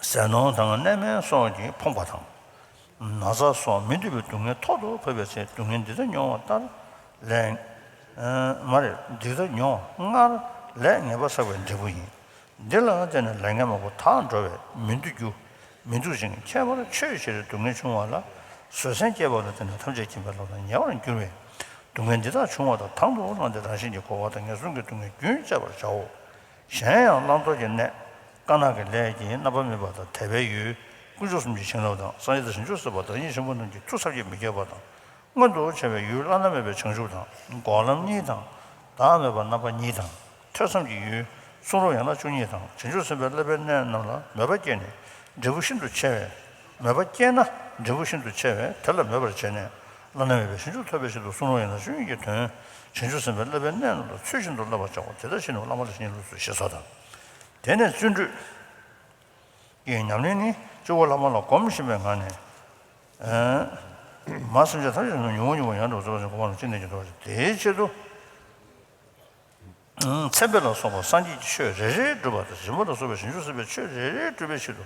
ཟས་ནོར་དང་གནས་མལ་སོགས་ཀྱིས་ཕོངས་པ་དང་། ན་ཚ་སོགས་མི་འདོད་པའི་སྡུག་བསྔལ་ཐོག་ཏུ་བབས་པའི་ཚེ། སྡུག་བསྔལ་འདི་དག་མྱོང་བ་ལྟར་ལས། ཨ། མ་རེད། འདི་དག་མྱོང་བ་སྔར་ལས་ངེས་པ་བསགས་པའི་འབྲས་བུ་ཡིན། འདི་ལ་བརྟེན་ནས་ལས་ངན་མང་པོ་དག་འགྲོ་བས་མི་འདོད་རྒྱུ། མི་འདོད་ཅིང་ཁྱད་པར་ཆོས་ཕྱིར་སྡུག་བསྔལ་འབྱུང་བ་ལ། བཟོད་བསྲན་བསྐྱེད་པ་ལ་བརྟེན་ནས་ཐམས་ཅད་མཁྱེན་པའི་ལམ་དུ་ཉེ་བར་འགྱུར་བས། སྡུག་བསྔལ་འདི་དག་བྱུང་བ་དང་དང་དུ་བླངས་ཏེ་རང་གཞན་གྱི་འཁོར་བ་དང་ངན་སོང་གི་སྡུག་བསྔལ་རྒྱུན་བཅད་པར་བྱའོ། གཞན་ཡང་བླང་དོར་གྱི་གནས། དཀར་ནག་གི་ལས་ཀྱི་རྣམ་པར་སྨིན་པ་དང་། དད་པའི་ཡུལ། དཀོན་མཆོག་གསུམ་གྱི་བྱིན་རླབས་དང་། སངས་རྒྱས་དང་བྱང་ཆུབ་སེམས་དཔའ་བདག་ཉིད་ཆེན་པོ་རྣམས་ཀྱི་མཐུ་ཚབས་ཀྱིས་མི་ཁྱབ་པ་དང་། མངོན་དུ་བྱ་བའི་ཡུལ་བླ་ན་མེད་པའི་བྱང་ཆུབ་དང་། འགོག་ལམ་གཉིས་དང་། བདག་མེད་པ་རྣམ་པ་གཉིས་དང་། ཐོས་བསམ་གྱི་ཡུལ་གསུང་རབ་ཡན་ལག་བཅུ་གཉིས་དང་། བྱང་ཆུབ་སེམས་དཔའི་བསླབ་པའི་གནས་རྣམས་ལ་མོས་པ་བསྐྱེད་ནས་འབྲས་བུ་ཤིན་ཏུ་ཆེ་བས། མོས་པ་བསྐྱེད་ན་འབྲས་བུ་ཤིན་ཏུ་ཆེ་བས་དེ་ལ་མོས་པར་བྱས་ནས་བླ་ན་མེད་པའི་བྱང་ཆུབ་ཐོབ་པའི་ཆེད་དུ་གསུང་རབ་ཡན་ལག་བཅུ་གཉིས་ཀྱི་དོན་བྱང་ཆུབ་སེམས་དཔའི་བསླབ་པའི་གནས་རྣམས་ལ་ཚུལ་བཞིན་དུ་བསླབ་པར་བྱའོ། དེ་ལྟར་བྱས་ནས་བླ་མ་དང་བྱིན་གྱིས་བརླབ་ཏུ་གསོལ། ཞེས་སོགས་དང་། དེ་ནས་བརྩོན་འགྲུས་ཀྱི་ཉམས་ལེན་ནི་སྤྱི་བོ་ལྷ་མོ་ལ་སྒོམ་བཞིན་པའི་ངང་ནས། ཨ། མ་སེམས་ཅན་ཐམས་ཅད་ཉུང་ངུ་ཉུང་ངུ་ཡང་དུ་རྫོགས་པ་ཞིག་གོ་བ་ལ་ཅི་ནས་ཀྱང་འགྲོ་བ་ཞིག་དེའི་ཆེད་དུ། མཚན་དཔེ་ལ་སོགས་པ་སངས་རྒྱས་ཀྱི་ཆོས་རེ་རེ་སྒྲུབ་པ་དང་། སྦྱིན་པ་ལ་སོགས་པའི་བྱང་ཆུབ་སེམས་དཔའི་ཆོས་རེ་རེ་སྒྲུབ་པའི་ཆེད་དུ།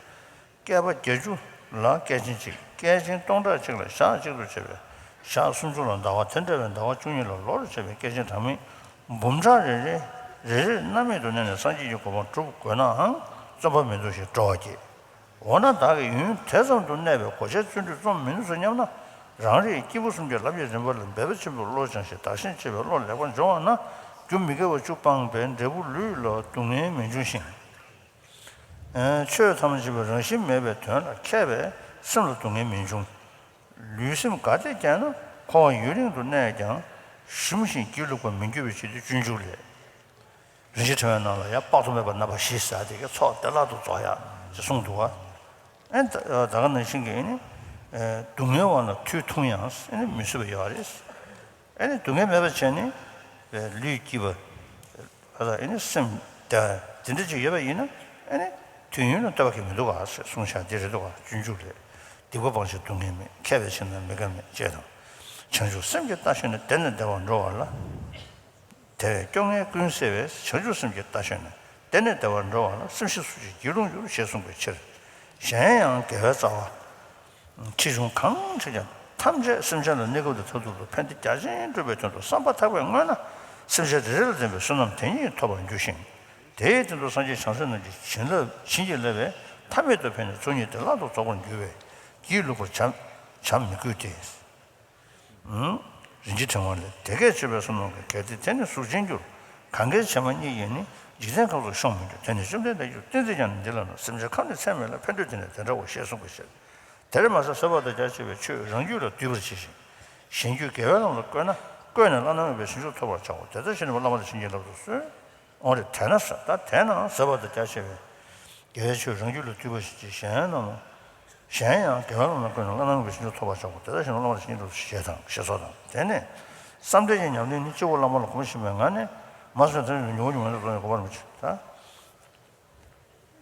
བསྐལ་པ་བརྒྱད་ཅུ་ལ་བསྐལ་ཆེན་གཅིག། བསྐལ་ཆེན་སྟོང་ཕྲག་གཅིག་ལ་ཞག་གཅིག་ཏུ་བྱས་པའི་ཞག་སུམ་ཅུ་ལ་ཟླ་བ། དེ་འདྲ་བའི་ཟླ་བ་བཅུ་གཉིས་ལ་ལོར་བྱས་པའི་བསྐལ་ཆེན་གྲངས་མེད་འབུམ་ཕྲག་རེ་རེ་རེ་རེར་རྣམ་གཡེང་དུ་གནས་ནས་སངས་རྒྱས་ཀྱི་གོ་འཕང་སྒྲུབ་དགོས་ནའང་བརྩོན་པ་མི་འདུག་ཞེས་སྤྲོ་བ་སྐྱེས། འོ་ན་བདག་གིས་ཡུན་དེ་ཙམ་དུ་གནས་པའི་གོ་ཆའི་བརྩོན་འགྲུས་རྩོམ་མི་ནུས་སོ་སྙམ་ན། རང་རེའི་སྐྱེས་བུ་གསུམ་གྱི་བསླབ་བྱའི་རིམ་པ་ལ་འབད་པ་ཆེན་པོས་བློ་སྦྱངས་ཤིང་བདག་གཞན་ཕྱེ་བའི་བློ་ལེགས་པར་སྦྱོང་བ་ན། རྒྱུ་མི་དགེ་བ་བཅུ་སྤངས་པས་འབྲས་བུ་ལུས་ལ་སྡུག་བསྔལ་མི་འབྱུང་ཞིང་། ཆོས་ཐམས་ཅད་པའི་རང་བཞིན་མེད་པའི་དོན་ལ་མཁས་པས་སེམས་ལ་སྡུག་བསྔལ་མི་འབྱུང་། ལུས་སེམས་ག་དེ་ཀྱང་ན་འཁོར་བ་ཡུན་རིང་དུ་གནས་ཀྱང་ཞུམ་ཞིང་སྒྱིད་ལུག་པར་མི་འགྱུར་བའི་ཆེད་དུ་སྤྱོད་འཇུག་ལས། རིན་ཆེན་ཕྲེང་བའི་ནང་ལ་ཡང་དཔག་ཏུ་མེད་པ་རྣམ་པ་བཞི་ཟེར་དེ་གའི་ཚོགས་བདེ་བླག་ཏུ་རྫོགས་ཡག་ཅེས་གསུངས་འདུག་བ། ཨེ་ད་ད་ག་ནང་བཞིན་གྱི་ཨེ་ནི། སྡུག་བསྔལ་བ་ལ་དུས་ཐུང་ཡང་ཨེ་ནི་མི་བཟོད་པ་ཡོད་རེད། ཨེ་ནི་སྡུག་བསྔལ་མེད་པ་བྱས་ནས་ལུས་སྐྱིད་པ། ཨ་ད་ཨེ་ནི་སེམས་བདེ་བ་དེ་འདྲ་ཅིག་ཡོད་པ་ཡིན་ན་ཨེ་ནི་དུས་ཡུན་ལ་ལྟོས་པ་གི་མི་འདུག་ག་ཟེར་གསུངས་བཞག་འདི་རེད་འདུག་ག་སྤྱོད་འཇུག་ལས། སྡིག་པ་སྤང་ཕྱིར་སྡུག་བསྔལ་མེད། མཁས་པས་ཕྱིར་ན་མི་དགེ་མེད་ཅེས་དང་། བྱང་ཆུབ་སེམས་ཀྱིས་བལྟ་ཞིང་ནི། བདེ་ནས་བདེ་བར་འགྲོ་བ་ལ། དེ་བས་སྐྱོ་ངལ་ཀུན་སེལ་བའི་བྱང་ཆུབ་སེམས་ཀྱིས་བལྟ་ཞིང་ནི། བདེ་ནས་བདེ་བར་འགྲོ་བ་ལ། སེམས་ཤེས་སུ་ཅིག་སྒྱིད་ལུག་འགྱུར། ཞེས་གསུངས་པའི་ཕྱིར། གཞན་ཡང་དགེ་བའི་རྩ་བ་ཆེ་ཆུང་གང་ཆེ་ཀྱང་ཐམས་ཅད་སེམས་ཅན་ལ་གནས་སྐབས་དང་མཐར་ཐུག་ཏུ་ཕན་བདེ་རྒྱ་ཆེན་སྒྲུབ་པའི་དོན་དུ་བསམ་པ་ཐག་པས་བསྔོས་ན། སེམས་ཅན་རེ་རེ་ལ་ལྡན་པའི་བསོད་ནམས་དེ་ཉིད་ཐོབ་པར་འགྱུར་ཞིང་། དེའི་སྟེང་དུ་སངས་རྒྱས་བྱང་སེམས་རྣམས་ཀྱི་བྱིན་རླབས་བྱིན་གྱིས་བརླབས་པས་མཐའ་མེད་དུ་འཕེལ་ནས་ཚོགས་གཉིས་བདེ་བླག་ཏུ་རྫོགས་པར་འགྱུར་བས་སྒྱིད་ལུག་པར་བྱ་བྱ་མི་དགོས་ཏེ། རིན་ཆེན་ཕྲེང་བ་ལས། དེ་སྐད་ཅེས་པའི་བསམ་མནོ་གིས། གལ་ཏེ་དེ་ནི་གཟུགས་ཅན་འགྱུར། གང་གཱའི་བྱེ་མ་སྙེད་ཡིས་ནི། འཇིག་རྟེན་ཁམས་སུ་ཤོང་མི་འགྱུར། དེ་ནི་བཅོམ་ལྡན་འདས་ཀྱིས་བསྟན་ཚིག་ཀྱང་ནི་འདི་ལ་ནི། སེམས་ཅན་ཁམས་ནི་ཚད་མེད་ལ། ཕན་འདོད་དེ་ནི་དེ་འདྲའོ། ཞེས་གསུངས་པའི་ཕྱིར། དེར་མ་ཟད་བཟོད་པ་དང་རྒྱ་ཆེ་བའི་ཆོས་རང་རྒྱུད་ལ་འདུས་པར་བྱས་ཤིང་། གཞན་རྒྱུད་དགེ་བའི་ལམ་ལ་བཀོད་ན། བཀོད་ནས་བླ་ན་མེད་པའི་བྱང་ཆུབ་ཐོབ་པར་བྱའོ། དེ་ལྟར་བྱས་ནས་བླ་མ་དང་བྱིན་གྱིས་བརླབ་ཏུ་གསོལ། འོ་རེད། དེས་ན་ཟེར། ད་དེས་ན་བཟོད་པ་དང་རྒྱ་ཆེ་བའི་དགེ་བའི་ཆོས་རང་རྒྱུད་ལ་འདུས་པ་ཞིག་གཞན་རྣམས་ལ། གཞན་ཡང་དགེ་བའི་ལམ་ལ་བཀོད་ནས་བླ་ན་མེད་པའི་བྱང་ཆུབ་ཐོབ་པར་བྱའོ། དེ་ལྟར་བྱས་ན་བླ་མ་དང་བྱིན་གྱིས་བརླབ་ཏུ་གསོལ་ཞེས་དང་ཞེས་སོགས་དང་། དེ་ནས་བསམ་གཏན་གྱི་ཉམས་ལེན་ནི་སྤྱི་བོ་ལྷ་མོ་ལ་སྒོམ་བཞིན་པའི་ངང་ནས་མ་བཟོད་ཐམས་ཅད་ཉོན་མོངས་ཉོན་མོངས་དང་གྲོགས་པར་མི་བྱེད་ད།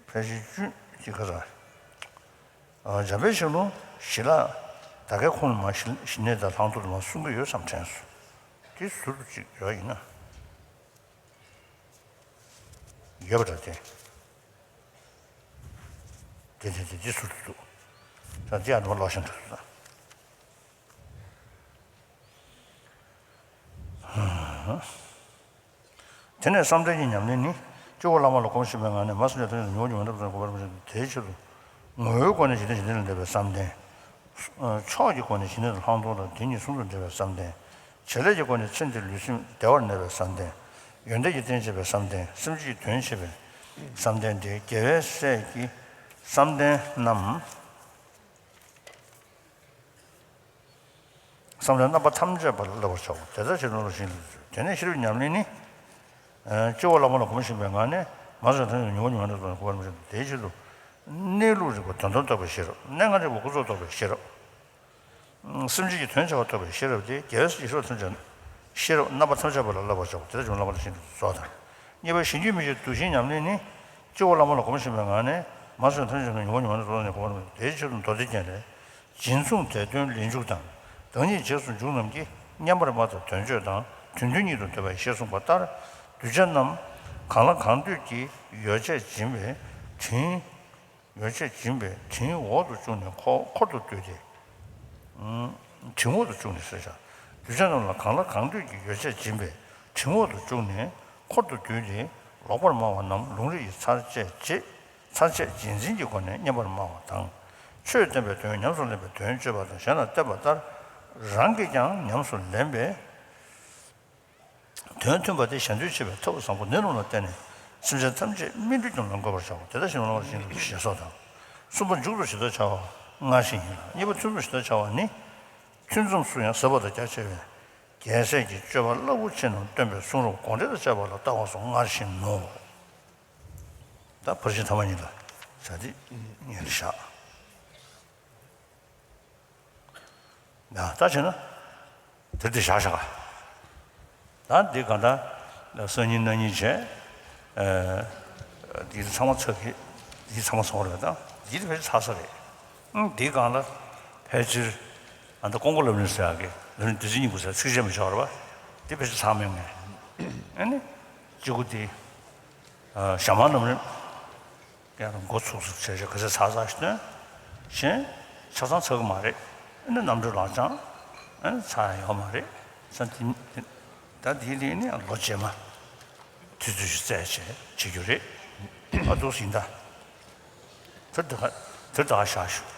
ཕལ་ཆེར་བཅུ་གཅིག་ག་ར། འཇམ་དཔལ་ཞིང་ལུང་ཞི་ལྷག་ད་གའི་ཁོང་ལ་མ་ཞི་ཞི་གནས་དང་ལྷག་མཐོང་དུ་མ་གསུང་གི་ཡོད་བསམ་དྲན་སོང་། དེ་ཟུར་དུ་གཅིག་ཡོད་ཡིན་ན། ཡོད་པ་འདྲ་སྟེ། དེ་དེ་དེ་དེ་ཟུར་དུ་འདུག་ད་དེ་ཡང་ལོག་ཤིང་འགྲོ་འདུག་ད། དེ་ནས་བསམ་གཏན་གྱི་ཉམས་ལེན་ནི། སྤྱི་བོ་ལྷ་མོ་ལ་སྒོམ་བཞིན་པའི་ངང་ནས་མ་བཟོད་ཐམས་ཅད་ཉོན་མོངས་ཉོན་མོངས་དང་གྲོགས་པར་མི་བྱེད་པ་དེའི་ཕྱིར་དུ། ངོ་བོའི་སྒོ་ནས་འཇིག་རྟེན་འཇིག་རྟེན་ལས་འདས་པའི་བསམ་གཏན། ཕྱོགས་ཀྱི་སྒོ་ནས་ཞི་གནས་དང་ལྷག་མཐོང་དང་དེ་གཉིས་ཟུང་དུ་འབྲེལ་བའི་བསམ་གཏན། བྱེད་ལས་ཀྱི་སྒོ་ནས་ཚེ་འདིར་ལུས་སེམས་བདེ་བར་གནས་པའི་བསམ་གཏན། ཡོན་ཏན་གྱི་རྟེན་བྱེད་པའི་བསམ་གཏན། སེམས་བསྐྱེད་ཀྱི་དོན་བྱེད་པའི་བསམ་གཏན་ཏེ། དགེ་བའི་སྲས་ཀྱི་བསམ་གཏན་རྣམས། བསམ་གཏན་རྣམ་པ་ཐམས་ཅད་པ་ལ་བསླབ་པར་བྱའོ། དེ་ལྟར་བྱས་ན་བློ་ཞིང་ལ་འཇུག་དེ་ནས་ཤེས་རབ་ཉམས་ལེན་ནི། སྤྱི་བོ་ལྷ་མོ་ལ་སྒོམ་བཞིན་པའི་ངང་ནས་མ་བཟོད་ཐམས་ཅད་ཉོན་མོངས་ཉོན་མོངས་དང་གྲོགས་པར་མི་བྱེད་པ་དེའི་ཕྱིར་དུ། གནས་ལུགས་རིག་པ་དོན་དམ་རྟོགས་པའི་ཤེས་རབ། གནས་ལྔ་རིག་པ་ཀུན་རྫོབ་རྟོགས་པའི་ཤེས་རབ། སེམས་ཅན་གྱི་དོན་བྱ་བ་རྟོགས་པའི་ཤེས་རབ་དེ་རྒྱལ་བའི་ཡིད་རབ་ཐམས་ཅད་ཤེས་རབ་རྣམ་པ་ཐམས་ཅད་པ་ལ་བསླབ་པར་བྱའོ། དེ་ལྟར་བྱུང་བླ་མ་ལ་ཤིན་ཏུ་གསོལ་དང་། གཉིས་པ་གཞན་རྒྱུད་མི་ཤེས་དུག་ཤན་ཉམས་ལེན་ནི། སྤྱི་བོ་བླ་མ་ལ་སྒོམ་བཞིན་པའི་ངང་ནས་མ་བཟོད་ཐམས་ཅད་ཀྱི་ཉོན་མོངས་ཉོན་མོངས་རྣམས་ཀྱི་ངོ་བོ་རྣམས་དེའི་ཕྱིར་དུ་མདོ་སྡེ་རྒྱན་ལས། སྦྱིན་མཚུངས་དེ་དོན་ལས་འཇུག་དང་། བདག་ཉིད་རྗེས་སུ་འཇུག་རྣམས་ཀྱིས། མཉམ་པར་སྨྲ་དང་དོན་སྤྱོད་དང་། དོན་མཐུན་གཉིས་སུ་འདོད་པ་ཞེས་གསུངས་པ་ལྟར། གདུལ་བྱ་རྣམས་གང་ལ་གང་འདོད་ཀྱི་ཡོ་བྱད་སྦྱིན་པའི་དྲིན། ཡོ་བྱད་སྦྱིན་པའི་དྲིན་འོག་ཏུ་བཅུག་ནས་འཁོར་འཁོར་དུ་བསྡུས་ཏེ། དྲིན་འོག་ཏུ་བཅུག་ནས་ཟེར་བྱ། གདུལ་བྱ་རྣམས་ལ་གང་ལ་གང་འདོད་ཀྱི་ཡོ་བྱད་སྦྱིན་པའི་དྲིན་འོག་ཏུ་བཅུག་ནས་འཁོར་དུ་བསྡུས་ཏེ། ལོག་པར་སྨྲ་བ་རྣམས་ལུང་རིགས་ཀྱི་ཚར་བཅད་བྱེད། ཚར་བཅད་རྗེས་འཛིན་གྱི་སྒོ་ནས་མཉམ་པར་སྨྲ་བ་དང་། ཆོས་བསྟན་པའི་དོན་ཉམས་སུ་ལེན་པའི་དོན་སྤྱོད་པ་དང་གཞན་ལ་བསྟན་པ་ལྟར། རང་གིས་ཀྱང་ཉམས་སུ་ལེན་པའི་དོན་མཐུན་པ་དེ་གཞན་དོན་བྱེད་པའི་ཐབས་བཟང་པོ་སྣོད་རྣམས་ལ་བརྟེན་ནས་སེམས་ཅན་ཐམས་ཅད་སྨིན་གྲོལ་གྱི་ལམ་འགོད་པར་བྱའོ། དེ་ལྟར་ཞིག་ལ་བར་ཞིང་དུ་ཞེས་སོགས་དང་། གསུམ་པ་མཇུག་ཏུ་ཇི་ལྟར་བྱ་བ་སྔར་བཞིན་ཡིན་ལ། གཉིས་པ་ཚུལ་དུ་ཇི་ལྟར་བྱ་བ་ནི། ཐུན་མཚམས་སུ་ཡང་ཟབ་པ་དང་རྒྱ་ཆེ་བའི་རྒྱལ་སྲས་ཀྱི་སྤྱོད་པ་རླབས་པོ་ཆེ་རྣམས་སྟོན་པའི་གསུང་རབ་དགོངས་འགྲེལ་དང་བཅས་པ་ལ་བལྟ་བ་སོགས་སྔར་བཞིན་ནོ། ད་ཕར་ཕྱིན་ཐ་མ་གཉིས་ལ་བྱ་སྟེ་ངེས་ལ་བཞག་ཡ་ད་བྱས་ན། དེར་དེ་བཞག་བཞག་ད་འདི་གང་ལྟར་སང་ཉིན་གནངས་ཉིན་བྱས། འདི་ཚང་མ་ཚར་གི་འདི་ཚང་མ་ཚར་རེད། ད་འདི་ཕལ་ཆེར་ཚར་ས་རེད། འདི་སྒང་ལ་ཕལ་ཆེར་ཨ་ད་ཀོང་པོ་ལམ་རིམ་ཟེར་ཡག་གི་ལམ་རིམ་བདུད་རྩི་སྙིང་པོ་ཟེར་ཚིགས་བཅད་མི་ཆགས་རེད་པ། འདི་ཕལ་ཆེར་ཚར་མེད་ངས། ཨ་ནི་གཅིག་པུ་འདི་ཞྭ་དམར་ལམ་རིམ། ཡང་འགོ་ཚུགས་སུ་བྱས་བྱས་ག་ཚད་ཚར་ཚར་ཞིག་སྟོན། གཞན་ཆ་ཚང་ཚར་གི་མ་རེད། ཨ་ནི་རྣམ་གྲོལ་ལག་བཅངས་ཨ་ནི་ཚར་ཡོད་མ་རེད། ས་དེ་ད་དེའི་ལས་ནི་ལོ་རྗེས་མ་དུས་ཚོད་ཞིག་བཙལ་བྱས་བྱེད་རྒྱུ་རེད། ཨ་འདུག་ཟིན་ད། དེར་ད་ག་དེར་ད་ག་བཞག་ཞུ།